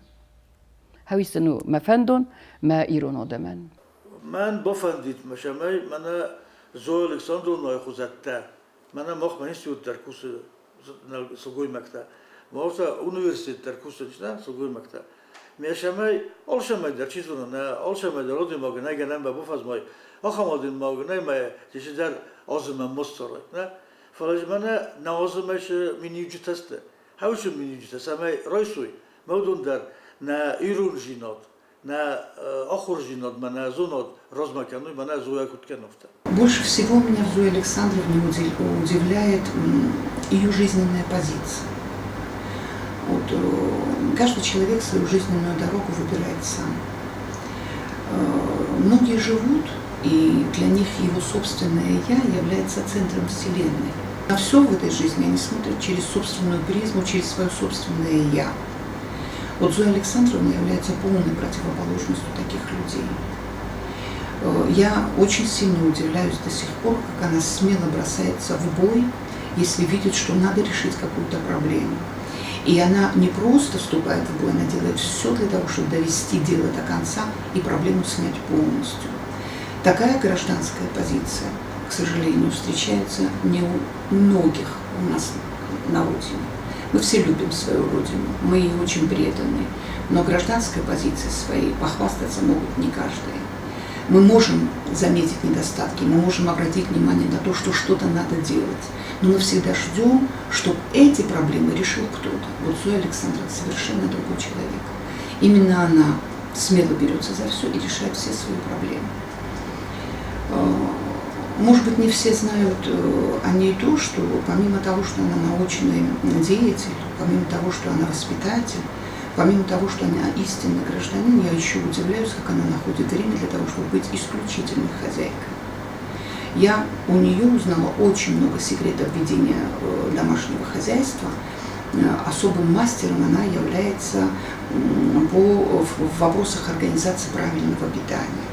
Хӕуисын у мӕ фӕндон мӕ ирон адӕмӕн. Мӕн бафӕндид, цӕмӕй мӕнӕ Зоя Александровнайы хузӕттӕ, мӕнӕ махмӕ институт дӕр кусы сылгоймӕгтӕ, ма университет дӕр кусынц нӕ сылгоймӕгтӕ. Ме сӕмӕй алцӕмӕй дӕр чи зоны, нӕ алцӕмӕй дӕр адӕймаг нӕ гӕнӕн ба бафӕзмай, ахӕм адӕймаг нӕй мӕ цыдӕр азымӕ ма ссарай, нӕ? Фӕлӕ мӕнӕ нӕ азымӕ цы миниуджытӕ сты, хӕусы миниуджытӕ цӕмӕй райсой, мӕ уыдон дӕр нӕ ирондзинад, нӕ ахуырдзинадмӕ, нӕ зонад размӕ кӕной, мӕнӕ Зоя куыд кӕны, афтӕ. Больше всего меня в Зое Александровне удивляет ее жизненная позиция. Вот, каждый человек свою жизненную дорогу выбирает сам. Многие живут, и для них его собственное «я» является центром Вселенной. На все в этой жизни они смотрят через собственную призму, через свое собственное «я». Вот Зоя Александровна является полной противоположностью таких людей. Я очень сильно удивляюсь до сих пор, как она смело бросается в бой, если видит, что надо решить какую-то проблему. И она не просто вступает в бой, она делает все для того, чтобы довести дело до конца и проблему снять полностью. Такая гражданская позиция, к сожалению, встречается не у многих у нас на родине. Мы все любим свою родину, мы ей очень преданы, но гражданской позиции своей похвастаться могут не каждый. Мы можем заметить недостатки, мы можем обратить внимание на то, что что-то надо делать. Но мы всегда ждем, чтобы эти проблемы решил кто-то. Вот Зоя Александровна совершенно другой человек. Именно она смело берется за все и решает все свои проблемы. Может быть, не все знают о ней то, что помимо того, что она научный деятель, помимо того, что она воспитатель, помимо того, что она истинный гражданин, я еще удивляюсь, как она находит время для того, чтобы быть исключительной хозяйкой. Я у нее узнала очень много секретов ведения домашнего хозяйства. Особым мастером она является в вопросах организации правильного питания.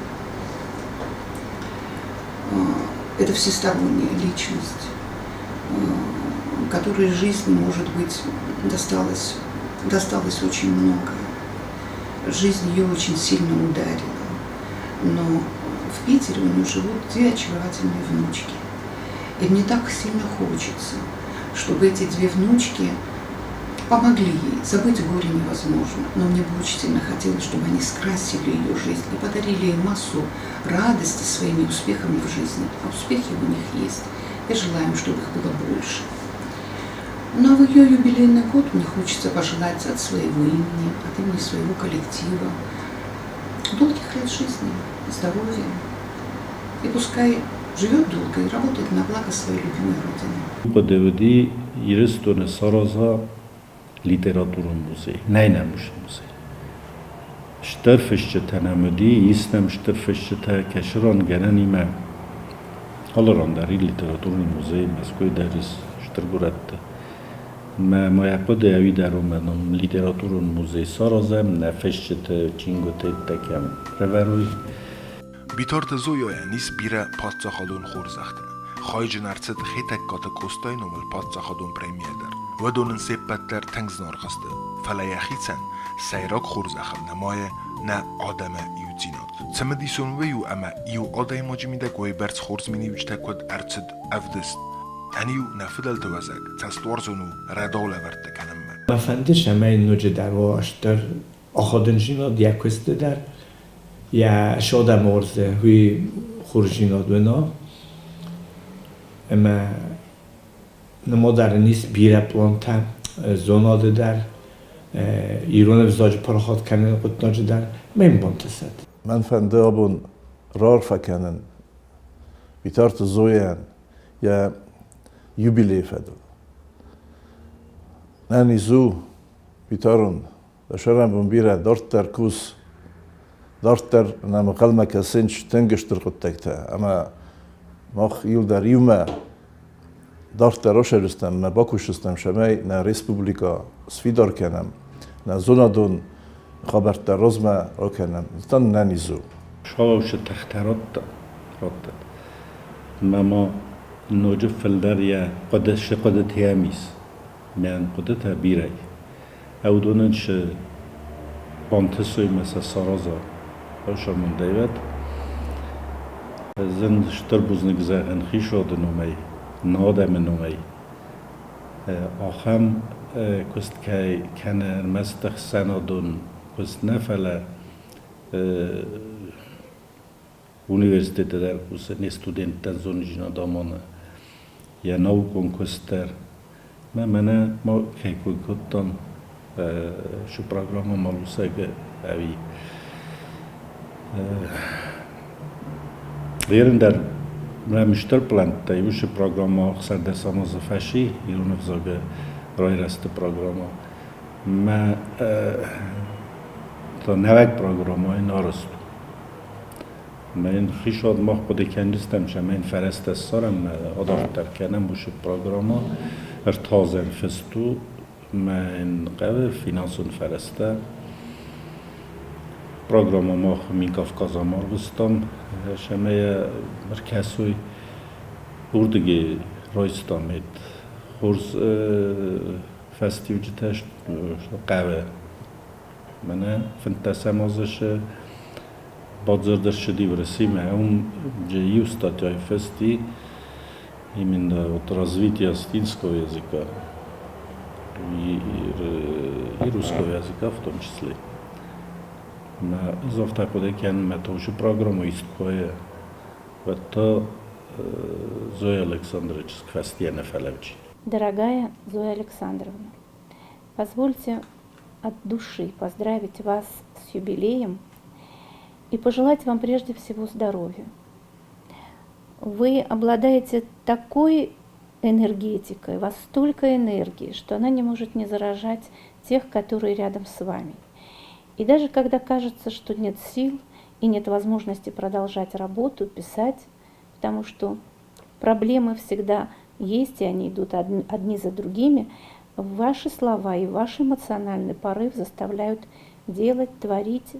Это всесторонняя личность, которой жизни, может быть, досталось очень многое. Жизнь ее очень сильно ударила. Но в Питере у нее живут две очаровательные внучки. И мне так сильно хочется, чтобы эти две внучки помогли ей. Забыть горе невозможно, но мне бы очень сильно хотелось, чтобы они скрасили ее жизнь и подарили ей массу радости своими успехами в жизни. А успехи у них есть. Я желаю им, чтобы их было больше. Ну а в ее юбилейный год мне хочется пожелать от своего имени, от имени своего коллектива долгих лет жизни, здоровья. И пускай живет долго и работает на благо своей любимой Родины. Хъуыды уыди Ирыстоны сараза литературон музей. Нӕй нӕм уыцы музей. Стыр фысджытӕ нӕм уыди, ис нӕм стыр фысджытӕ, кӕцы ран гӕнӕнимӕ алы ран дӕр и литературный музей, Мӕскуыйы дӕр ис стыр горӕтты. Мӕ ма йӕ хъуыды ӕви дӕр уымӕн литературон музей саразӕм, нӕ фысджыты чингуыты кӕм ӕрӕвӕрой. Битарты Зояйӕн ис бирӕ паддзахадон хорзӕхтӕ. Хайджын ӕрцыд Хетӕгкаты Къостайы номыл паддзахадон премийӕ дӕр. Уыдон ын се ппӕт дӕр тынг зынаргъ сты, фӕлӕ йӕхицӕн сӕйраг хорзӕхыл нымайы нӕ адӕмы иудзинад. Цымыдисон уый у, ӕмӕ иу адӕймаджы мидӕг уӕйбӕрц хорз миниуджытӕ куыд ӕрцыд ӕвдыст. Ӕниу нӕ фыдӕлты уӕзӕг цӕстуарзон у рӕдау лӕвӕрттӕ кӕнынмӕ. Мӕ фӕнды, цӕмӕй ноджыдӕр уа стыр ахадындзинад йӕ куысты дӕр, йӕ содӕмордзы уый хорздзинад уына. Ӕмӕ нымадӕрын ис бирӕ пълантӕ зонады дӕр, ирон ӕвзаджы парахат кӕныны хъуыддаджы дӕр, ӕмӕ йын бантысӕд. Мӕн фӕнды абон раарфӕ кӕнын Битарты Зояйӕн йӕ юбилейы фӕдыл. Ӕниз у, Битарон, дӕ сӕрӕнбон бирӕ, дарддӕр кус, дарддӕр нӕм ӕнхъӕлмӕ кӕсынц тынг стыр хъуыддӕгтӕ ӕмӕ мах иуылдӕр иумӕ дарддӕр расайдзыстӕм ӕмӕ бакусдзыстӕм, цӕмӕй нӕ республикӕ сфидар кӕнӕм, нӕ зонадон хабӕрттӕ размӕ ракӕнӕм. Та нӕниз у. Сауӕвсы тыхтӕ радта. Мӕ ма ноджы фылдӕр йӕ хъуыды цы хъуыдытӕ йӕм ис, мӕн хъуыдытӕ бирӕ. Уыдонӕн цы бантысой мӕ сӕ сараза, ӕфсӕрмондӕй Зын стыр бузныг зӕгъын хицауады номӕй, нӕ адӕмы номӕй. Ахӕм куыст кӕй кӕны ӕрмӕст ӕхсӕнадон куыст нӕ, фӕлӕ университеты дӕр кусы, не студенттӕн зондджын амоны йӕ наукон куыст дӕр. Мӕ мӕнӕ ма кӕй кой кодтам, шу программа малусӕг ӕви Ерын дӕр мӕм стыр плӕнттӕ уыцы программа ӕхсӕрдӕсӕм азы фӕси, ирон ӕвзагы райрӕзты программа. Мӕ та нӕуӕг программайы арӕзт у. Мӕн хицауад мах хъуыды кӕндзыстӕм, цӕмӕй фӕрӕзтӕ ссарӕм, адарддӕр кӕнӕм уыцы программӕ. Ӕртадзӕн фыст у, мӕн хъӕуы финансон фӕрӕзтӕ. Программӕ мах Мин-Кавказӕм арвыстам, цӕмӕй ӕркӕсой. Уырдыгӕй райстам хорз фӕстиуджытӕ хъӕуы. Мӕнӕ 15 азы сы бадзырд ӕрцыди Уӕрӕсемӕ, уым иу статьяйы фыст и именно вот развитие осетинского языка и русского языка в том числе. Ӕмӕ ӕз афтӕ хъуыды кӕнын, мӕ тохы программӕ ист куы уа, уӕд та Зоя Александры чызг фӕстийӕ нӕ фӕлӕуджид. Дорогая Зоя Александровна, позвольте от души поздравить вас с юбилеем и пожелать вам прежде всего здоровья. Вы обладаете такой энергетикой, у вас столько энергии, что она не может не заражать тех, которые рядом с вами. И даже когда кажется, что нет сил и нет возможности продолжать работу, писать, потому что проблемы всегда есть, и они идут одни за другими, ваши слова и ваш эмоциональный порыв заставляют делать, творить,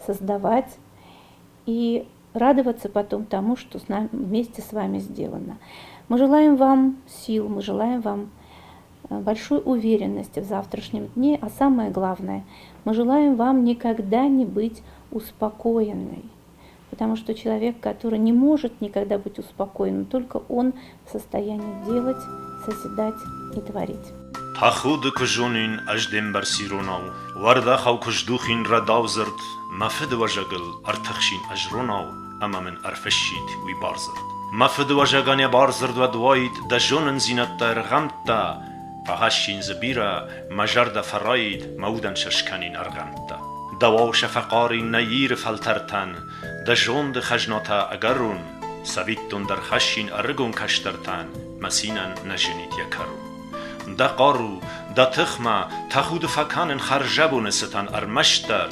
создавать и радоваться потом тому, что с нами, вместе с вами сделано. Мы желаем вам сил, мы желаем вам большой уверенности в завтрашнем дне, а самое главное, мы желаем вам никогда не быть успокоенной, потому что человек, который не может никогда быть успокоенным, только он в состоянии делать, созидать и творить. Тӕхуды куы зонин ӕз де мбӕрц иронау, Уӕрдӕхау куы здухин рӕдаудзырд, Мӕ фыдыуӕзӕгыл ӕртыхсин ӕз ронау, Ӕмӕ мын ӕрфыссид уый бардзырд. Мӕ фыдыуӕзӕгӕн йӕ бардзырд уӕд уаид Дӕ зонындзинӕдтӕ ӕргъӕмттӕ, Фӕхӕссин дзы бирӕ, мӕ зӕрдӕ фӕраид, Мӕ удӕн сӕ скӕнин ӕргъӕмттӕ. Дӕуау сӕ фӕхъарин нӕ Иры фӕлтӕртӕн, Дӕ зонды хӕзнатӕ ӕгӕрон, Цӕвиттон дӕр хӕссин ӕрыгон кӕстӕртӕн, Мӕ цинӕн нӕ зынид йӕ кӕрон. Дӕ хъару, дӕ тыхмӕ тӕхуды фӕкӕнын Хӕрзӕбоны цытӕн ӕрмӕстдӕр,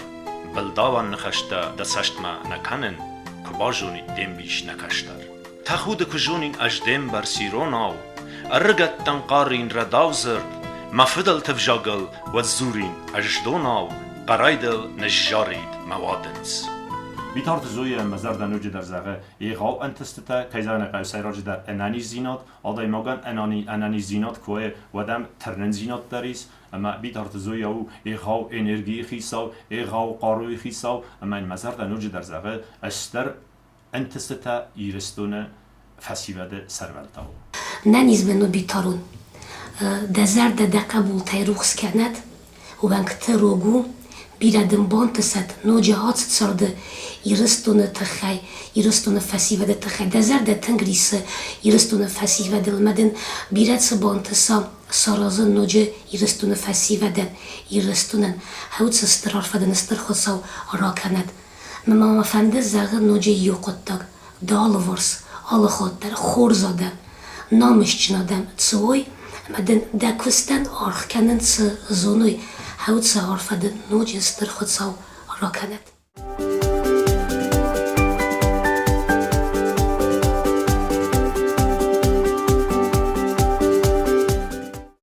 Былдауӕн ныхӕстӕ дӕ цӕстмӕ нӕ кӕнын, Куы базонид де мбис нӕ кӕстӕр. Тӕхуды куы зонин ӕз де мбӕрц иронау, Ӕрыгӕттӕн хъарин рӕдаудзырд, Мӕ фыдӕлты взагыл уӕд дзурин ӕз донау, Хъӕрӕй дыл ныззарид мӕ уадындз. Битарты Зоя мӕ зӕрдӕ ноджыдӕр зӕгъы, егъау ӕнтыстытӕ, кӕй зӕгъын ӕй хъӕуы, сӕйраджыдӕр ӕнӕниздзинад, адӕймагӕн ӕнӕниздзинад куы уа, уӕд ӕм тырнындзинад дӕр ис, ӕмӕ Битарты Зоя у егъау энергийы хицау, егъау хъаруйы хицау, ӕмӕ йын мӕ зӕрдӕ ноджыдӕр зӕгъы, стыр ӕнтыстытӕ Ирыстоны фӕсивӕды сӕрвӕлтау. Нӕнизмӕ Битарон, дӕ зӕрдӕ дӕ хъӕбултӕй рухс кӕнӕд, уӕнгты рог у, бирӕ дын бантысӕд ноджы ацы царды Ирыстоны тыххӕй, Ирыстоны фӕсивӕды тыххӕй. Дӕ зӕрдӕ тынг рисы Ирыстоны фӕсивӕдыл ӕмӕ дын бирӕ цы бантыса саразын ноджы Ирыстоны фӕсивӕдӕн, Ирыстонӕн. Хӕуыцы стыр арфӕ дын Стыр Хуыцау ракӕнӕд. Мӕ ма фӕнды зӕгъын ноджы иу хъуыддаг. Дӕ алыварс алы хатт дӕр хорз адӕм, намысджын адӕм цы уой, ӕмӕ дын дӕ куыстӕн аргъ кӕнын цы зоной, хӕуыцы арфӕ дын ноджы Стыр Хуыцау ракӕнӕд.